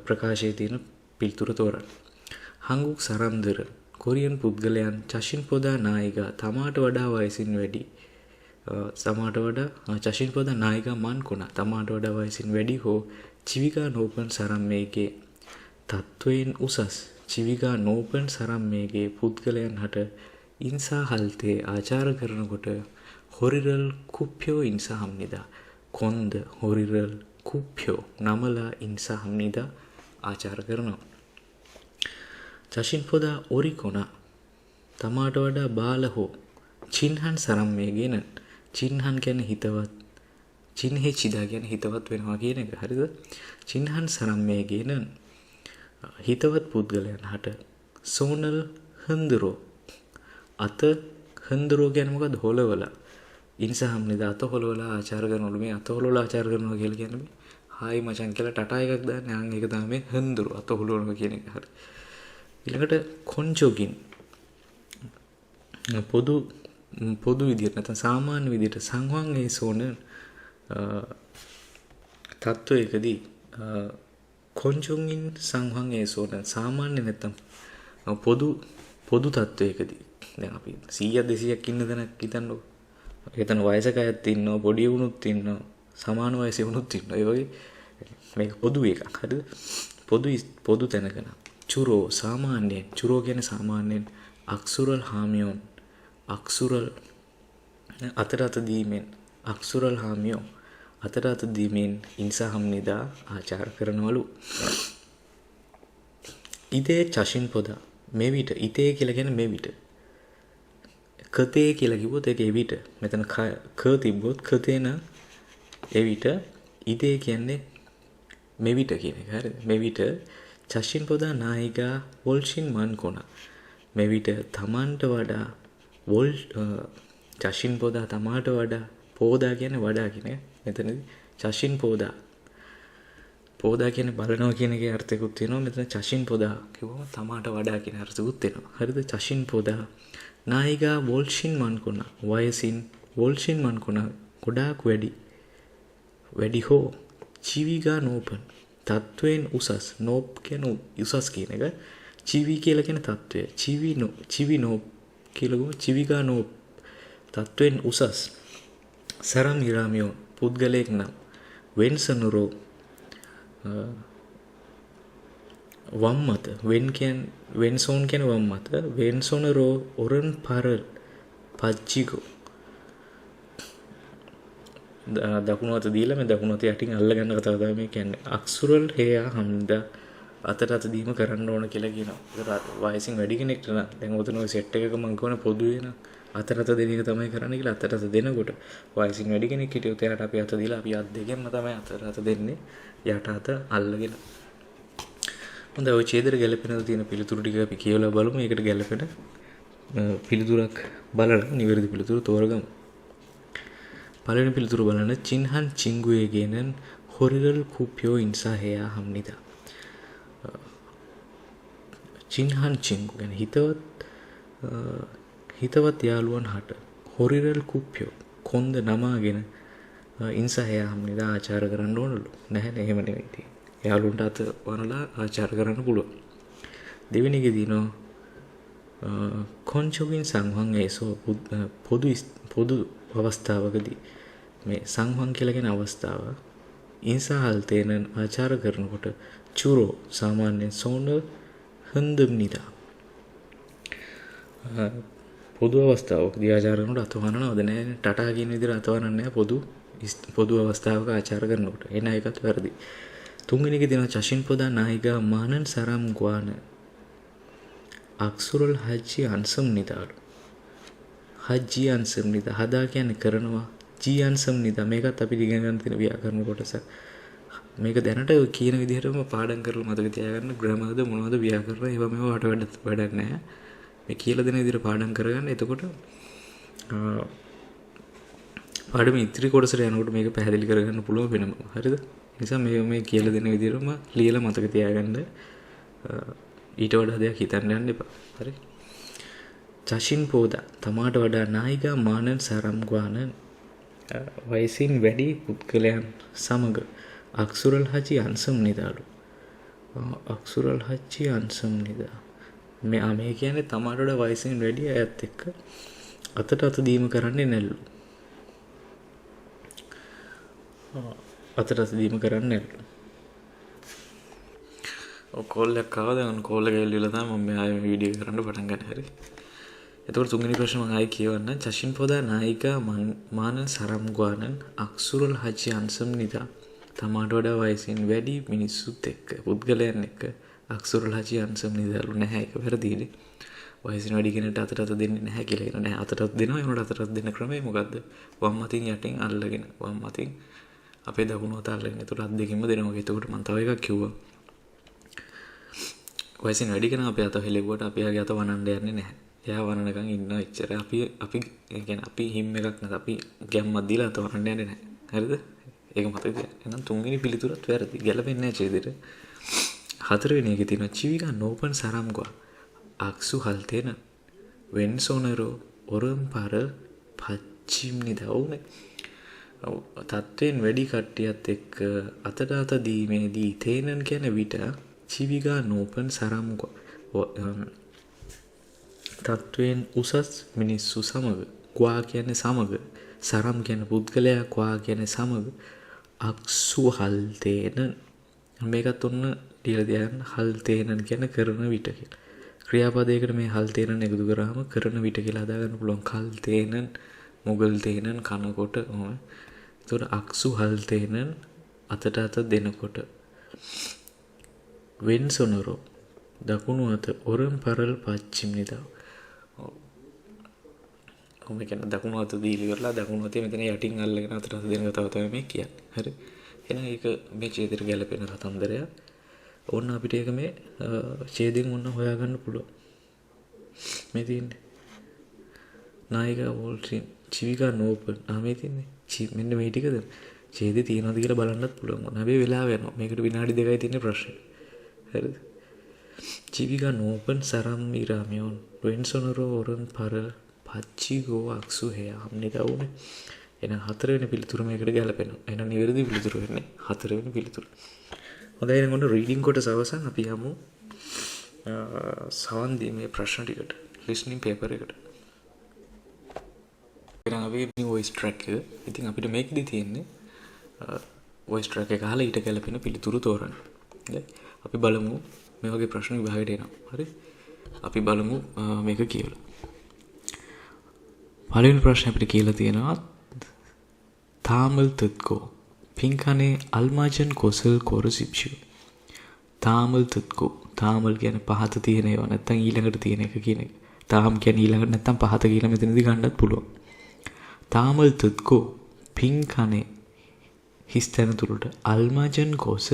Speaker 1: ප්‍රකාශයේ තියෙන පිළිතුර තෝරන්න. 한국 사람들은 කොරියන් පුද්ගලයන් 자신보다 나이가 තමාට වඩා වයසින් වැඩි, තමාට වඩා 자신보다 나이가 많거나 තමාට වඩා වයසින් වැඩි හෝ 지위가 높은 사람에게 තත්වයෙන් උසස් 지위가 높은 사람에게 පුද්ගලයන් හට 인사할 때 ආචාර කරනකොට 허리를 굽혀 인사합니다. කොන්ද 허리를 굽혀 නමලා 인사합니다 ආචාර කරනවා. චෂින් පොදා ඔරිකොනා තමාට වඩා බාල හෝ චින්හන් සරම්මේගෙන චින්හන් කියන්නේ හිතවත්, චින්හෙ චිදා කියන්නේ හිතවත් වෙනවා කියන එක. හරිද? චින්හන් සරම්මේගෙන හිතවත් පුද්ගලයන් හට සෝනල් හඳුරෝ අත හඳුරෝ කියන්නේ මොකද්ද? හොලවලා. ඉන්සහම් නේද? අත හොලවලා ආචාර කරනවලු. මේ අත හොලවලා ආචාර කරනවා කියලා කියන්නේ මේ හායි මචං කියලා ටටා එකක් දාන්නේ. ආන් ඒක තමයි මේ හඳුරෝ අත හොලවනවා කියන එක. හරි. ඊළඟට කොන්චොගින් පොදු පොදු විදියට නැත්නම් සාමාන්‍ය විදියට සංවං ඒ සෝන තත්වයකදී කොන්චොගින් සංවං ඒ සෝන සාමාන්‍ය නැත්නම් පොදු පොදු තත්වයකදී දැන් අපි 100ක් 200ක් ඉන්න තැනක් හිතන්නකෝ. එතන වයසක අයත් ඉන්නවා, පොඩි වුණුත් ඉන්නවා, සමාන වයසේ වුණුත් ඉන්නවා. ඒ වගේ මේක පොදු එකක්. හරිද? පොදු පොදු තැනක නම් චුරෝ සාමාන්‍යයෙන්, චුරෝ කියන්නේ සාමාන්‍යයෙන් අක්සුරල් හාමියොන් අක්සුරල් අතට අත දීමෙන් අක්සුරල් හාමියෝ අතට අත දීමෙන් ඉන්සහම් නිදා ආචාර කරනවලු. ඉතේ චෂින් පොදා මෙවිට, ඉතේ කියලා කියන්නේ මෙවිට, කතේ කියලා කිව්වොත් ඒක එවිට. මෙතන ක තිබ්බොත් කතේ නම් එවිට, ඉතේ කියන්නේ මෙවිට කියන එක. හරිද? මෙවිට චෂින් පොදා නායිකා වොල්ෂින් මන්කොන මෙවිට තමන්ට වඩා වොල් චෂින් පොදා තමාට වඩා, පෝදා කියන්නේ වඩා කියන එක. මෙතනදී චෂින් පොදා පෝදා කියන්නේ බලනවා කියන එකේ අර්ථයකුත් තියෙනවා. මෙතන චෂින් පොදා කිව්වම තමාට වඩා කියන අර්ථයකුත් එනවා. හරිද? චෂින් පොදා නායිකා වොල්ෂින් මන්කොන වයසින් වොල්ෂින් මන්කොන ගොඩාක් වැඩි වැඩි හෝ චිවිගා නෝපන් තත්වයෙන් උසස්, නෝප් කියන්නේ උසස් කියන එක, චිවි කියලා කියන තත්වය, චිවි නෝ චිවි නෝප් කියලා ගමු, චිවිගා නෝප් තත්වයෙන් උසස් සරම් ඉරාමියෝ පුද්ගලයෙක් නම් වෙන්සනුරෝ වම් මත, වෙන් කියන්නේ වෙන්සෝන් කියන වම් මත, වෙන්සොනරෝ ඔරන් පරල් පජ්ජිගෝ දකුණු අත දීලා මේ දකුණු අත යටින් අල්ලගන්න කතාව තමයි මේ කියන්නේ. අක්සුරල් හේයා හම්දා අතට අත දීම කරන්න ඕන කියලා කියනවා. ඒතර වයසින් වැඩි කෙනෙක්ට නම් දැන් ඔතන ඔය සෙට් එකක මං කියවනේ පොදු වෙන අතට අත දෙන එක තමයි කරන්න කියලා. අතට අත දෙනකොට වයසින් වැඩි කෙනෙක් හිටියොත් එයාට අපි අත දීලා අපි අත් දෙකෙන්ම තමයි අතට අත දෙන්නේ යට අත අල්ලගෙන. හොඳයි, ඔය ඡේදයට ගැලපෙන තියෙන පිළිතුරු ටික අපි කියවලා බලමු. ඒකට ගැලපෙන පිළිතුරක් බලලා නිවැරදි පිළිතුර තෝරගමු. පළවෙනි පිළිතුර බලන්න. චින්හන් චිංගුවේගෙනන් හොරිරල් කුප්යෝ ඉන්සා හේයා හම්නිදා. චින්හන් චිංගු කියන්නේ හිතවත් හිතවත් යාළුවන් හට හොරිරල් කුප්යෝ කොන්ද නමාගෙන ඉන්සා හේයා හම්නිදා ආචාර කරන්න ඕනලු. නැහැ නේ, එහෙම නෙවෙයි ඉතින්. යාළුවන්ට අත වනලා ආචාර කරන්න පුළුවන්. දෙවෙනි එකේ තියෙනවා කොන්චොගින් සංවං ඒසෝ පොදු පොදු අවස්ථාවකදී මේ සංවං කියලා කියන අවස්ථාව ඉන්සාහල් තේනන් ආචාර කරනකොට චුරෝ සාමාන්‍යයෙන් සෝන හඳුම්නිදා පොදු අවස්ථාවකදී ආචාර කරනකොට අත වනනවද? නෑ, ටටා කියන විදිහට අත වනන්නේ නෑ පොදු පොදු අවස්ථාවක ආචාර කරනකොට. එන එකත් වැරදි. තුන්වෙනි එකේ තියෙනවා චෂින් පොදා නායිකා මානන් සරම් ග්වාන අක්සුරල් හජ්ජි අන්සම් නිදාලු. හජ්ජි අන්සම් නිදා, හදා කියන්නේ කරනවා, ජී අන්සම් නිදා මේකත් අපි ඉගෙන ගන්න තියෙන ව්‍යාකරණ කොටසක්. මේක දැනට ඔය කියන විදිහටම පාඩම් කරලා මතක තියාගන්න. ග්‍රැමර්ද මොනවද ව්‍යාකරණ ඒවා මේවා වට වැඩක් නෑ. මේ කියලා දෙන විදිහට පාඩම් කරගන්න. එතකොට පාඩමේ ඉතිරි කොටසට යනකොට මේක පැහැදිලි කරගන්න පුළුවන් වෙනම. හරිද? ඒ නිසා මේ මේ කියලා දෙන විදිහටම ලියලා මතක තියාගන්න. ඊට වඩා දෙයක් හිතන්න යන්න එපා. හරි? චෂින් පෝදා තමාට වඩා නායිකා මානන් සරම් ග්වානන් වයසින් වැඩි පුද්ගලයන් සමග අක්සුරල් හජි අන්සම් නිදාලු. අක්සුරල් හජි අන්සම් නිදා මේ මේ කියන්නේ තමාට වඩා වයසින් වැඩි අයත් එක්ක අතට අත දීම කරන්නේ නැල්ලු. අතට අත දීම කරන්නේ නැල්ලු. ඔව් කෝල් එකක් ආවා. දැන් කෝල් එක ඇවිල්ලා තමයි මම මේ ආයෙ මේ වීඩියෝ කරන්න පටන් ගන්නේ. හරි. එතකොට තුන්වෙනි ප්‍රශ්න මම ආයෙ කියවන්නම්. චෂින් පොදා නායිකා මානන් සරම් ග්වානන් අක්සුරල් හජි අන්සම් නිදා තමාට වඩා වයසින් වැඩි මිනිස්සුත් එක්ක පුද්ගලයන් එක්ක 악수를 하지 않습니다ලු නැහැ. ඒක වැරදිනේ. වයසින් වැඩි කෙනෙක්ට අතට අත දෙන්නේ නැහැ කියලා කියනවා. නෑ, අතට අත දෙනවා. ඒ වුණාට අතට අත දෙන ක්‍රමය මොකද්ද? වම් අතින් යටින් අල්ලගෙන, වම් අතින් අපේ දකුණු අත අල්ලගෙන. එතකොට අත් දෙකින්ම දෙනවා. එතකොට මම තව එකක් කිව්වා. වයසින් වැඩි කෙනා අපේ අත හෙලෙව්වට අපි එයාගේ අත වනන්න යන්නේ නැහැ. එයා වනනකන් ඉන්නවා එච්චර. අපි අපි ඒ කියන්නේ අපි හිම් එකක් නැත. අපි ගැම්මක් දීලා අත වනන්න යන්නේ නැහැ. හරිද? ඒක මතක තියාගන්න. එහෙනම් තුන්වෙනි පිළිතුරත් වැරදි. ගැලපෙන්නේ නැහැ ඡේදෙට. හතරවෙනි එකේ තියෙනවා චිවිගා නෝපන් සරම්ගා 악수 할 때는 왼손으로 오른팔을 받칩니다. ඔව්නේ. ඔව්, තත්ත්වයෙන් වැඩි කට්ටියත් එක්ක අතට අත දීමේදී තේනන් කියන විට චිවිගා නෝපන් සරම්ගා තත්ත්වයෙන් උසස් මිනිස්සු සමග, ක්වා කියන්නේ සමග, සරම් කියන්නේ පුද්ගලයා, ක්වා කියන්නේ සමග, අක්සු හල්තේන මේකත් ඔන්න ලියලා තියාගන්න. හල්තේනන් කියන්නේ කරන විට කියලා. ක්‍රියාපදයකට මේ හල්තේනන් එකතු කරාම කරන විට කියලා හදාගන්න පුළුවන්. කල්තේනන්, මුගල් තේනන්, කනකොට ඔහොම. එතකොට අක්සු හල්තේනන් අතට අත දෙනකොට වෙන්සොනරෝ දකුණු අත ඔරම් පරල් පච්චිම්නිදා. ඔව්. ඔහොම කියන්නේ දකුණු අත දීලා ඉවරලා දකුණු අතේ මෙතන යටින් අල්ලගෙන අතට අත දෙන කතාව තමයි මේ කියන්නේ. හරි. එහෙනම් ඒක මේ ඡේදයට ගැලපෙන කතන්දරයක්. ඕන්න අපිට ඒක මේ ඡේදයෙන් ඕන්න හොයාගන්න පුළුවන්. මේ තියෙන්නේ. නායිකා වෝල්ට්‍රින් චිවිකා නෝපන්. ආ මේ තියෙන්නේ. මෙන්න මේ ටිකද ඡේදේ තියෙනවද කියලා බලන්නත් පුළුවන්. ඕන. හැබැයි වෙලාව යනවා. මේකට විනාඩි 2යි තියෙන ප්‍රශ්නේ. හරිද? චිවිකා නෝපන් සරම් ඉරාමියොන් වෙන්සොනරෝ ඔරන් පර පච්චිගෝ අක්සු හේයාම් නිදවුනේ. එහෙනම් හතරවෙනි පිළිතුර මේකට ගැලපෙනවා. එහෙනම් නිවැරදි පිළිතුර වෙන්නේ හතරවෙනි පිළිතුර. හොඳයි, එහෙනම් ඔන්න රීඩින් කොටස අවසන්. අපි යමු සවන් දීමේ ප්‍රශ්න ටිකට, ලිස්නින් පේපර් එකට. එහෙනම් අපි මේ වොයිස් ට්‍රැක් එක. ඉතින් අපිට මේකෙදි තියෙන්නේ වොයිස් ට්‍රැක් එක අහලා ඊට ගැලපෙන පිළිතුරු තෝරන්න. හරි. අපි බලමු මේ වගේ ප්‍රශ්න විභාගයට එනවා. හරි. අපි බලමු මේක කියලා. පළවෙනි ප්‍රශ්නේ අපිට කියලා තියෙනවා තාමල් තුත්කෝ 빈칸에 알맞은 곳을 고르십시오. තාමල් තුත්කෝ, තාමල් කියන්නේ පහත තියෙන ඒවා නැත්තම් ඊළඟට තියෙන එක කියන එක. තාම් කියන්නේ ඊළඟට නැත්තම් පහත කියලා මෙතනදී ගන්නත් පුළුවන්. තාමල් තුත්කෝ 빈칸에 හිස් තැන තුලට 알맞은 곳,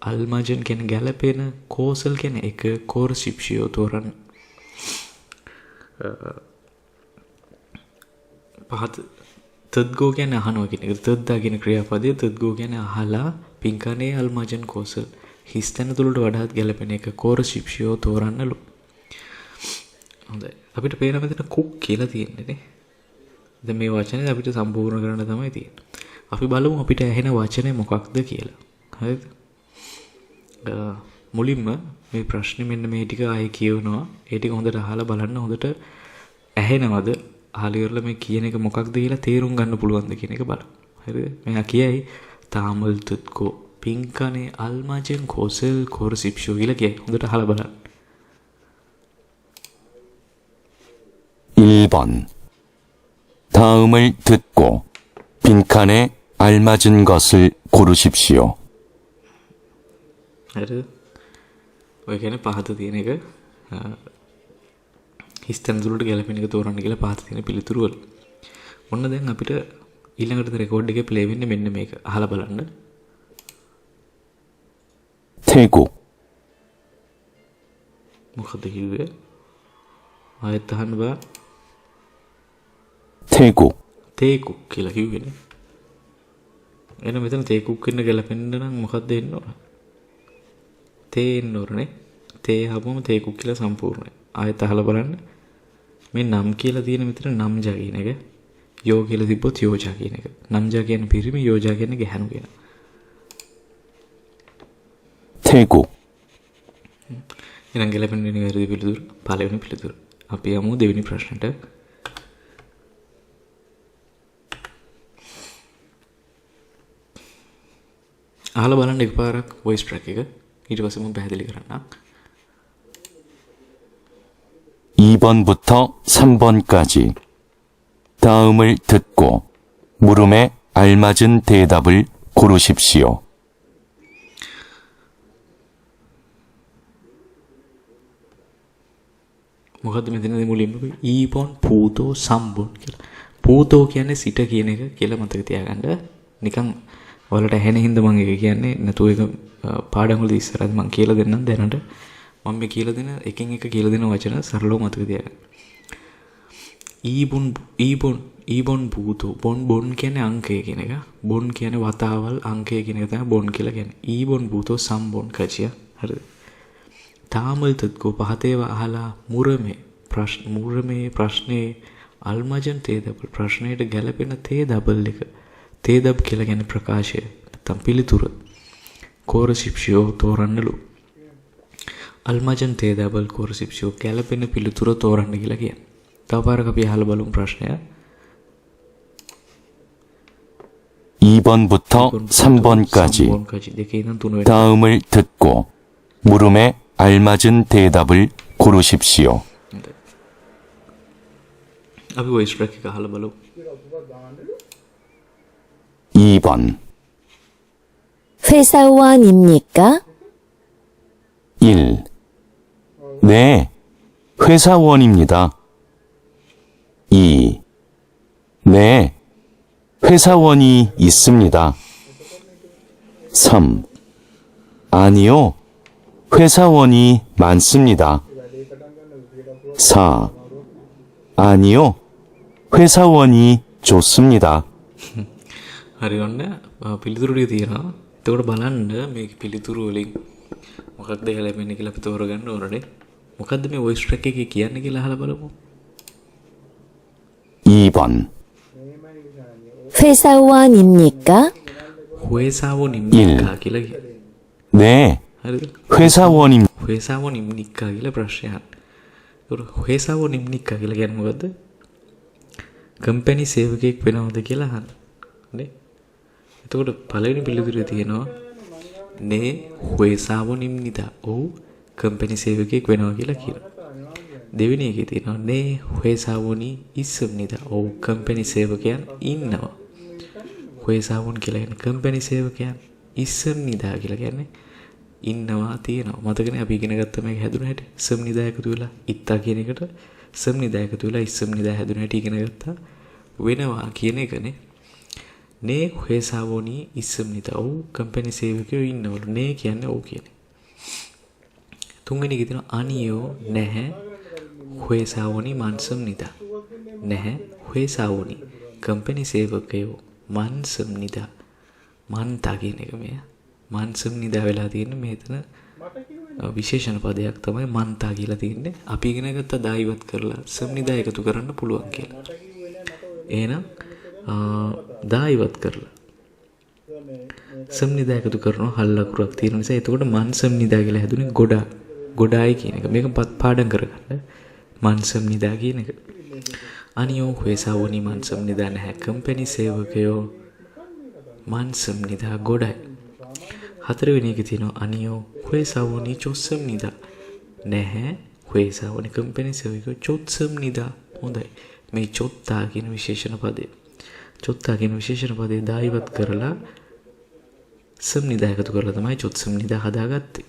Speaker 1: 알맞은 කියන්නේ ගැලපෙන, කෝසල් කියන්නේ එක, 고르십시오 තෝරන්න. පහත තද්ගෝ කියන්නේ අහනවා කියන එක. තද්දා කියන ක්‍රියාපදය තද්ගෝ කියන්නේ අහලා පින්කනේ අල්මජන් කෝසල් හිස් තැන තුලට වඩාත් ගැලපෙන එක කෝරසිප්ෂියෝ තෝරන්නලු. හොඳයි. අපිට පේන මෙතන කුක් කියලා තියෙන්නේ නේ. දැන් මේ වචනේ අපිට සම්පූර්ණ කරන්න තමයි තියෙන්නේ. අපි බලමු අපිට ඇහෙන වචනේ මොකක්ද කියලා. හරිද? මුලින්ම මේ ප්‍රශ්නේ මෙන්න මේ ටික ආයේ කියවනවා. ඒ ටික හොඳට අහලා බලන්න, හොඳට ඇහෙනවද? අහලා ඉවරලා මේ කියන එක මොකක්ද කියලා තේරුම් ගන්න පුළුවන්ද කියන එක බලමු. හරිද? මෙයා කියයි තාමල් තුත්කෝ පින්කනේ අල්මජන් කෝසල් කෝරසිප්ෂෝ කියලා කියයි. හොඳට අහලා බලන්න.
Speaker 2: 1번. 다음을 듣고 빈칸에 알맞은 것을 고르십시오.
Speaker 1: හරිද? ඔය කියන්නේ පහත තියෙන එක හිස් තැන තුලට ගැලපෙන එක තෝරන්න කියලා පහත තියෙන පිළිතුරු වල. ඔන්න දැන් අපිට ඊළඟට රෙකෝඩ් එකේ ප්ලේ වෙන්නේ මෙන්න මේක. අහලා බලන්න.
Speaker 2: 태국,
Speaker 1: මොකද කිව්වේ? ආයෙත් අහන්න බෑ.
Speaker 2: 태국,
Speaker 1: තේකුක් කියලා කිව්වේනේ. එහෙනම් මෙතන තේකුක් වෙන්න ගැලපෙන්න නම් මොකද්ද එන්න ඕන? තේ එන්න ඕනනේ. තේ ආවම තේකුක් කියලා සම්පූර්ණයි. ආයෙත් අහලා බලන්න. මේ නම් කියලා තියෙන මෙතන නම්ජා කියන එක. යෝ කියලා තිබ්බොත් යෝජා කියන එක. නම්ජා කියන්නේ පිරිමි, යෝජා කියන්නේ ගැහැණු කියන.
Speaker 2: 태국,
Speaker 1: එහෙනම් ගැලපෙන්නේ නිවැරදි පිළිතුර පළවෙනි පිළිතුර. අපි යමු දෙවෙනි ප්‍රශ්නෙට. අහලා බලන්න එකපාරක් වොයිස් ට්‍රැක් එක. ඊට පස්සේ මම පැහැදිලි කරන්නම්.
Speaker 2: 2번부터 3번까지 다음을 듣고 물음에 알맞은 대답을 고르십시오.
Speaker 1: මොකද්ද මෙතනදී මුලින්ම ඊබොන් පූතෝ සම්බොන් කියලා. පූතෝ කියන්නේ සිට කියන එක කියලා මතක තියාගන්න. නිකන් ඔයාලට ඇහෙන හින්දා මම ඒක කියන්නේ, නැතුව ඒක පාඩම් වලදී ඉස්සරහදී මම කියලා දෙන්නම්. දැනට මම මේ කියලා දෙන එකින් එක කියලා දෙන වචන සරලව මතක තියාගන්න. ඊබොන් ඊබොන් ඊබොන් භූතෝ, බොන් බොන් කියන්නේ අංකය කියන එක. බොන් කියන්නේ වතාවල් අංකය කියන එක තමයි බොන් කියලා කියන්නේ. ඊබොන් භූතෝ සම්බොන් කචිය. හරිද? තාමල් තත්කෝ පහතේව අහලා මුරමේ ප්‍රශ්න, මුරමේ ප්‍රශ්නේ අල්මජන් තේදබල් ප්‍රශ්නයට ගැලපෙන තේදබල් එක. තේදබ් කියලා කියන්නේ ප්‍රකාශය නැත්තම් පිළිතුර. කෝරසිප්ෂියෝ තෝරන්නලු. අල්මජන් තේදබල් කෝරසිප්ෂියෝ ගැලපෙන පිළිතුර තෝරන්න කියලා කියන්නේ. තව පාරක් අපි අහලා බලමු ප්‍රශ්නය.
Speaker 2: 2번부터 3번까지
Speaker 1: 3번까지 දෙකේ ඉඳන් 3 වෙනකම්.
Speaker 2: 다음을 듣고 물음에 알맞은 대답을 고르십시오.
Speaker 1: හොඳයි. අපි වොයිස් ට්‍රැක් එක අහලා බලමු.
Speaker 2: 2번
Speaker 3: 회사원입니까?
Speaker 2: 1. 네, 회사원입니다. 2. 네, 회사원이 있습니다. 3. 아니요, 회사원이 많습니다. 4. 아니요, 회사원이 좋습니다.
Speaker 1: හරි, ඔන්න පිළිතුරු ටික තියෙනවා. එතකොට බලන්න මේ පිළිතුරු වලින් මොකක්ද ගැලපෙන්නේ කියලා අපි තෝරගන්න ඕනනේ. මොකද්ද මේ වොයිස් ට්‍රැක් එකේ කියන්නේ කියලා අහලා බලමු.
Speaker 2: 2번
Speaker 3: 회사원입니까?
Speaker 1: 회사원입니까 කියලා කියනවා.
Speaker 2: 네,
Speaker 1: හරිද?
Speaker 2: 회사원입니다.
Speaker 1: 회사원입니까 කියලා ප්‍රශ්නයක්. ඒතකොට 회사원입니까 කියලා කියන්නේ මොකද්ද? කම්පැනි සේවකයෙක් වෙනවද කියලා අහන්න. නේ? එතකොට පළවෙනි පිළිතුරේ තියෙනවා නේ 회사원입니다. ඔව් කම්පැනි සේවකයෙක් වෙනවා කියලා කියනවා. දෙවෙනි එකේ තියෙනවා නේ 회사원이 있습니다. ඔව් කම්පැනි සේවකයන් ඉන්නවා. 회사원 කියලා කියන්නේ කම්පැනි සේවකයන්, 있습니다 කියලා කියන්නේ ඉන්නවා තියෙනවා. මතකනේ අපි ඉගෙන ගත්ත මේක හැදුන හැටි. සම්නිදා එකතු වෙලා ඉත්තා කියන එකට සම්නිදා එකතු වෙලා ඉස්සම්නිදා හැදුන හැටි ඉගෙන ගත්තා. වෙනවා කියන එකනේ. නේ 회사원이 있습니다. ඔව් කම්පැනි සේවකයෝ ඉන්නවලු. නේ කියන්නේ ඔව් කියන්නේ. තුන්වෙනි එකේ තියෙනවා අනියෝ නැහැ 회사원이 많습니다. නැහැ 회사원이 කම්පැනි සේවකයෝ 많습니다. මන්තා කියන එක මෙය. මන්සම්නිදා වෙලා තියෙන්නේ මෙතන විශේෂණ පදයක් තමයි මන්තා කියලා තියෙන්නේ. අපි ඉගෙන ගත්ත දා ඉවත් කරලා සම්නිදා එකතු කරන්න පුළුවන් කියලා. එහෙනම් දා ඉවත් කරලා සම්නිදා එකතු කරනවා හල් අකුරක් තියෙන නිසා. එතකොට මන්සම්නිදා කියලා හැදුනේ ගොඩා. ගොඩායි කියන එක. මේක පාඩම් කරගන්න. මන්සම්නිදා කියන එක. අනියෝ 회사원이 මන්සම්නිදා නැහැ. කම්පැනි සේවකයෝ මන්සම්නිදා ගොඩයි. හතරවෙනි එකේ තියෙනවා අනියෝ 회사원이 좋습니다. නැහැ 회사원이 කම්පැනි සේවකයෝ 좋습니다. හොඳයි. මේ චොත්තා කියන විශේෂණ පදය. චොත්තා කියන විශේෂණ පදේ දා ඉවත් කරලා සම්නිදා එකතු කරලා තමයි චොත්සම්නිදා හදාගත්තේ.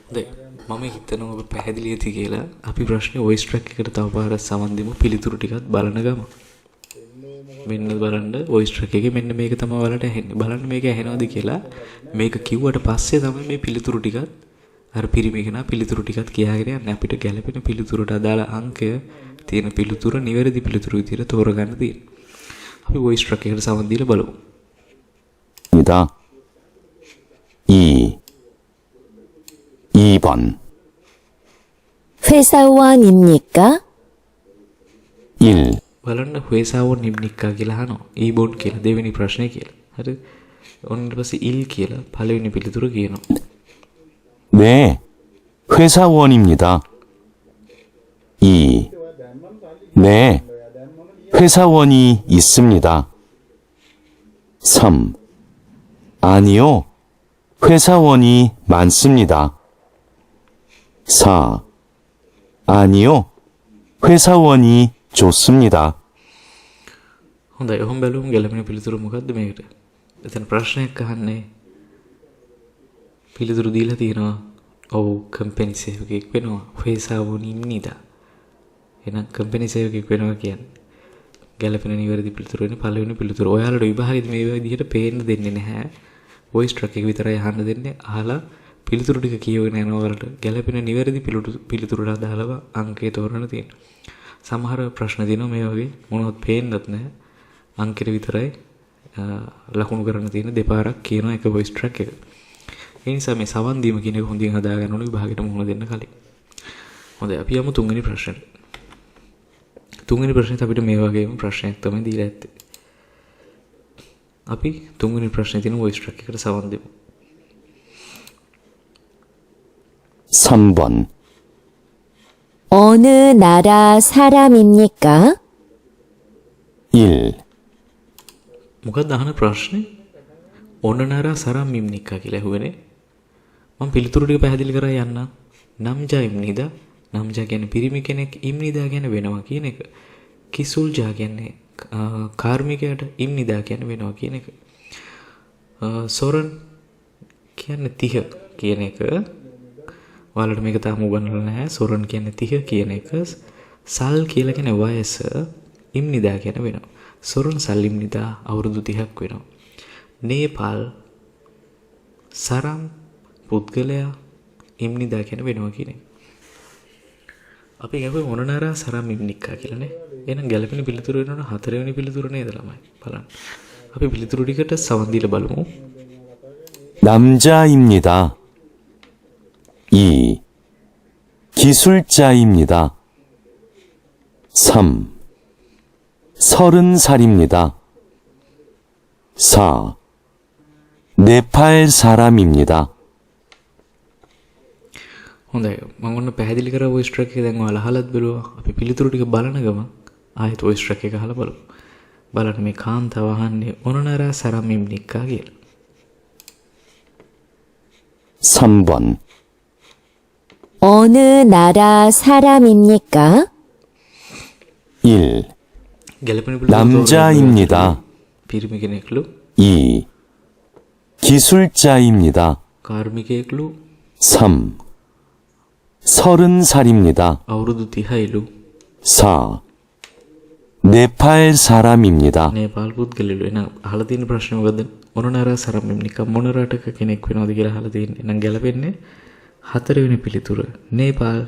Speaker 1: හොඳයි. මම හිතනවා ඔබ පැහැදිලි ඇති කියලා. අපි ප්‍රශ්නේ වොයිස් ට්‍රැක් එකට තව පාරක් සමන් දෙමු පිළිතුරු ටිකත් බලන ගමන්. මෙන්න බලන්න වොයිස් ට්‍රැක් එකේ මෙන්න මේක තමයි ඔයාලට ඇහෙන්නේ. බලන්න මේක ඇහෙනවද කියලා. මේක කිව්වට පස්සේ තමයි මේ පිළිතුරු ටිකත් අර පිරිමි කෙනා පිළිතුරු ටිකත් කියාගෙන යන්නේ. අපිට ගැළපෙන පිළිතුරට අදාළ අංකය තියෙන පිළිතුර නිවැරදි පිළිතුරු විදිහට තෝරගන්න තියෙනවා. අපි වොයිස් ට්‍රැක් එකට සමන් දීලා බලමු.
Speaker 2: 입니다. 2. 2번
Speaker 3: 회사원입니까?
Speaker 2: 1.
Speaker 1: බලන්න 회사원입니까 කියලා අහනවා. ඊබොන් කියලා දෙවෙනි ප්‍රශ්නේ කියලා. හරිද? ඔන්න ඊට පස්සේ ඉල් කියලා පළවෙනි පිළිතුර කියනවා.
Speaker 2: 네, 회사원입니다. 2. 네, 회사원이 있습니다. 3. 아니요, 회사원이 많습니다. 4. 아니요, 회사원이 좋습니다.
Speaker 1: හොඳයි. ඔහොම බැලුවම ගැලපෙන පිළිතුර මොකද්ද මේකට? එතන ප්‍රශ්නයක් අහන්නේ පිළිතුරු දීලා තියෙනවා. ඔව්, කම්පැනි සේවකයෙක් වෙනවා. 회사원입니다. එහෙනම් කම්පැනි සේවකයෙක් වෙනවා කියන්නේ ගැළපෙන නිවැරදි පිළිතුර වෙන්නේ පළවෙනි පිළිතුර. ඔයාලට විභාගෙදි මේ විදිහට පේන්න දෙන්නේ නැහැ. වොයිස් ට්‍රැක් එක විතරයි අහන්න දෙන්නේ. අහලා පිළිතුරු ටික කියවගෙන යනවා ඔයාලට ගැළපෙන නිවැරදි පිළිතුරට අදාළව අංකය තෝරන්න තියෙනවා. සමහර ප්‍රශ්න තියෙනවා මේ වගේ මොනවත් පේන්නත් නැහැ. අංකෙට විතරයි ලකුණු කරන්න තියෙන දෙපාරක් කියනවා එක වොයිස් ට්‍රැක් එක. ඒ නිසා මේ සවන් දීම කියන එක හොඳින් හදා ගන්න ඕනේ විභාගෙට මුහුණ දෙන්න කලින්. හොඳයි, අපි යමු තුන්වෙනි ප්‍රශ්නෙට. තුන්වෙනි ප්‍රශ්නේත් අපිට මේ වගේම ප්‍රශ්නයක් තමයි දීලා ඇත්තේ. අපි තුන්වෙනි ප්‍රශ්නේ තියෙන වොයිස් ට්‍රැක් එකට සවන් දෙමු.
Speaker 2: 3번.
Speaker 3: 어느 나라 사람입니까?
Speaker 2: 1,
Speaker 1: මොකක්ද අහන ප්‍රශ්නේ? ඔනනරා සරම් ඉම්නිකා කියලා ඇහුවනේ. මම පිළිතුරු ටික පැහැදිලි කරා යන්න. නම්ජා ඉම්නිදා. නම්ජා කියන්නේ පිරිමි කෙනෙක්, ඉම්නිදා කියන්නේ වෙනවා කියන එක. කිසුල්ජා කියන්නේ කාර්මිකයාට, ඉම්නිදා කියන්නේ වෙනවා කියන එක. සොරන් කියන්නේ 30 කියන එක. ඔයාලට මේක තාම උගන්වලා නැහැ. සොරන් කියන්නේ 30 කියන එක. සල් කියලා කියන්නේ වයස, ඉම්නිදා කියන්නේ වෙනවා. සොරන් සල් ඉම්නිදා අවුරුදු 30ක් වෙනවා. නේපාල් සරම් පුද්ගලයා, ඉම්නිදා කියන්නේ වෙනවා කියන එක. අපි ගැහුවේ මොනනාරා සරම් ඉම්නික්කා කියලානේ. එහෙනම් ගැළපෙන පිළිතුර වෙනවනේ හතරවෙනි පිළිතුර නේද ළමයි? බලන්න. අපි පිළිතුරු ටිකට සවන් දීලා බලමු.
Speaker 2: 남자입니다. 2. 기술자입니다. 3. 30살입니다. 4. 네팔 사람입니다.
Speaker 1: හොඳයි, මම ඔන්න පැහැදිලි කරා වොයිස් ට්‍රැක් එක දැන් ඔයාලා අහලත් බැලුවා. අපි පිළිතුරු ටික බලන ගමන් ආයෙත් වොයිස් ට්‍රැක් එක අහලා බලමු. බලන්න මේ කාන්තාව අහන්නේ ඔනනරා සරම් ඉම්නික්කා කියලා.
Speaker 2: 3번.
Speaker 3: 어느 나라 사람입니까?
Speaker 2: 1.
Speaker 1: ගැලපෙන පිළිතුර
Speaker 2: 남자입니다.
Speaker 1: පිරිමි කෙනෙක්ලු.
Speaker 2: 2. 기술자입니다.
Speaker 1: කාර්මිකයෙක්ලු.
Speaker 2: 3. 30살입니다.
Speaker 1: අවුරුදු 30යිලු.
Speaker 2: 4. 네팔 사람입니다.
Speaker 1: නේපාල් පුද්ගලලු. එහෙනම් අහලා තියෙන ප්‍රශ්නේ මොකද්ද? ඔනනරා සරම් ඉම්නිකා මොන රටක කෙනෙක් වෙනවද කියලා අහලා තියෙන්නේ. එහෙනම් ගැලපෙන්නේ හතරවෙනි පිළිතුර. නේපාල්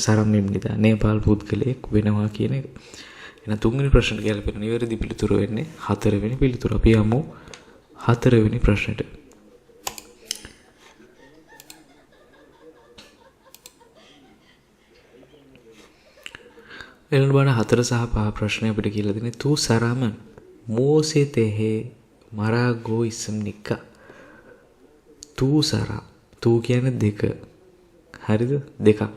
Speaker 1: සරම් ඉම්නිදා නේපාල් පුද්ගලයෙක් වෙනවා කියන එක. එහෙනම් තුන්වෙනි ප්‍රශ්නට ගැලපෙන නිවැරදි පිළිතුර වෙන්නේ හතරවෙනි පිළිතුර. අපි යමු හතරවෙනි ප්‍රශ්නෙට. ඊළඟ බලන්න 4 සහ 5 ප්‍රශ්නය අපිට කියලා දෙන්නේ තු සරමන් මෝසේ තෙහේ මරාගෝ ඉස්ම්නිකා. තු සරා, තු කියන්නේ දෙක, හරිද? දෙකක්.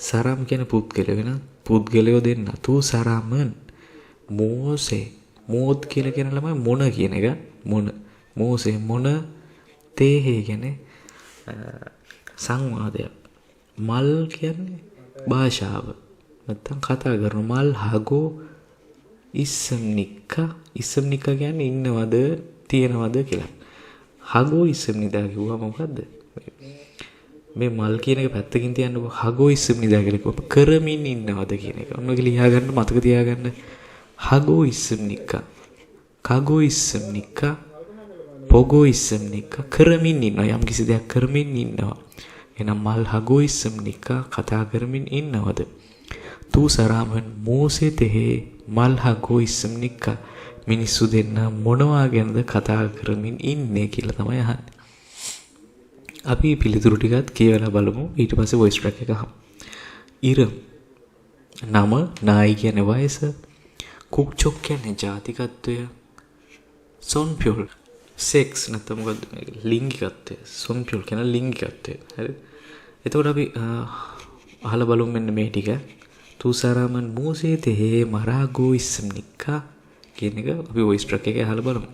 Speaker 1: සරම් කියන්නේ පුද්ගලයෝ වෙන පුද්ගලයෝ දෙන්න. තු සරමන් මෝසේ, මෝත් කියලා කියන ළමයි මොන කියන එක, මොන මෝසේ මොන තේහේ කියන්නේ සංවාදයක්. මල් කියන්නේ භාෂාව නැත්තම් කතා කරන. මල් හගෝ ඉස්සම්නික්කා, ඉස්සම්නික්කා කියන්නේ ඉන්නවද තියෙනවද කියලා. හගෝ ඉස්සම්නිදා කිව්වම මොකද්ද? මේ මල් කියන එක පැත්තකින් තියන්නකෝ. හගෝ ඉස්සම්නිදා කියලා කිව්වම කරමින් ඉන්නවද කියන එක. ඔන්න ඔක ලියා ගන්න, මතක තියාගන්න. හගෝ ඉස්සම්නික්කා, කගෝ ඉස්සම්නික්කා, පොගෝ ඉස්සම්නික්කා, කරමින් ඉන්නවා. යම් කිසි දෙයක් කරමින් ඉන්නවා. එහෙනම් මල් හගෝ ඉස්සම්නික්කා කතා කරමින් ඉන්නවද? තු සරාමන් මෝසේ තෙහේ මල් හගෝ ඉස්සම්නික්කා මිනිස්සු දෙන්න මොනවා ගැනද කතා කරමින් ඉන්නේ කියලා තමයි අහන්නේ. අපි පිළිතුරු ටිකත් කියවලා බලමු. ඊට පස්සේ වොයිස් ට්‍රැක් එක අහමු. ඉරම් නම, නායි කියන්නේ වයස, කුක්චොක් කියන්නේ ජාතිකත්වය, සොන්පියොල් සෙක්ස් නැත්නම් මොකද්ද මේක ලිංගිකත්වය, සොන්පියොල් කියන ලිංගිකත්වය. හරි. එතකොට අපි අහලා බලමු මෙන්න මේ ටික. තුසාරාමන් මෝසේ තෙහේ මරාගෝ ඉස්සම්නික්කා කියන එක අපි වොයිස් ට්‍රැක් එකේ අහලා බලමු.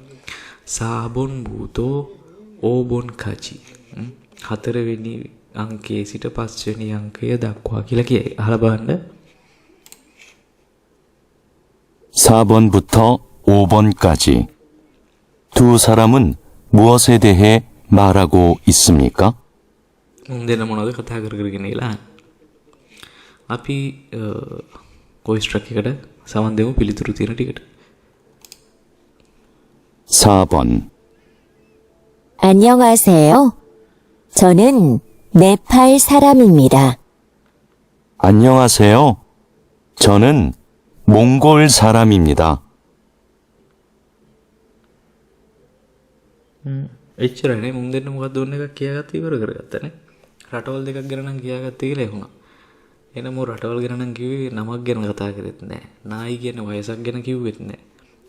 Speaker 1: සාබොන් භූතෝ ඕබොන් කචි. හතරවෙනි අංකයේ සිට පස්වෙනි අංකය දක්වා කියලා කියයි. අහලා බලන්න.
Speaker 2: 4번부터 5번까지 두 사람은 무엇에 대해 말하고 있습니까?
Speaker 1: මුන් දෙන්න මොනවද කතා කර කර ඉන්නේ කියලා අහන්න. අපි වොයිස් ට්‍රැක් එකට සවන් දෙමු පිළිතුරු තියෙන ටිකට.
Speaker 2: 4번,
Speaker 3: 안녕하세요. 저는 네팔 사람입니다.
Speaker 2: 안녕하세요. 저는 몽골 사람입니다.
Speaker 1: එච්චරයි නේ. මුන් දෙන්න මොකද්ද ඕන එකක් කියාගත්ත ඉවර කරගත්තනේ. රටවල් දෙකක් ගැන නම් කියාගත්තේ කියලා ඇහුණා. එහෙනම් මෝ රටවල් ගැන නම් කිව්වේ නමක් ගැන කතා කරෙත් නෑ. නායි කියන්නේ වයසක් ගැන කිව්වෙත් නෑ.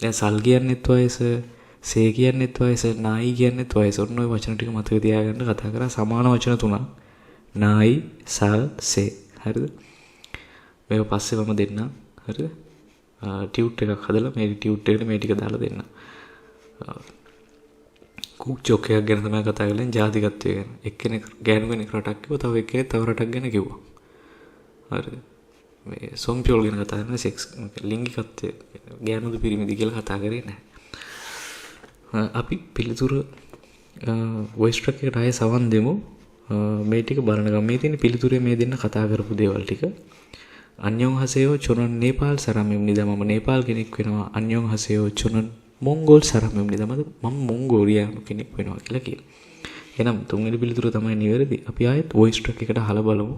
Speaker 1: දැන් සල් කියන්නෙත් වයස, සේ කියන්නෙත් වයස, නායි කියන්නෙත් වයස. ඔන්න ඔය වචන ටික මතක තියාගන්න කතා කරා. සමාන වචන තුනක්. නායි, සල්, සේ. හරිද? මේක පස්සේ මම දෙන්නම්. හරිද? ටියුට් එකක් හදලා මේ ටියුට් එකට මේ ටික දාලා දෙන්නම්. කුක් ජොක් එකක් ගැන තමයි කතා කරන්නේ, ජාතිකත්වය ගැන. එක්කෙනෙක් ගෑනු කෙනෙක් රටක් කිව්වා, තව එක්කෙනෙක් තව රටක් ගැන කිව්වා. හරිද? මේ සොම්පියෝල් ගැන කතා කරන්නේ සෙක්ස් ලිංගිකත්වය ගෑනුද පිරිමිද කියලා කතා කරේ නැහැ. අපි පිළිතුර වොයිස් ට්‍රැක් එකට ආයෙ සවන් දෙමු. මේ ටික බලන ගමන් මේ තියෙන පිළිතුරේ මේ දෙන්න කතා කරපු දේවල් ටික. අන්‍යොන්හසයෝ චොනන් නේපාල් සරමිම් නිදා, මම නේපාල් කෙනෙක් වෙනවා. අන්‍යොන්හසයෝ චොනන් මොංගෝල් සරමිම් නිදා, මම මොංගෝලියානු කෙනෙක් වෙනවා කියලා කියනවා. එහෙනම් තුන්වෙනි පිළිතුර තමයි නිවැරදි. අපි ආයෙත් වොයිස් ට්‍රැක් එකට අහලා බලමු.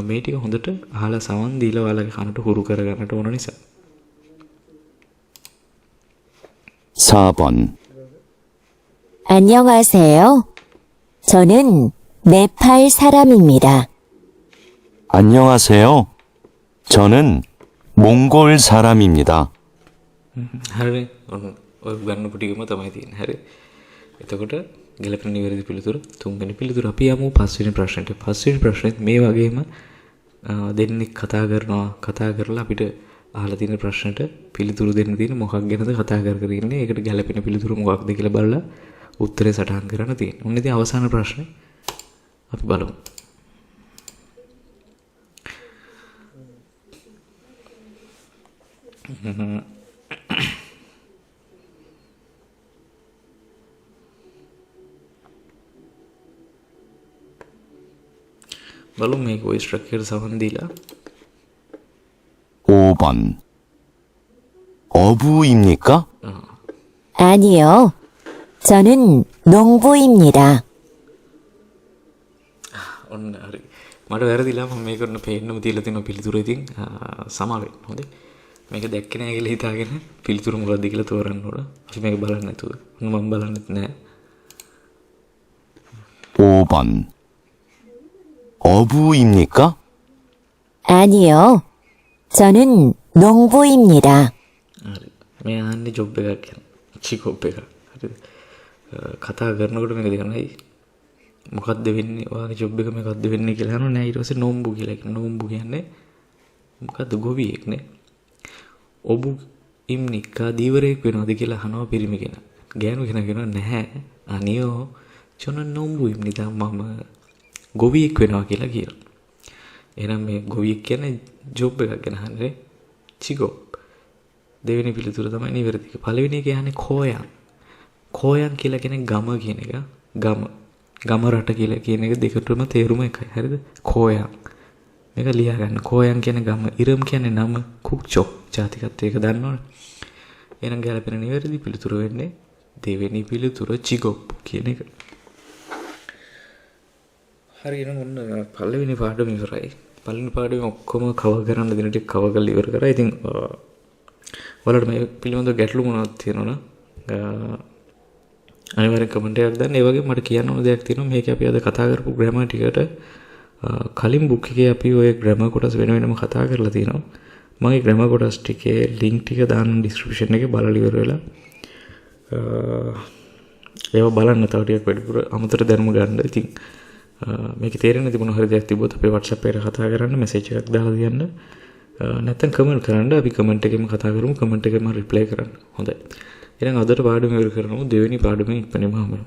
Speaker 1: මේ ටික හොඳට අහලා සවන් දීලා ඔයාලගේ කනට හුරු කරගන්නට ඕන නිසා.
Speaker 2: 4번,
Speaker 3: 안녕하세요. 저는 네팔 사람입니다.
Speaker 2: 안녕하세요. 저는 몽골 사람입니다.
Speaker 1: හරිනේ. ඔන්න ඔය ගන්නපු ටිකම තමයි තියෙන්නේ. හරි. එතකොට ගැලපෙන නිවැරදි පිළිතුර තුන්වෙනි පිළිතුර. අපි යමු පස්වෙනි ප්‍රශ්නෙට. පස්වෙනි ප්‍රශ්නෙත් මේ වගේම දෙන්නෙක් කතා කරනවා. කතා කරලා අපිට අහලා තියෙන ප්‍රශ්නෙට පිළිතුරු දෙන්න තියෙන මොකක් ගැනද කතා කර කර ඉන්නේ. ඒකට ගැලපෙන පිළිතුර මොකක්ද කියලා බලලා උත්තරේ සටහන් කරන්න තියෙන්නේ. ඔන්න ඉතින් අවසාන ප්‍රශ්නේ අපි බලමු. බලමු මේක වොයිස් ට්‍රැක් එකට සවන් දීලා.
Speaker 2: 5번, 어부입니까?
Speaker 3: 아니요. 저는 농부입니다.
Speaker 1: ඔන්න හරි. මට වැරදිලා මම මේක ඔන්න පේන්නම තියලා තියෙන පිළිතුර ඉතින් සමා වෙන්න. හොඳේ. මේක දැක්කේ නෑ කියලා හිතාගෙන පිළිතුර මොකද්ද කියලා තෝරන්න ඕන. අපි මේක බලන්නේ නැතුව. ඔන්න මම බලන්නෙත් නෑ.
Speaker 2: 5번, 어부입니까?
Speaker 3: 아니요. 저는 농부입니다.
Speaker 1: හරි. මේ අහන්නේ ජොබ් එකක් ගැන. චිකොබ් එකක්. හරිද? කතා කරනකොට මේක දෙනවා. මොකද්ද වෙන්නේ? ඔයාගේ ජොබ් එක මොකද්ද වෙන්නේ කියලා අහනවා. නෑ ඊට පස්සේ නොම්බු කියලා කියනවා. නොම්බු කියන්නේ මොකද්ද? ගොවියෙක් නේ. ඔබු ඉම්නික්කා දීවරයෙක් වෙනවද කියලා අහනවා පිරිමි කෙනා. ගෑනු කෙනා කියනවා නැහැ. අනියෝ චොන නොම්බු ඉම්නිදා මම ගොවියෙක් වෙනවා කියලා කියනවා. එහෙනම් මේ ගොවියෙක් කියන්නේ ජොබ් එකක් ගැන අහන්නේ. චිගොප්. දෙවෙනි පිළිතුර තමයි නිවැරදි එක. පළවෙනි එක යන්නේ කෝයන්. කෝයන් කියලා කියන්නේ ගම කියන එක. ගම. ගම රට කියලා කියන එක දෙකටම තේරුම එකයි. හරිද? කෝයන්. මේක ලියා ගන්න. කෝයන් කියන්නේ ගම, ඉරම් කියන්නේ නම, කුක්චොක් ජාතිකත්වය එක දන්නවනේ. එහෙනම් ගැලපෙන නිවැරදි පිළිතුර වෙන්නේ දෙවෙනි පිළිතුර චිගොප් කියන එක. හරි එහෙනම් ඔන්න පළවෙනි පාඩම ඉවරයි. පළවෙනි පාඩමේ ඔක්කොම කවර් කරන්න දින ටික කවර් කරලා ඉවර කරා. ඉතින් ඔයාලට මේ පිළිබඳව ගැටලු මොනවද තියෙනවනම් අනිවාර්යෙන් කමෙන්ට් එකක් දාන්න. ඒ වගේම මට කියන්න ඕන දෙයක් තියෙනවා. මේක අපි අද කතා කරපු ග්‍රැමර් ටිකට කලින් බුක් එකේ අපි ඔය ග්‍රැමර් කොටස් වෙන වෙනම කතා කරලා තියෙනවා. මම ඒ ග්‍රැමර් කොටස් ටිකේ ලින්ක් ටික දාන්න ඩිස්ක්‍රිප්ෂන් එකේ බලලා ඉවර වෙලා ඒවා බලන්න තව ටිකක් වැඩිපුර අමතර දැනුම ගන්න. ඉතින් මේකේ තේරෙන්නේ නැති මොන හරි දෙයක් තිබ්බොත් අපේ WhatsApp එකට කතා කරන්න, මැසේජ් එකක් දාලා තියන්න. නැත්නම් කමෙන්ට් කරන්න. අපි කමෙන්ට් එකෙම කතා කරමු, කමෙන්ට් එකෙම රිප්ලයි කරන්න. හොඳයි. එහෙනම් අදට පාඩම ඉවර කරමු. දෙවෙනි පාඩමෙන් ඉක්මනින්ම හමු.